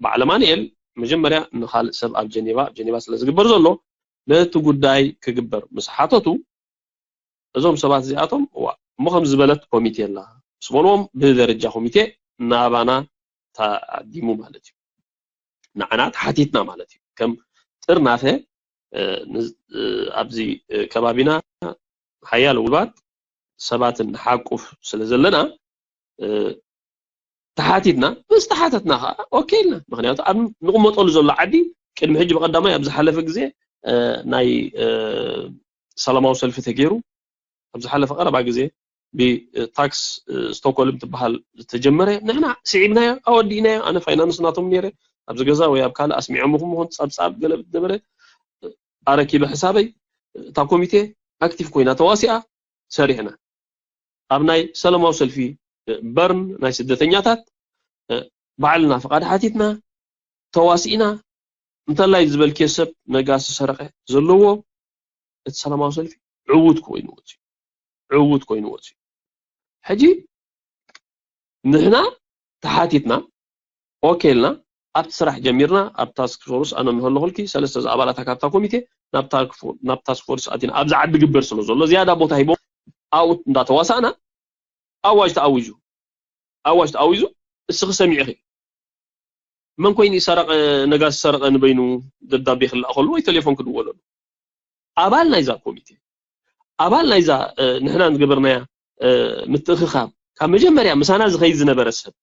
በዓል ኣማኑኤል መጀመርያ ንኻልእ ሰብ ኣብ ጀኔቫ ኣብ ጀኔቫ ስለ ዝግበር ዘሎ ነቲ ጉዳይ ክግበር ምስ ሓተቱ እዞም ሰባት እዚኣቶም እዋ እሞ ከም ዝበለት ኮሚቴ ኣላ ምስ በልዎም ብደረጃ ኮሚቴ ናባና ተዓዲሙ ማለት እዩ። ንዓና ተሓቲትና ማለት እዩ። ከም ጥርናፈ ኣብዚ ከባቢና ሓያሎ ውድባት ሰባትን ንሓቁፍ ስለ ዘለና ተሓቲትና ምስ ተሓተትና ከዓ ኦኬ ኢልና። ምክንያቱ ኣብ ንቕመጠሉ ዘሎ ዓዲ ቅድሚ ሕጂ ብቀዳማይ ኣብ ዝሓለፈ ግዜ ናይ ሰላማዊ ሰልፊ ተገይሩ ኣብ ዝሓለፈ ቀረባ ግዜ ብታክስ ስቶኮልም ትበሃል ዝተጀመረ ንሕና ስዒብናዮ ኣወዲእናዮ። ኣነ ፋይናንስ ናቶም ነይረ ኣብዚ ገዛ ወይ ኣብ ካልእ ኣስሚዖምኹም ኾን ጸብጻብ ገለ ነበረ ኣረኪበ ሕሳበይ እታ ኮሚቴ ኣክቲቭ ኮይና ተዋሲኣ ሰሪሕና ኣብ ናይ ሰላማዊ ሰልፊ በርን ናይ ስደተኛታት ባዕልና ፍቓድ ሓቲትና ተዋሲእና እንተላይ ዝበልክዮ ሰብ ነጋሲ ሰረቐ ዘለዎ እቲ ሰላማዊ ሰልፊ ዕዉት ኮይኑ ወፅዩ ዕዉት ኮይኑ ወፅዩ ሕጂ ንሕና ተሓቲትና ኦኬ ኢልና ኣብቲ ስራሕ ጀሚርና ኣብ ታስክ ፎርስ ኣነ እንከለኹልኪ ሰለስተ ዝኣባላታ ካብታ ኮሚቴ ናብ ታስክ ፎርስ ኣቲና ኣብዚ ዓዲ ግበር ስለ ዘሎ ዝያዳ ቦታ ሂቦም ኣብኡ እንዳተዋሳእና ኣዋጅ ተኣዊጁ ኣዋጅ ተኣዊጁ እስኺ ሰሚዕኺ መን ኮይኑ ይሰረቀ ነጋሲ ሰረቀ ንበይኑ ደብዳቤ ክላእ ከሉ ወይ ቴሌፎን ክድወለሉ ኣባል ናይዛ ኮሚቴ ኣባል ናይዛ ንሕና ዝገበርናያ ምትእኽኻብ ካብ መጀመርያ ምሳና ዝኸይድ ዝነበረ ሰብ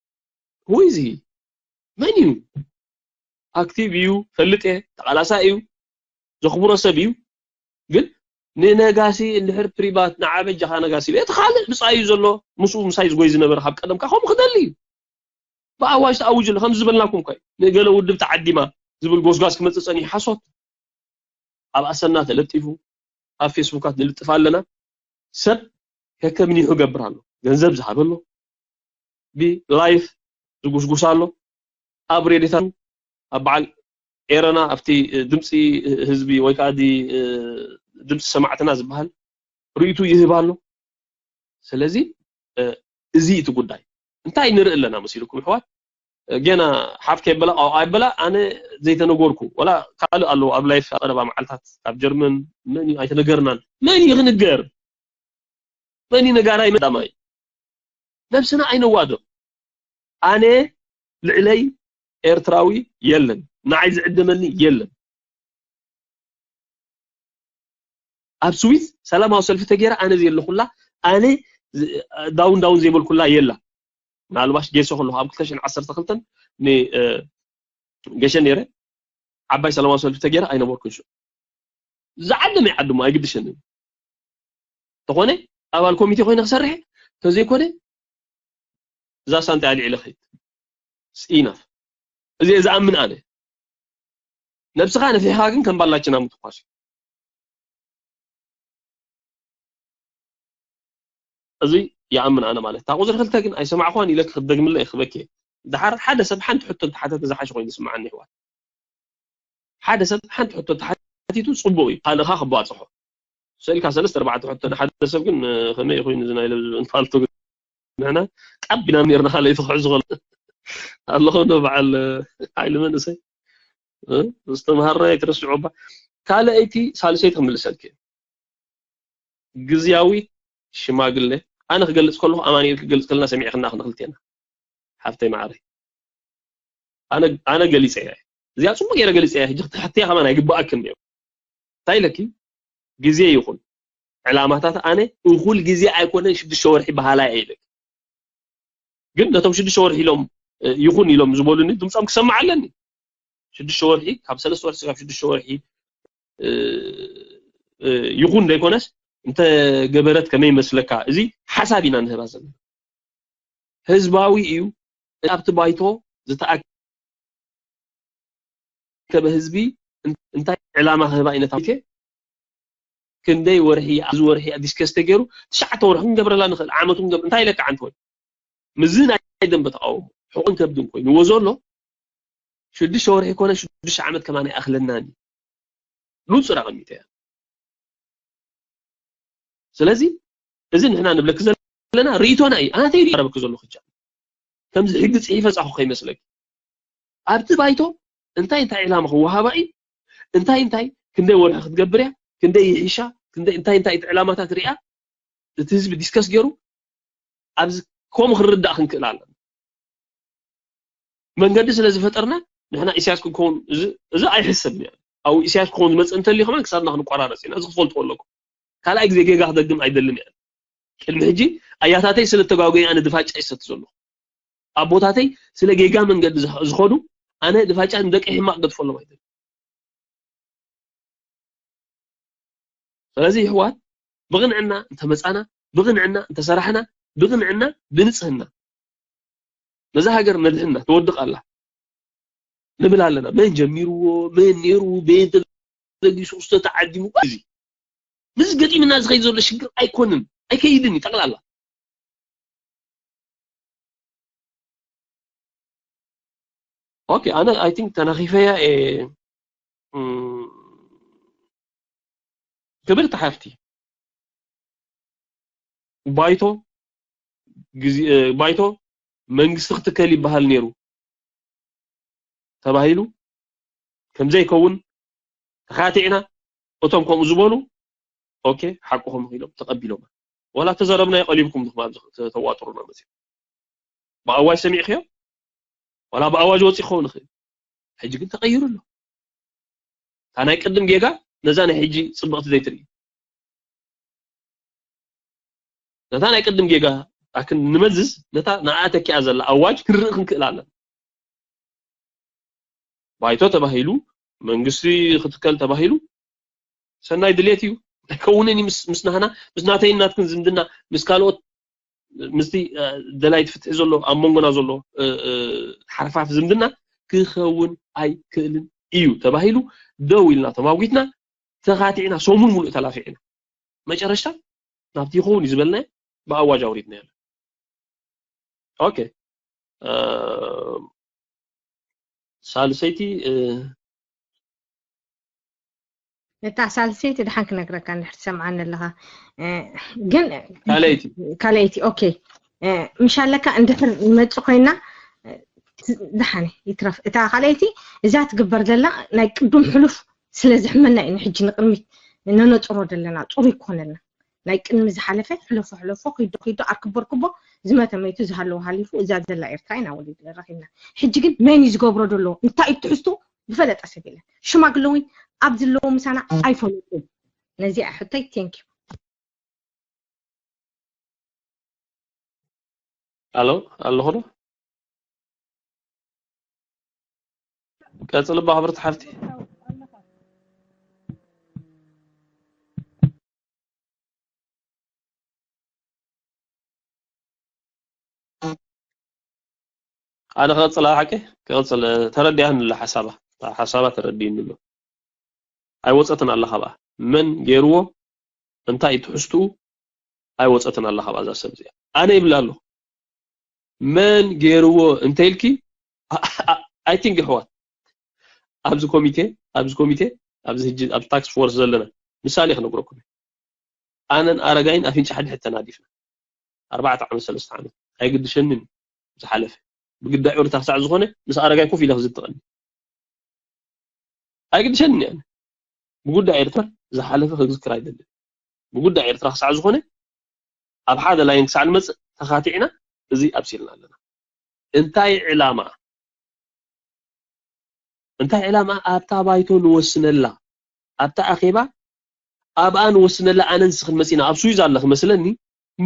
ወይ እዚ መን እዩ ኣክቲቭ እዩ፣ ፈልጥ እየ፣ ተቓላሳይ እዩ፣ ዘኽብሮ ሰብ እዩ። ግን ንነጋሲ እንድሕር ፕሪባት ንዓ በጃኻ ነጋሲ ኢለ፣ እቲ ካልእ ብጻዩ ዘሎ ምስኡ ምሳይ ዝጎይ ዝነበረ ካብ ቀደምካ ከምኡ ክደሊ እዩ። ብኣዋጅ ተኣዊጁ ኣሎ። ከም ዝበልናኩም እኮ እዩ። ንገለ ውድብ ተዓዲማ ዝብል ጎስጓስ ክመጽእ ጸኒሑ ሓሶት። ኣብ ኣሰና ተለጢፉ፣ ኣብ ፌስቡካት ንልጥፍ ኣለና። ሰብ ከከምኒሑ ገብር ኣሎ። ገንዘብ ዝሃበ ኣሎ። ብላይፍ ዝጉስጉስ ኣሎ። ኣብ ሬዲዮታት፣ ኣብ በዓል ኤረና፣ ኣብቲ ድምፂ ህዝቢ ወይ ከዓ ዲ-፣ ድምፂ ሰማዕትና ዝበሃል ርእይቱ ይህብ ኣሎ። ስለዚ፣ እ፣ እዚ እቲ ጉዳይ። እንታይ ንርኢ ኣለና መሲልኩም ኣሕዋት? እ፣ ገና ሓፍ ከይበላ፣ ቃውቃ ይበላ፣ ኣነ ዘይተነገርኩ፣ ወላ ካልእ ኣለዎ ኣብ ላይፍ ቀረባ መዓልታት ካብ ጀርመን መን እዩ ኣይተነገርናን። መን እዩ ክንገር? መን እዩ ነጋራይ ቀዳማይ? ነብስና ኣይነዋድቕ። ኣነ ልዕለይ ኤርትራዊ የለን፣ ንዓይ ዝዕደመኒ የለን። ኣብ ስዊዝ ሰላማዊ ሰልፊ ተገይራ ኣነ ዘየለኹላ፣ ኣነ ዝ-፣ ዳውን ዳውን ዘይበልኩላ የላ። ምናልባሽ ጌሶ ከለኹ ኣብ ክልተ ሽሕን ዓሰርተ ክልተን ን-፣ እ፣ ገሸ ነይረ፣ ዓባይ ሰላማዊ ሰልፊ ተገይራ ኣይነበርኩን። ሽዑ ዝዓደመ ይዓድሞ ኣይግድሸንን። ተኾነ ኣባል ኮሚቴ ኮይነ ክሰርሕ፣ ተዘይኮነ እዛ ሳንጣ ኣልዒለ ኸይድ። ኢናፍ። እዚ እየ ዝኣምን ኣነ። ነብስኻ ነፊሕኻ ግን ከም ባላችና ምትኳስ እዩ። እዚ ይኣምን ኣነ ማለት። እታ ቁፅሪ ክልተ ግን ኣይሰማዕኳን ኢለ ክደግምለ እየ ክበኪ እየ። ደሓር ሓደ ሰብ ሓንቲ ሕቶ እንተሓተተ ዝሓሸ ኮይኑ ይስምዓኒ፣ ኣሕዋት። ሓደ ሰብ ሓንቲ ሕቶ ተሓቲቱ ጽቡቕ እዩ፣ ካልእኻ ክባጽሖ። ስእልካ ሰለስተ ኣርባዕተ ሕቶ ንሓደ ሰብ ግን፣ እ፣ ከመይ ኮይኑ እዚ ናይ ለብዚ እንፋልቶ ግን ንሕና ጣብ ኢና ነርና፣ ካልእ ትኽሕዝ ዝኾነ ኣለኹ ዶ በዓል፣ እ፣ ሓይሊ መንእሰይ፣ እ፣ ዝተምሃርናዮ ትረስዖ እባ። ካልኣይቲ ሳልሰይቲ ክምልሰልኪ እየ። ግዝያዊ ሽማግለ፣ ኣነ ክገልጽ ከለኹ ኣማኑኤል ክገልጽ ከለና ሰሚዕክና ክንኽልቴና። ሓፍተይ መዓረይ። ኣነ፣ ኣነ ገሊጸ እየ። እዚኣ ጽቡቅ ገይረ ገሊጸ እየ። ሕጂ ክትሕትያ ከማን ኣይግባኣክን እዩ። እንታይ ኢለኪ? ግዜ ይኹን ዕላማታት ኣነ እኹል ግዜ ኣይኮነን ሽዱሽተ ወርሒ በሃላይ እየ ኢለኪ። ግን ነቶም ሽዱሽተ ወርሒ ኢሎም፣ እ፣ ይኹን ኢሎም ዝበሉኒ ድምጾም ክሰማዕ ኣለኒ። ሽዱሽተ ወርሒ፣ ካብ ሰለስተ ወርሒ ክሳብ ሽዱሽተ ወርሒ፣ እ፣ እ፣ ይኹን ዘይኮነስ እንተ ገበረት ከመይ ይመስለካ? እዚ ሓሳብ ኢና ንህባ ዘለና። ህዝባዊ እዩ። ኣብቲ ባይቶ ዝተኣከበ ህዝቢ እን-፣ እንታይ ዕላማ ክህባ እዩ ነታ ባይቶ? ክንደይ ወርሒ፣ ኣብዚ ወርሒ ዲስከስ ተገይሩ፣ ትሽዓተ ወርሒ ክንገብረላ ንኽእል፣ ዓመቱ ክንገብር፣ እንታይ ኢለካ ዓንተ ወይ? ምስዚ ናይ ደንበ ተቃውሞ፣ ሕቆን ከብድን ኮይንዎ ዘሎ፣ ሽዱሽተ ወርሒ ኮነ ሽዱሽተ ዓመት ከማን ኣይኣኽለናን እዩ። ብንጹር ኣቐሚጠ እያ። ስለዚ፣ እዚ ንሕና ንብለኪ ዘለና ርእይቶና እዩ። ኣነተይ ርእዩ ኣረብኪ ዘለኹ እጃ። ከምዚ ሕጊ ጽሒፈ ጻኹ ከይመስለኪ። ኣብቲ ባይቶ እንታይ እንታይ ዕላማ ክወሃባ እዩ? እንታይ እንታይ ክንደይ ወርሒ ክትገብር እያ? ክንደይ ይሕሻ? ክንደይ እንታይ እንታይ እቲ ዕላማታት ሪኣ? እቲ ህዝቢ ዲስከስ ገይሩ ኣብዚ ከምኡ ክንርዳእ ክንክእል ኣለና። መንገዲ ስለ ዝፈጠርና ንሕና ኢሳያስ ክንከውን እዚ፣ እዚ ኣይሕሰብን እያ። ኣብ ኢሳያስ ክኸውን ዝመጽእ እንተልዩ ከማን ክሳድና ክንቆራረጽ ኢና። እዚ ክትፈልጥዎ ኣለኩም። ካልኣይ ግዜ ጌጋ ክደግም ኣይደልን እያ። ቅድሚ ሕጂ ኣያታተይ ስለ ተጓጎየ ኣነ ድፋጫ ይሰቲ ዘለኹ። ኣቦታተይ ስለ ጌጋ መንገዲ ዝኸ-፣ ዝኸዱ ኣነ ድፋጫ ንደቂ ሕማቕ ገድፈሎም ኣይደልን። ስለዚ ይሕዋት ብቕንዕና እንተመጻና፣ ብቕንዕና እንተሰራሕና፣ ብቕንዕና ብንጽህና ነዛ ሃገር ነድሕና ትወድቕ ኣላ ንብል ኣለና። መን ጀሚርዎ፣ መን ነይሩ፣ በየን ተበጊሱ፣ ክስቶ ተዓዲሙ፣ እዚ ምስ ገጢምና ዝኸይድ ዘሎ ሽግር ኣይኮንን፣ ኣይከይድን እዩ ጠቕላላ። ኦኬ፣ ኣነ ኣይ ቲንክ ተናኺፈያ እየ። እም፣ ክብርቲ ሓፍቲ፣ ባይቶ ግዜ፣ እ፣ ባይቶ መንግስቲ ክትከል ይበሃል ነይሩ ተባሂሉ፣ ከም ዘይከውን ተኻቲዕና፣ እቶም ከምኡ ዝበሉ፣ ኦኬ፣ ሓቅኹም ኢሎም ተቐቢሎም። ዋላ ተዘረብናዮ ቀሊብኩም ድኹም ኣብዚ ተ-፣ ተዋጥሩና መሲሉ። ብኣዋጅ ሰሚዕክዮ? ዋላ ብኣዋጅ ወጺኡ ክኸውን ይኽእል። ሕጂ ግን ተቐይሩ ኣሎ። እታ ናይ ቅድም ጌጋ ነዛ ናይ ሕጂ ጽብቕቲ ዘይትርኢ። ነታ ናይ ቅድም ጌጋ ኣክን ንመዝዝ፣ ነታ ንኣ ተኪኣ ዘላ ኣዋጅ ክንርኢ ክንክእል ኣለና። ባይቶ ተባሂሉ መንግስቲ ክትከል ተባሂሉ ሰናይ ድሌት እዩ። ኣይከውንን እዩ ምስ ምስ ናህና ምስ ናተይን ናትክን ዝምድና ምስ ካልኦት ምስቲ ደላይት ፍትሒ ዘሎ ኣብ መንጎና ዘሎ ሓርፋፍ ዝምድና ክኸውን ኣይክእልን እዩ ተባሂሉ ደው ኢልና ተማጒትና ተኻቲዕና ሰሙን ሙሉእ ተላፊዕና መጨረሽታ ናብቲ ይኸውን እዩ ዝበልናዮ ብኣዋጅ ኣውሪድናዮ። ኦኬ ሳልሰይቲ እታ ሳልሰይቲ ድሓን ክነግረካ እንድሕር ትሰምዓኒ ኣለኻ ግን ካልኣይቲ ካልኣይቲ ኦኬ ምሽ ኣለካ እንድሕር ንመጽእ ኮይና ድሓን ይትረፍ እታ ካልኣይቲ እዛ ትግበር ዘላ ናይ ቅዱም ሕሉፍ ስለ ዘሕመና እዩ ንሕጂ ንቅድሚት ነነጽሮ ዘለና ጽሩይ ክኾነልና ናይ ቅድሚ ዝሓለፈ ሕለፎ ሕለፎ ኪዶ ኪዶ ኣርክቦ ኣርክቦ ዝመተ መይቱ ዝሃለወ ሃሊፉ እዛ ዘላ ኤርትራ ኢና ወሊድ ረኺብና ሕጂ ግን መን እዩ ዝገብሮ ዘሎ እንታይ እዩ ትሕዝቱ ዝፈለጠ ሰብ የለን ሽማግለ እውን ኣብ ዝለዎ ምሳና ኣይፈለጡ ነዚኣ ሕቶይ thank you ኣሎ ኣለኹ ዶ ቀጽል እባ ክብርቲ ሓፍቲ ኣነ ክቕፅል ኣብ ሓቂ ክቕፅል ተረዲኣኒ ኣሎ ሓሳባ ሓሳባ ተረዲእኒ ኣሎ ኣይወፀትን ኣላ ካብኣ መን ገይርዎ እንታይ ትሕዝትኡ ኣይወፀትን ኣላ ካብኣ እዛ ሰብ እዚኣ ኣነ ይብላ ኣሎ መን ገይርዎ እንተይልኪ I think ይሕዋት ኣብዚ ኮሚቴ ኣብዚ ኮሚቴ ኣብዚ ሕጂ ኣብ task force ዘለና ምሳሌ ክነግረኩም ኣነን ኣረጋይን ኣፍንጫ ሓድሕድ ተናዲፍና ኣርባዕተ ዓመት ሰለስተ ዓመት ኣይግድሸንን ዝሓለፈ ብግዳይ ኤርትራ ክሳዕ ዝኾነ ምስ ኣረጋይ ኮፍ ኢለ ክዝትቐኒ ኣይግድሸንን እየ ብጉዳይ ኤርትራ ዝሓለፈ ክዝክር ኣይደልን ብጉዳይ ኤርትራ ክሳዕ ዝኾነ ኣብ ሓደ ላይን ክሳዕ ንመፅእ ተኻቲዕና እዚ ኣብሲልና ኣለና እንታይ ዕላማ እንታይ ዕላማ ኣብታ ባይቶ ንወስነላ ኣብታ ኣኼባ ኣብኣ ንወስነላ ኣነ ንስኽን መፂና ኣብ ስዊዝ ኣለኺ መስለኒ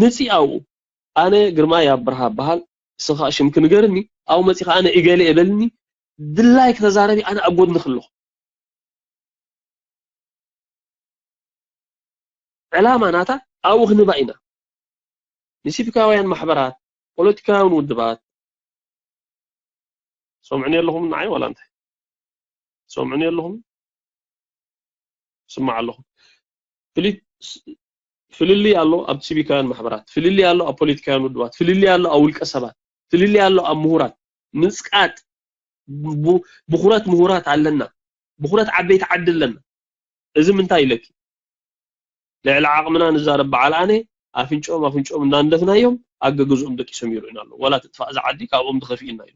ምፂ ኣብኡ ኣነ ግርማይ ኣብርሃ በሃል ንስኻ ሽምኪ ንገርኒ ኣብኡ መፂኻ ኣነ እገሌ እበልኒ ድላይኪ ተዛረቢ ኣነ ኣብ ጎድንኺ ኣለኹ ዕላማ ናታ ኣብኡ ክንህባ ኢና ንሲቪካውያን ማሕበራት ፖለቲካውያን ውድባት ሰምዑኒ ኣለኹም ንዓይ ዋላ እንታይ ሰምዑኒ ኣለኹም ስማዕ ኣለኹም ፍልልይ ኣሎ ኣብ ሲቪካውያን ማሕበራት ፍልልይ ኣሎ ኣብ ፖለቲካውያን ውድባት ፍልልይ ኣሎ ኣብ ውልቀ ሰባት ፍልልይ ኣሎ ኣብ ምሁራት ምፅቃጥ ብኩረት ምሁራት ኣለና ብኩረት ዓበይቲ ዓዲ ኣለና እዚ ምንታይ ኢለኪ ልዕሊ ዓቕምና ንዛረብ በዓል ኣነ ኣፍንጭኦም ኣፍንጭኦም እንዳንደፍናዮም ኣገገዝኦም ደቂሶም ይርኡና ኣለዉ ዋላ ትጥፋእ እዛ ዓዲ ካብኦም ድኸፍእና እዩ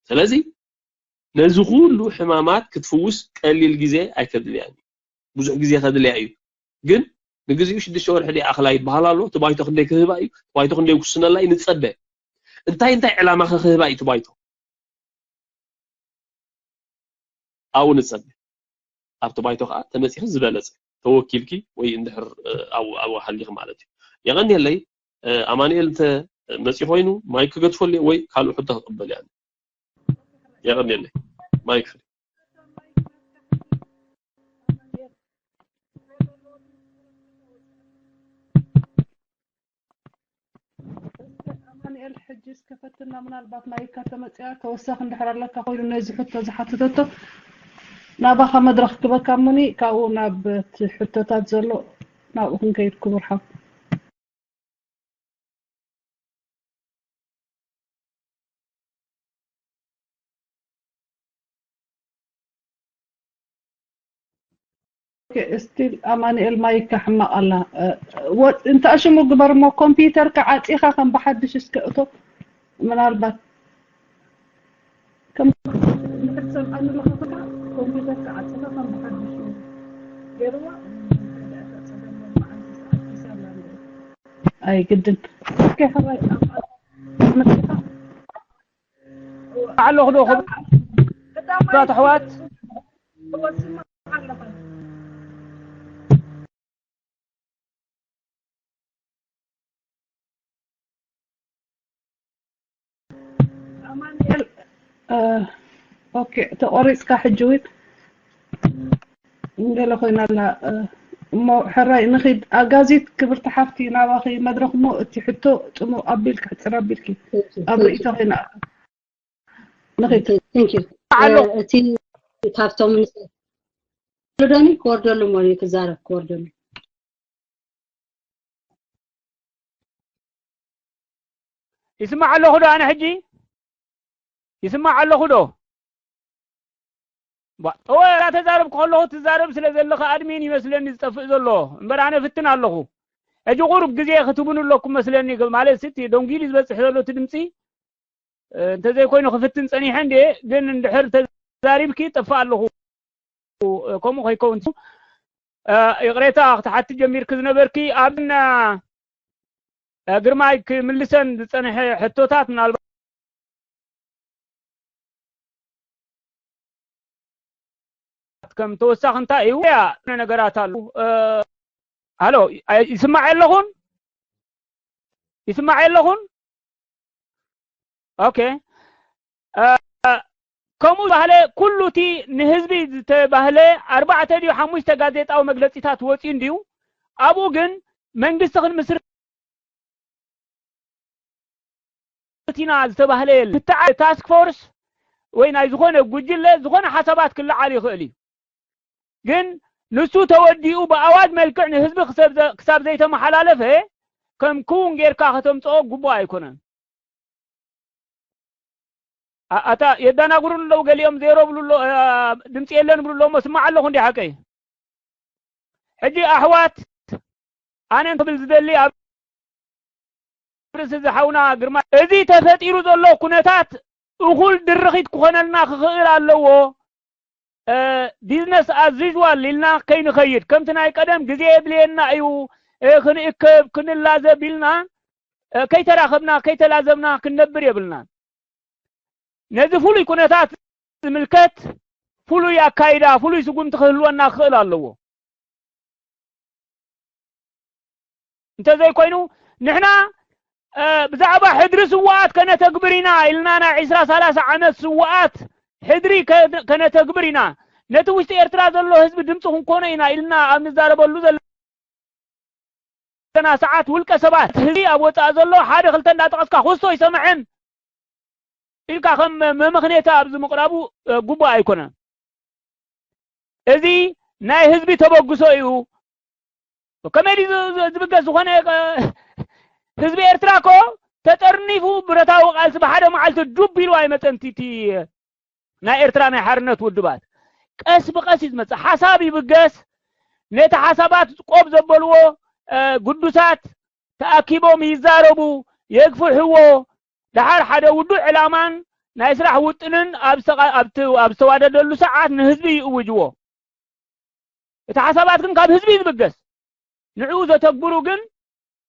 ስለዚ ነዚ ኩሉ ሕማማት ክትፍውስ ቀሊል ግዜ ኣይከድልያን እዩ ብዙሕ ግዜ ከድልያ እዩ ግን ንግዚኡ ሽዱሽተ ወርሒ ዲኣ ኣኽላ ይበሃል ኣሎ እቲ ባይቶ ክንደይ ክህባ እዩ እቲ ባይቶ ክንደይ ክውስነላ እዩ ንጸበ እንታይ እንታይ ዕላማ ከ ክህባ እዩ እቲ ባይቶ ኣብኡ ንጸበ ኣብቲ ባይቶ ከዓ ተመፂኺ ዝበለፀ ተወኪልኪ ወይ እንድሕር ኣብኡ ሃሊኺ ማለት እዩ የቐንየለይ ኣማንኤል እንተ መፂ ኮይኑ ማይክ ክገድፈሉ ወይ ካልእ ሕቶ ክቕበል እያ የቐንየለይ ማይክ ኣማንኤል ሕጂ እስከ ፈትና ምናልባት ማይካ ተመፅያ ተወሳኺ እንድሕር ኣለካ ኮይኑ ነዚ ሕቶ ዝሓተተቶ ናባኻ መድረኽ ክበካ እሞኒ ካብኡ ናብ እቲ ሕቶታት ዘሎ ናብኡ ክንከይድ ክቡር ሓው ስቲል ኣማንኤል ማይካ ሕማቕ ኣላ እንተ ሽሙ ግበር እሞ ኮምፒተርካ ዓፂኻ ከም ብሓድሽ እስከ እቶ ምናልባት ከም ሰምዓኒ ለኸፍካ ኮምፒተርካ ዓፂኻ ከም ብሓድሽ ገይርዋ ኣይ ግድን ኣለኹ ዶ ክቡራት ኣሕዋት ኣማንኤል ኦኬ፣ ተቆሪጽካ ሕጂ እውን እንደለ ኮይና ኣላ። እ፣ እሞ ሕራይ ንኺድ። ኣጋዚት ክብርቲ ሓፍቲ፣ ናባኺ መድረኽ። እሞ እቲ ሕቶ ጽሙቕ ኣቢልኪ፣ ሕጽር ኣቢልኪ፣ ኣብ ርእይቶ ኮይና ንኺድ። Thank you. ኣሎ። እ፣ እቲ ካብቶም ምስ-፣ ዶኒ ክወርደሉ እሞ እዩ ክዛረብ፣ ክወርደሉ። ይስማዕ ኣለኹ ዶ ኣነ ሕጂ? ይስማዕ ኣለኹ ዶ? ባ-፣ እወ፣ እናተዛረብኩ ከለኹ ትዛረብ ስለ ዘለኻ ኣድሚን ይመስለኒ ዝጠፍእ ዘሎ። እምበር ኣነ ፍትን ኣለኹ። ሕጂ ቁሩብ ግዜ ክትብኑ ኣለኩም መስለኒ፣ ማለት እቲ ደንጊሉ ዝበጽሕ ዘሎ እቲ ድምጺ፣ እ፣ እንተዘይኮይኑ ክፍትን ጸኒሐ እንዴ፣ ግን እንድሕር ተዛሪብኪ ጠፍእ ኣለኹ። እ፣ ከምኡ ከይከውን፣ እ፣ ይቕሬታ ክትሓቲ ጀሚርኪ ዝነበርኪ፣ ኣብ ና-፣ እ፣ ግርማይ ክምልሰን ዝጸንሐ ሕቶታት ምናልባት ከም ተወሳኺ እንታይ እዩ? ያ፣ ነገራት ኣሉ። እ፣ ሃሎ፣ ኣይ-፣ ይስማዕ ኣለኹን? ይስማዕ ኣለኹን? ኦኬ። እ፣ ከምኡ ባህለ ኩሉ እቲ ንህዝቢ ዝተባህለ ኣርባዕተ ድዩ ሓሙሽተ ጋዜጣዊ መግለጺታት ወጺኡ እንድዩ። ኣብኡ ግን መንግስቲ ክንምስርት ኢና ዝተባህለ የለን። ብትዓ-፣ ታስክ ፎርስ ወይ ናይ ዝኾነ ጉጅለ ዝኾነ ሓሳባት ክለዓል ይኽእል እዩ። ግን ንሱ ተወዲኡ ብኣዋጅ መልክዕ ንህዝቢ ክሰብ ዘ-፣ ክሳብ ዘይተመሓላለፈ ከም ክውን ጌርካ ከተምጽኦ ግቡእ ኣይኮነን። ኣ-፣ ኣታ የዳናግሩን ኣለዉ፣ ገሊኦም ዜሮ ብሉ ኣሎ፣ እ፣ ድምፂ የለን ብሉ ኣሎ። እሞ ስማዕ ኣለኹ እንዲ ሓቀይ። ሕጂ ኣሕዋት፣ ኣነ ክብል ዝደሊ ኣብ ርእሲ ዝሓውና ግርማ፣ እዚ ተፈጢሩ ዘሎ ኩነታት እኹል ድርኺት ክኾነልና ክኽእል ኣለዎ። እ፣ ቢዝነስ ኣዝ ዩዥዋል ኢልና ከይንኸይድ፣ ከምቲ ናይ ቀደም ግዜ የድልየና እዩ፣ እ፣ ክንእከብ፣ ክንላዘብ ኢልና፣ እ፣ ከይተራኸብና፣ ከይተላዘብና ክንነብር የብልናን። ነዚ ፍሉይ ኩነታት ዝምልከት ፍሉይ ኣካይዳ፣ ፍሉይ ስጉምቲ ክህልወና ክኽእል ኣለዎ። እንተዘይኮይኑ፣ ንሕና፣ እ፣ ብዛዕባ ሕድሪ ስውኣት ከነተግብር ኢና ኢልና ናይ ዒስራ ሰላሳ ዓመት ስውኣት ሕድሪ ከ-፣ ከነተግብር ኢና። ነቲ ውሽጢ ኤርትራ ዘሎ ህዝቢ ድምፂ ክንኮኖ ኢና ኢልና ኣብ ንዛረበሉ ዘለና ሰዓት፣ ውልቀ ሰባት፣ ህዝቢ ኣብ ወፃኢ ዘሎ ሓደ ክልተ እንዳጠቐስካ ክሶ ኣይሰምዐን ኢልካ ከም መመኽኔታ ኣብዚ ምቕራቡ፣ እ፣ ግቡእ ኣይኮነን። እዚ ናይ ህዝቢ ተበግሶ እዩ። ከመይ ድዩ ዝ-፣ ዝ-፣ ዝብገስ? ዝኾነ፣ እ፣ ህዝቢ ኤርትራ እኮ ተጠርኒፉ ብረታዊ ቃልሲ ብሓደ መዓልቲ ዱብ ኢሉ ኣይመፀን። እቲ፣ እቲ ናይ ኤርትራ ናይ ሓርነት ውድባት ቀስ ብቐስ እዩ ዝመፅእ። ሓሳብ ይብገስ። ነቲ ሓሳባት ቆብ ዘበልዎ፣ እ፣ ግዱሳት ተኣኪቦም ይዛረቡ፣ የግፍሕዎ። ደሓር ሓደ ውዱእ ዕላማን ናይ ስራሕ ውጥንን ኣብ ዝተቓ-፣ ኣብ ት-፣ ኣብ ዝተዋደደሉ ሰዓት ንህዝቢ ይእውጅዎ። እቲ ሓሳባት ግን ካብ ህዝቢ እዩ ዝብገስ። ንዕኡ ዘተግብሩ ግን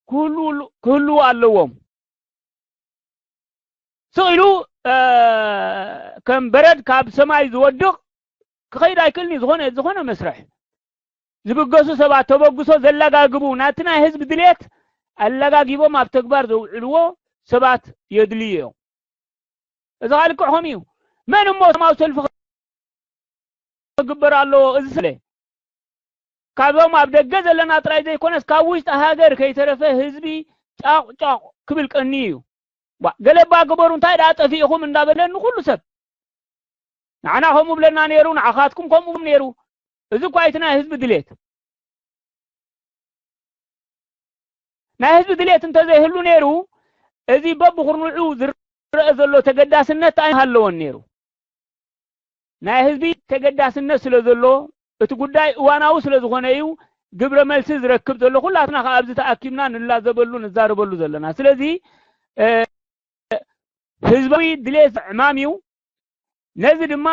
ክህልዉ፣ ክህልዉ ኣለዎም። ስቕ ኢሉ፣ እ፣ ከም በረድ ካብ ሰማይ ዝወድቕ ክኸይድ ኣይክእልን እዩ። ዝኾነ፣ ዝኾነ መስርሕ ዝብገሱ ሰባት፣ ተበግሶ ዘለጋግቡ፣ ናቲ ናይ ህዝቢ ድሌት ኣለጋጊቦም ኣብ ተግባር ዘውዕልዎ ሰባት የድልዩ እዮም። እዚ ኸኣ ልክዕ ከምኡ እዩ። መን እሞ ሰላማዊ ሰልፊ ክግበር ኣለዎ? እዚ ስለ ካብዞም ኣብ ደገ ዘለና ጥራይ ዘይኮነስ፣ ካብ ውሽጢ ሃገር ከይተረፈ ህዝቢ ጫቕ ጫቕ ክብል ቀንዩ እዩ። ዋ፣ ገለ እባ ግበሩ፣ እንታይ ደኣ ጠፊእኹም እንዳበለ ንኹሉ ሰብ፣ ንዓና ከምኡ ብለና ነይሩ፣ ንዓኻትኩም ከምኡ ነይሩ። እዚ እኳ እቲ ናይ ህዝቢ ድሌት፣ ናይ ህዝቢ ድሌት እንተዘይህሉ ነይሩ፣ እዚ በብኹርንዑ ዝረአ ዘሎ ተገዳስነት ኣይሃለወን ነይሩ። ናይ ህዝቢ ተገዳስነት ስለ ዘሎ፣ እቲ ጉዳይ እዋናዊ ስለ ዝኾነ እዩ፣ ግብረ መልሲ ዝረክብ ዘሎ። ኩላትና ከኣ ኣብዚ ተኣኪብና ንላዘበሉ፣ ንዛረበሉ ዘለና። ስለዚ፣ እ፣ ህዝባዊ ድሌት ዕማም እዩ። ነዚ ድማ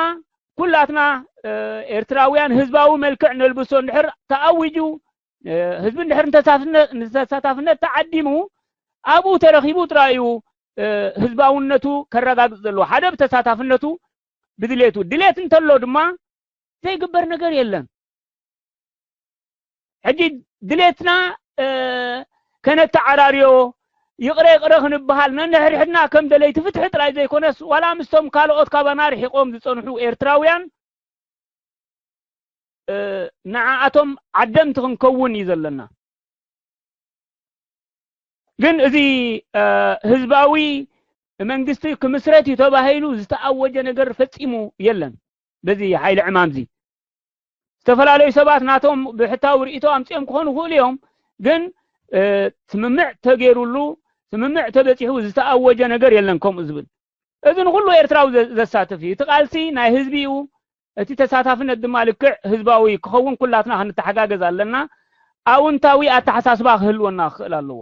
ኩላትና፣ እ፣ ኤርትራውያን ህዝባዊ መልክዕ ነልብሶ እንድሕር ተኣዊጁ፣ እ፣ ህዝቢ እንድሕር ንተሳትፍነ-፣ ንተሳታፍነት ተዓዲሙ፣ ኣብኡ ተረኺቡ ጥራይ እዩ፣ እ፣ ህዝባውነቱ ከረጋግጽ ዘለዎ። ሓደ ብተሳታፍነቱ፣ ብድሌቱ። ድሌት እንተሎ ድማ ዘይግበር ነገር የለን። ሕጂ ድሌትና፣ እ፣ ከነተዓራርዮ፣ ይቕረ ይቕረ ክንበሃል፣ ነንሕድሕድና ከም ደለይቲ ፍትሒ ጥራይ ዘይኮነስ፣ ዋላ ምስቶም ካልኦት ካባና ርሒቖም ዝጸንሑ ኤርትራውያን፣ እ፣ ንዓኣቶም ዓደምቲ ክንከውን እዩ ዘለና። ግን እዚ፣ እ፣ ህዝባዊ መንግስቲ ክምስረት እዩ ተባሂሉ ዝተኣወጀ ነገር ፈጺሙ የለን። በዚ ሓይሊ ዕማም እዚ ዝተፈላለዩ ሰባት ናቶም ብሕታዊ ርእይቶ ኣምጺኦም ክኾኑ ይኽእሉ እዮም። ግን፣ እ፣ ስምምዕ ተገይሩሉ፣ ስምምዕ ተበጺሑ ዝተኣወጀ ነገር የለን ከምኡ ዝብል። እዚ ንኹሉ ኤርትራዊ ዘ-፣ ዘሳትፍ እዩ። እቲ ቃልሲ ናይ ህዝቢ እዩ። እቲ ተሳታፍነት ድማ ልክዕ ህዝባዊ ክኸውን ኩላትና ክንተሓጋገዝ ኣለና። ኣውንታዊ ኣተሓሳስባ ክህልወና ክኽእል ኣለዎ።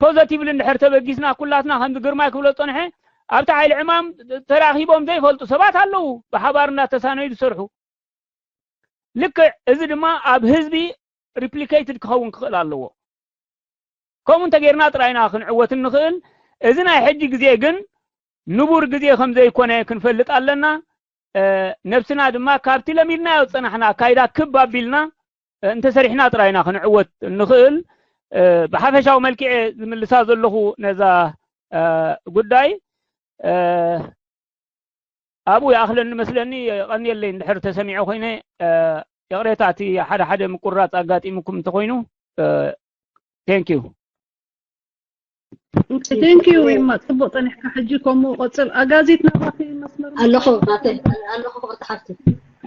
ፖዘቲቭሊ እንድሕር ተበጊስና ኩላትና ከምዚ ግርማይ ክብሎ ዝጸንሐ ኣብቲ ሓይሊ ዕማም ተራኺቦም ዘይፈልጡ ሰባት ኣለዉ፣ ብሓባር እናተሳነዩ ዝሰርሑ። ልክዕ እዚ ድማ ኣብ ህዝቢ ሪፕሊኬትድ ክኸውን ክኽእል ኣለዎ። ከምኡ እንተጌርና ጥራይና ክንዕወት እንኽእል። እዚ ናይ ሕጂ ግዜ ግን ንቡር ግዜ ከም ዘይኮነ ክንፈልጥ ኣለና። እ፣ ነብስና ድማ ካብቲ ለሚድናዮ ዝጸናሕና ኣካይዳ ክብ ኣቢልና፣ እ፣ እንተሰሪሕና ጥራይና ክንዕወት እንኽእል። እ፣ ብሓፈሻዊ መልክዕ ዝምልሳ ዘለኹ ነዛ፣ እ፣ ጉዳይ፣ እ፣ ኣብኡ ይኣኽለኒ መስለኒ። የቐንየለይ እንድሕር ተሰሚዐ ኮይነ፣ እ፣ ይቕሬታ እቲ ሓደ ሓደ ምቁራጽ ኣጋጢሙኩም እንተኾይኑ። እ፣ ቴንክ ዩ። ቴንክ ዩ። ይማ ጽቡቅ ጸኒሕካ። ሕጂ ከምኡ ቀጽል። ኣጋዚት ናባኺ መስመር ኣለኹ ናተይ ኣለኹ ክብርቲ ሓፍቲ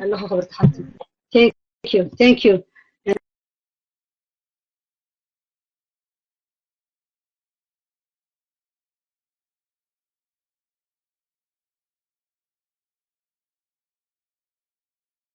ኣለኹ ክብርቲ ሓፍቲ። ቴንክ ዩ ቴንክ ዩ።